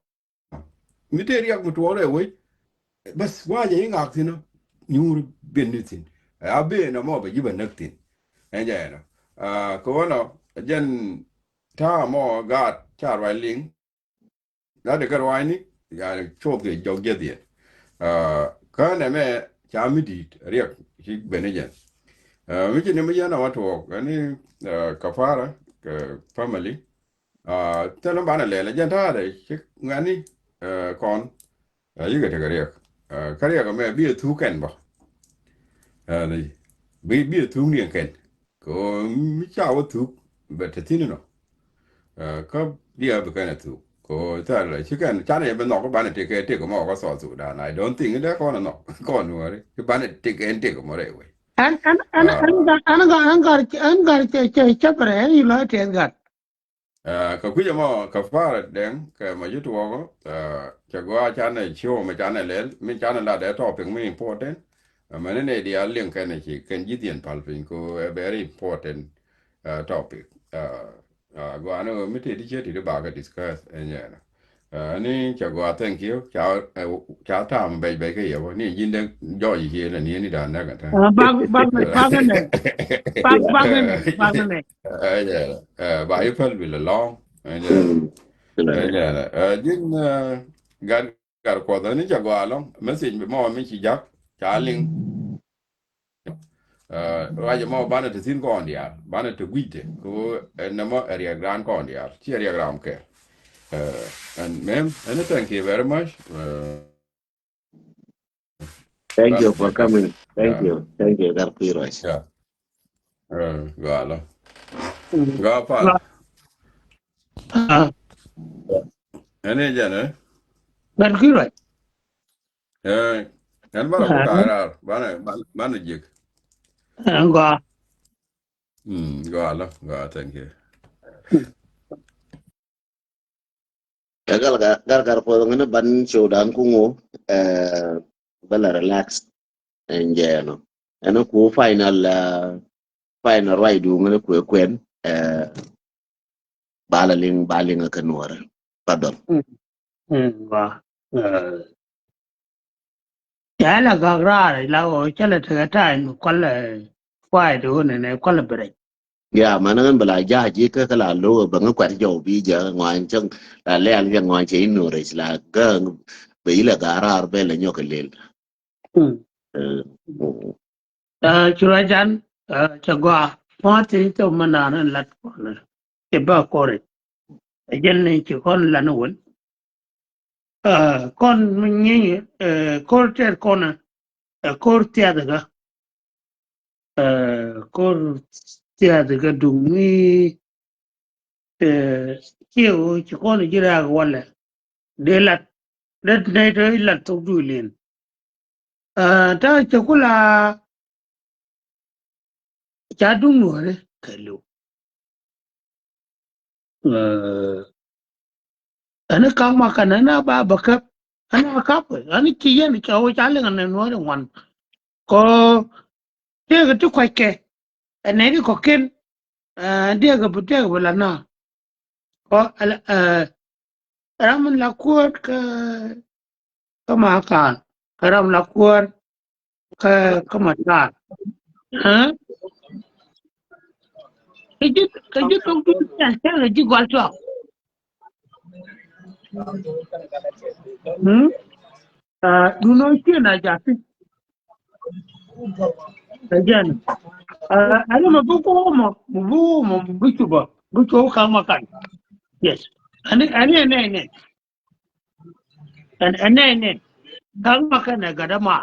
Mi tëë riɛk mi tuɔɔk rɛ wec. Bäth gua̱a̱ jɛ i̱ ŋak thi̱n ɔ nyuur ben ni thi̱n. A ben ɔ mɔ bɛ ji̱ bɛ näk thi̱n. Ɛn jɛ ɛnɔ kɛ wänɔ jɛn ta̱a̱ mɔ gaat ca ruac liŋ. Gat de kɛ ruacni yani coth kɛ jɔk jiɛth yɛn. Kä nɛmɛ ca mi di̱i̱t riɛk ci ben ni jɛn. Mi ci ni mi jɛn a wä tuɔɔk ɛn ni kafara kɛ family. Thilɛ banɛ lɛl jɛn ta̱a̱dɛ ci ŋuɛ̈tni kɔn. Yikɛ tekɛ riɛk kä riɛk ɛmɛ bi ɛ thuk kɛn bä. Bi bi ɛ thuk ni kɛn kɛ mi ca wä thuk bɛ te thi̱n nɔ. Kä bi ɛ bi kɛn ɛ thuk kɛ thilɛ ci kɛn canɛ yɛ bi nhɔk banɛ tekɛ tekɛ mɔ kä South Sudan. I don't think dee kɔn ɛ nhɔk kɔn wääri ci banɛ tekɛ ɛn tekɛ mɔ rɛy wec. Ɛn ɛn ɛn ɛn gar ɛn gar ɛn gar cɛ cɛ cɛ bɛrɛ ɛn yi lɔc tɛth gat. Kɛ kui̱c ɛmɔ kɛ parɛ dɛŋ kɛ mɛ ci tuɔɔkɔ. Cɛ gɔaa canɛ ciö mɛ canɛ lɛl mi canɛ lat ɛ topic mi important. Mɛni nɛ diaal liŋ kɛn ɛ ci kɛn ji̱ dhiɛn pal piny ko ɛ very important topic. Gɔaa ni mi tëë ti ciɛ ti ti bakɛ discuss ɛ nyɛɛnɛ. Ni cɛ gɔaa thank you ca ca tam bɛc bɛc kä yɛ bä ni ji̱n dee jɔɔc ci yɛ ni ni dan nɛ kɛ tɛ. Bak bak bak nɛ bak bak nɛ bak nɛ. Ba yi päl bi lɛ lɔŋ. Ji̱n gat gat kuɔth ni ca gɔaa lɔŋ message mɔ mi ci jak ca liŋ. Ruac ɛmɔ banɛ te thi̱n kɔn diaal, banɛ te gui̱cdɛ kɛ ɣöö ɛn nɛmɔ ɛ riɛk raan kɔn diaal, ci ɛ riɛk raan kɛ. Ɛn mem ɛn thank you very much. Thank you for coming. Thank you. Thank you. Gat kui̱ ruac. Gɔalɔ. Gɔa pal. Ɛn i̱ jɛn ɛ. Gat kui̱ ruac. Ɛn banɛ ku da̱a̱ raar banɛ banɛ ji̱k. Gɔa. Gɔalɔ gɔa, thank you. Ɛ gal gal gal puɔth ŋäni ban show dan ku ŋu. Bɛ la relax. Ɛn jɛ ɛnɔ ɛn ku final final ruacdu ŋäni kuɛ kuɛn. Ba la liŋ ba liŋ ɛ kɛ nuɔrɛ. Padɔl. Gɔa. Cɛ la gak raar la ɣöö cä la tekɛ time kualɛ kuayɛ ti ɣöö nɛnɛ kualɛ bi rɛc. Ya man ŋän bɛ la ja̱a̱ ji̱ kä kä la lo̱k bɛ ŋä kuat jɔw bi jɛ ŋɔany cäŋ la lɛl jɛ ŋɔany cɛ inɔ rɛc la gäŋ bɛ ilɛ ga̱a̱ raar bɛ lɛ nyɔk ilil. Ci ruac an cɛ gɔaa pua̱a̱ thiec thok mi naan in lat kɔn cɛ bä kɔri. Ɛ jɛn ni ci kɔn lan wän kɔn mi nyieny ko̱r tɛt kɔn ɛ ko̱r thiath kä. Ko̱r thiath kä duŋ mi ciɛ ɣöö ci kɔn ji̱ raak walɛ dee lat det nɛy tɔ i̱ lat thok duëël in. Ta̱a̱ cɛ ku la ca duŋ nuɔ̱ɔ̱ri kɛ liw. Ɛn ka̱ŋ ma kan ɛn a ba bä käp ɛn a kap ɛn ci yɛn ca wä ca liŋ ɛn nuɔ̱ɔ̱ri ŋuan. Kɔ tëëkɛ ti kuackɛ ɛn nɛy ti kɔ̱kiɛn. Diɛkɛ bi diɛkɛ bi la na kɔ ram in la kuäär kä kä ma kaal kä ram la kuäär kä kä ma taal. Kä ji̱ kä ji̱ thok duun cɛn cɛn kä ji̱ gɔal cɔak. Duno cien a japi. Again. Ani ma bi kuɔ mɔ ma bi kuɔ mɔ ma bi cuba bi cuɔ kaŋ ma kan. Yes. Ani ani ani ani. Ɛn ɛn ɛn ɛn kaŋ ma kɛn ɛ gat ɛma.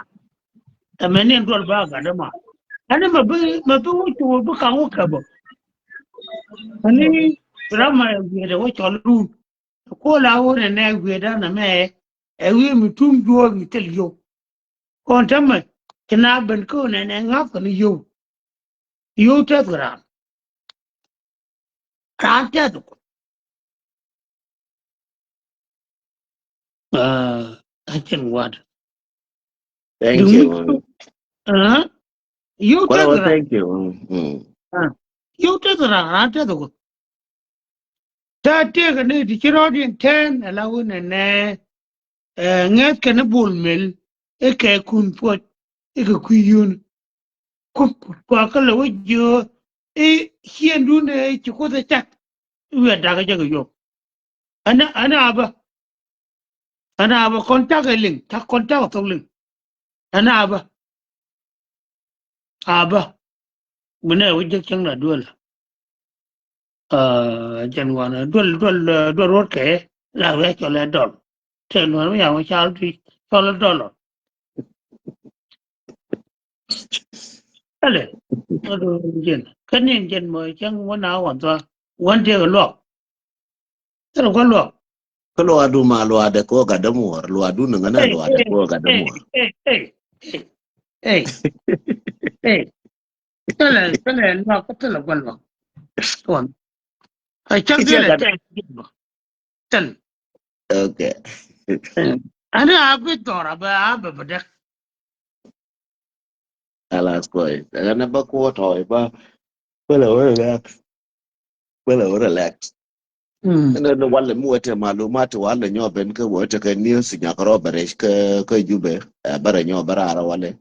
Ɛmɛ ni ɛn duɔl ba gat ɛma. Ɛn ɛmɛ bi mɛ bi wä cuɔ bi kaŋ wä kɛpɛ. Ɛn ni ram ma ɛ wiɛt ɛ wä cɔl run. Kuɔ la wä nɛ nɛ wiɛt ɛn ɛmɛ ɛ wiɛ mi tum juɔɔk mi thil yio̱w. Kɔn tämɛ ci na ben kä nɛ nɛ ŋa̱th kɛn yio̱w. Yio̱w tɛth kɛ ram. Raan tɛth kɛ. Acin wat. Thank you. Yio̱w tɛth kɛ ram. Thank you. Yio̱w tɛth kɛ ram raan tɛth kɛ. Ta tëëkɛ ni ti ci rɔɔd in tɛn ala wä nɛ nɛ. Ŋɛth kɛn bul mel ikɛ kun puɔc ikɛ kui̱ yun. Kup kua kä lɛ wä jiö i ciɛn dun ɛ ci kuoth ɛ cak. Iwiɛ dak ɛ jɛ kɛ yop. Ɛn ɛn abä. Ɛn abä kɔn cak ɛ liŋ cak kɔn cak ɛ thok liŋ. Ɛn abä. Abä. Minɛ wä jek cäŋ la duel. Jɛn wanɛ duel duel duel ruɔt kɛ la wɛ cɔl ɛ dɔl. Tɛ nuɔn mi yam cal ti cɔl ɛ dɔl. Ɛlɛ. Jɛn kɛ nin jɛn mɔ cäŋ wä na wan thua wan diɛ kɛ luɔk. Thil kɔ luɔk. Kä luaadu ma luaadɛ kɛ wä gat dämuɔɔr luaadu ni ŋänä luaadɛ kɛ wä gat dämuɔɔr. Thilɛ thilɛ luak kä thilɛ gua̱l luak. Tuɔn. A cäŋ thilɛ tɛk. Thil. Okay. Ani a bi thɔr a bɛ a bɛ bɛ dɛk. Alas kuɔy ɛn a bä kuɔ tɔy bä. Bä lɛ wä relax. Bä lɛ wä relax. Ɛn ɛn walɛ mi wä tɛ malumat walɛ nyɔ ben kä wä tɛ kɛ news nyak rɔ bɛ rɛc kä kä Jubɛ. Bä rɛ nyɔ bä rarɛ walɛ.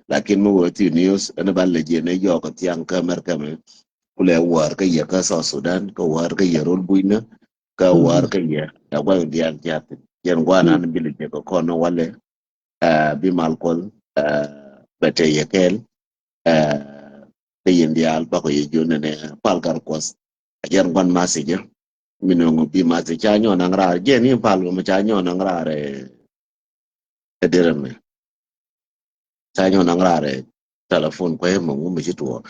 Lakin mi wä ti news ɛn bä lɛ jiɛ ni yɔk thiaŋ kä America mɛ. Kulɛ wär kä yɛ kä South Sudan kä wär kä yɛ rol bui̱nä. Kä wär kä yɛ ɛ gua̱th diaal jiath. Jɛn gua̱n an bi lɛ jɛ kɛ kɔn walɛ. Bi mal kuɔth bɛ tɛ yɛ kɛɛl. Kä yɛn diaal bakɔ yɛ jiön nɛnɛ Pal Gatkuɔth. A jɛn gua̱n message. Mi nöŋ bi message ca nyɔn naŋ raar. Jɛn in Pal mɛ ca nyɔn naŋ raar. Ɛ dirɛ mɛ. Ca nyɔn naŋ raar. Telephone kuɛ mɛ ŋu mi ci tuɔ.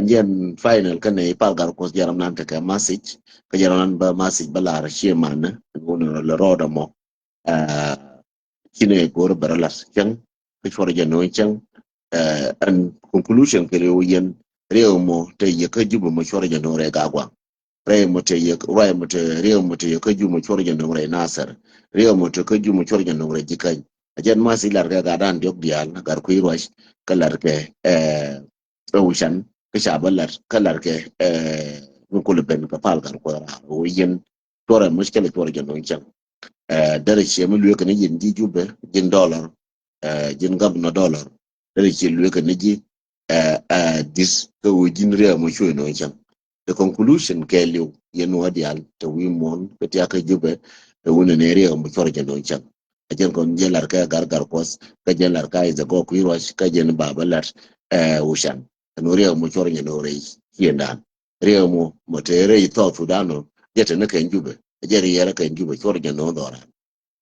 Jɛn final kɛnɛ Pal Gatkuɔth jɛn ram nan tekɛ message. Kä jɛn ram nan bä message bä lar cie manɛ. Ŋu nɛ rɔ lɛ rɔɔdɛ mɔ. Cinɛ go̱r bɛ rɔ lat cäŋ kä cuɔr jɛ no̱o̱ŋ cäŋ. And conclusion kɛ riw yɛn, riw mɔ te yɛ kä Jubɛ mɔ cuɔr jɛ no̱o̱ŋ rɛy Gagwaŋ. Riw mɔ te yɛ, riw mɔ te, riw mɔ te yɛ kä Jubɛ mɔ cuɔr jɛ no̱o̱ŋ rɛy Nasir. Riw mɔ te kä Jubɛ mɔ cuɔr jɛ no̱o̱ŋ rɛy Jikäny. A jɛn message lar kɛ gat dan diɔk diaal, gat kui̱ ruac, kä lar kɛ, eh, ɛ Wican, kä ca bä lar, kä lar kɛ, eh, mi kulɛ ben kɛ Pal Gatkuɔth raar. Wä yɛn, cuɔrɛ muckilɛ cuɔrɛ jɛ no̱o̱ŋ cäŋ. Eh, derɛ ciɛ mi lueek kɛ ni ji̱n ji̱ Jubɛ, ji̱n dollar, eh, ji̱n governor dollar. Derɛ ciɛ lueek kɛ ni ji̱, eh, eh, this kä wä ji̱n riɛk mɔ cuɛ no̱o̱ŋ cäŋ. The conclusion kɛɛliw yɛn wä diaal te wi̱i̱ muɔ̱ɔ̱n kä tiakä Jubɛ, te wun ni riɛk mɔ cuɔrɛ jɛ no̱o̱ŋ cäŋ. A jɛn kɔn jɛ lar kɛ Gat Gatkuɔth, kä jɛn lar kɛ Isaac Gok Kuiruac, kä jɛn baba lar, eh, Wican. Ɛn wä riɛk mɔ cuɔrɛ jɛ no̱o̱ŋ rɛy ciëndan. Riɛk mɔ mɔ te rɛy South Sudan nɔ, jɛ te ni kɛn Jubɛ, jɛ riɛk kɛn Jubɛ cuɔr jɛ no̱o̱ŋ dhɔran.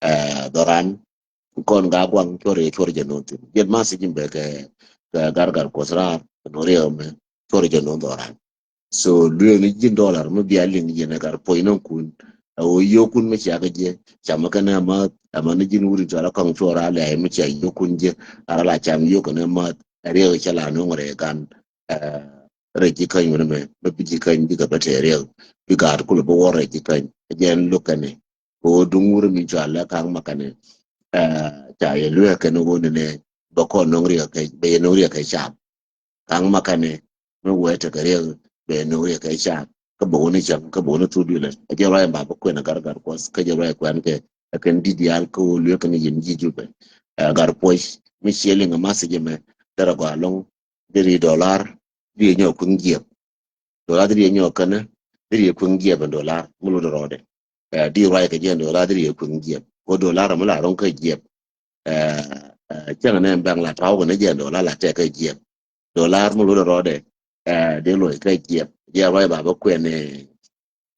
Eh, dhɔran kɔn Gagwaŋ cuɔr jɛ, cuɔr jɛ no̱o̱ŋ thin. Jɛ message in bɛ kɛ, kɛ Gat Gatkuɔth raar, nɔ riɛk mɛ cuɔr jɛ no̱o̱ŋ dhɔran. So lueek ni ji̱n dollar mi bia liŋ yɛn ɛ Gatpuɔc nɔŋ kun. Ɛ wä yio̱o̱kun mi cia kɛ jɛ, ca mɛ kɛn ɛ math, ɛ mɛ ni ji̱n wut in cɔal ɛ kɔŋ cuɔr a lɛy mi cia yio̱o̱kun jɛ, a rɔ la cam yio̱o̱k kɛn ɛ math, ɛ riɛk cɛ la no̱o̱ŋ rɛy gan. Eh, rɛy Jikäny wun ɛmɛ, mi bi Jikäny bikɛ bä tɛɛr riɛk, bi gaat kulɛ bi wä rɛy Jikäny. Ɛ jɛn lo̱k kɛnɛ, kɛ ɣöö duŋ wur mi cɔal ɛ Kaŋ Makanɛ. Eh, ca yɛ lueek kɛn ɣöö nɛnɛ, bɛ kɔn no̱o̱ŋ riɛk kɛ, bɛ yɛ no̱o̱ŋ riɛk kɛ cap. Kaŋ Makanɛ, mi wee tekɛ riɛk, bɛ yɛ no̱o̱ŋ riɛk kɛ cap. Kä bɛ wä ni cäŋ, kä bɛ wä ni thuk duilɛ. Ɛ jɛn ruac in ba bä kuɛn ɛ Gat Gatkuɔth, kä jɛn ruac kuɛn kɛ, ɛ kɛn di̱t diaal kä ɣöö lueek kɛn ji̱n ji̱ Jubɛ. Eh, Gatpuɔc, mi ciɛ liŋ ɛ message mɛ, derɛ gɔaa ɛlɔ̱ŋ, deri dollar, deri nyɔk kui̱ŋ jiɛp. Dollar deri nyɔk kɛnɛ, deri kui̱ŋ jiɛp ɛn dollar, mi lotdɛ rɔɔdɛ. Eh, di ruac kɛ jɛ ɛn dollar deri kui̱ŋ jiɛp. Ko dollar mi la ro̱ŋ kä jiɛp. Eh, eh, cäŋ nɛ bɛŋ la tɔ̱ɔ̱k kɛnɛ jɛ ɛn dollar la tɛk kä jiɛp. Dollar mi lotdɛ rɔɔdɛ, eh, dee loc kä jiɛp. Jɛ ruac ba bä kuɛn, eh,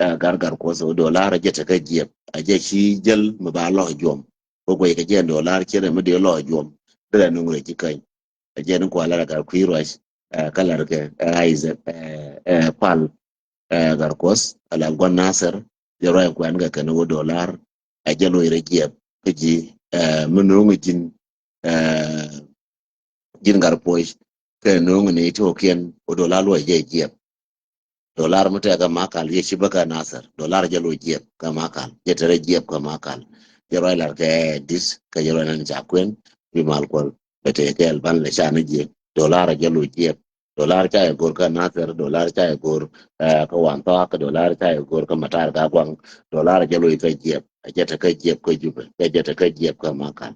eh, Gat Gatkuɔth ɣöö dollar jɛ te kä jiɛp. A jɛ ci jäl mi ba lɔ̱k juɔm. Ko guɛc kɛ jɛ ɛn dollar cɛ rɛ mi dee lɔ̱k juɔm. Derɛ no̱o̱ŋ rɛy Jikäny. Ɛ jɛn kualɛ rɛ Gat Kuiruac, eh, kä lar kɛ, eh, Isaac, eh, eh, Pal, eh, Gatkuɔth, ala gua̱n Nasir, jɛ ruac kuɛn kɛ kɛn wä dollar, ɛ jɛ loc rɛ jiɛp, kä ji̱, eh, mi no̱o̱ŋ ji̱n, eh, ji̱n Gatpuɔc, kɛ no̱o̱ŋ ni ti wä kiɛn, wä dollar luɔc jɛ jiɛp. Dollar mi tɛk kä Makal, yɛ ci bä kä Nasir. Dollar jɛ loc jiɛp kä Makal. Jɛ te rɛ jiɛp kä Makal. Jɛ ruac lar kɛ dis, kä jɛ ruac nan ca kuɛn, bi mal kuɔl. Bɛ te kɛɛl ban lɛ ca ni jiɛp. Dollar jɛ loc jiɛp. Dollar ca yɛ go̱r kä Nasir, dollar ca yɛ go̱r, eh, kä Wanthɔak, dollar ca yɛ go̱r kä Matar Gagwaŋ. Dollar jɛ loc kä jiɛp. Jɛ te kä jiɛp kä Jubɛ. Jɛ te kä jiɛp kä Makal.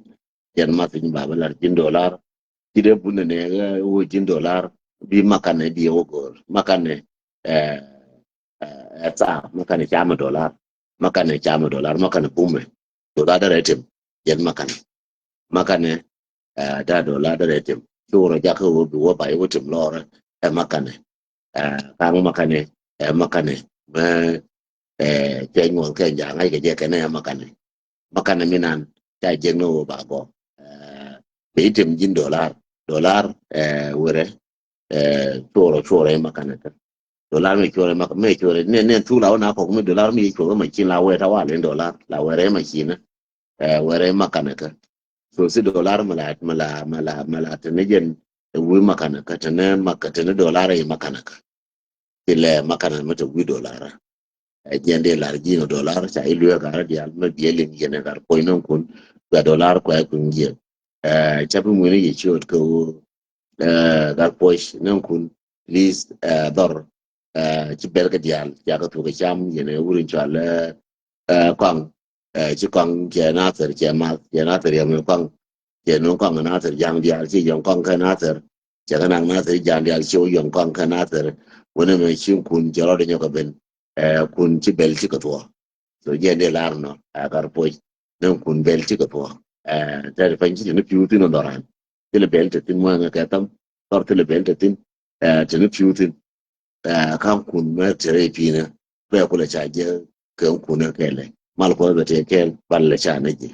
Jɛn message ba bä lar ji̱n dollar. Ci dee bun nɛ nɛ wä ji̱n dollar. Bi Makanɛ bi wä go̱r. Makanɛ, eh, eh, eh, thaa. Makanɛ camɛ dollar. Makanɛ camɛ dollar. Makanɛ bumɛ. Dollar derɛ tim. Jɛn Makanɛ. Makanɛ, eh, da dollar derɛ tim. Ci wä rɔ jakä wä bi wä ba wä tim lɔrɛ. Ɛ Makanɛ. Eh, Kaŋ Makanɛ. Ɛ Makanɛ. Mɛ, eh, cuɛ nyuɔth kɛ ja̱a̱ŋ ŋa̱ckɛ jɛ kɛnɛ ɛ Makanɛ. Makanɛ mi nan ca jek ni wä ba gɔ. Eh, bi tim ji̱n dollar. Dollar, eh, werɛ, eh, cuɔrɔ, cuɔrɔ i Makanɛ kä. Dollar mi cuɔrɔ i Makanɛ, mi cuɔrɔ, nɛ, nɛ thuk la wä na kɔk mi dollar mi cuɔrɔ ma cin la wɛ ta wal in dollar. La werɛ ma cin. Eh, werɛ i Makanɛ kä. So si dollar ma la, ma la, ma la, ma la tɛnɛ jɛn, eh, wi̱i̱ Makanɛ kä, tɛnɛ Makanɛ, tɛnɛ dollar i Makanɛ kä. Ti lɛ Makanɛ mi te wi̱i̱ dollar. Ɛ jɛn dee lar ji̱n ɔ dollar ca i̱ lueek gat rɔ diaal mi biɛ liŋ yɛn ɛ gat puɔ̱ny nɔŋ kun. Kua dollar kua i̱ kui̱ŋ jiɛn. Ɛ, ca bi ŋuini yɛ ciöt kɛ ɣöö, ɛ, gat puɔ̱ny nɔŋ kun. Please, ɛ, dhɔr, ɛ, ci bɛl kɛ diaal ca kɛ thuk kɛ cam yɛn ɛ wur in cual, ɛ, ɛ, kɔaŋ. Ɛ, ci kɔaŋ cɛ Nathir cɛ math, cɛ Nathir yɛ mi kɔaŋ. Cɛ nuŋ kɔaŋ Nathir ja̱ŋ diaal ci yɔŋ kɔaŋ kɛ Nathir. Cɛ kɛ nak Nathir ja̱ŋ diaal ci wä yɔŋ kɔaŋ kɛ Nathir. Wänɛ mɛ ci kun cɛ rɔɔdɛ nyɔk kɛ ben. Ɛ, kun ci bɛl ci kɛ thuɔ̱k. So jɛ ni lar nɔ, ɛ, gat puɔ̱ny. Ni kun bɛl ci kɛ thuɔ̱k. Ɛ, tɛt pany ci ni piu thin ɔ dhɔran. Thilɛ bɛl te thin muaŋɛ kɛ tham. Dhɔr thilɛ bɛl te thin. Ɛ, te ni pi̱w thi̱n. Ɛ, ka̱n kun mɛ te rɛy pi̱nɛ bɛ kulɛ ca jɛ kɛ kun ɛ kɛɛl ɛ mal kuɔth bɛ tëë kɛɛl bal lɛ ca nɛ jɛ.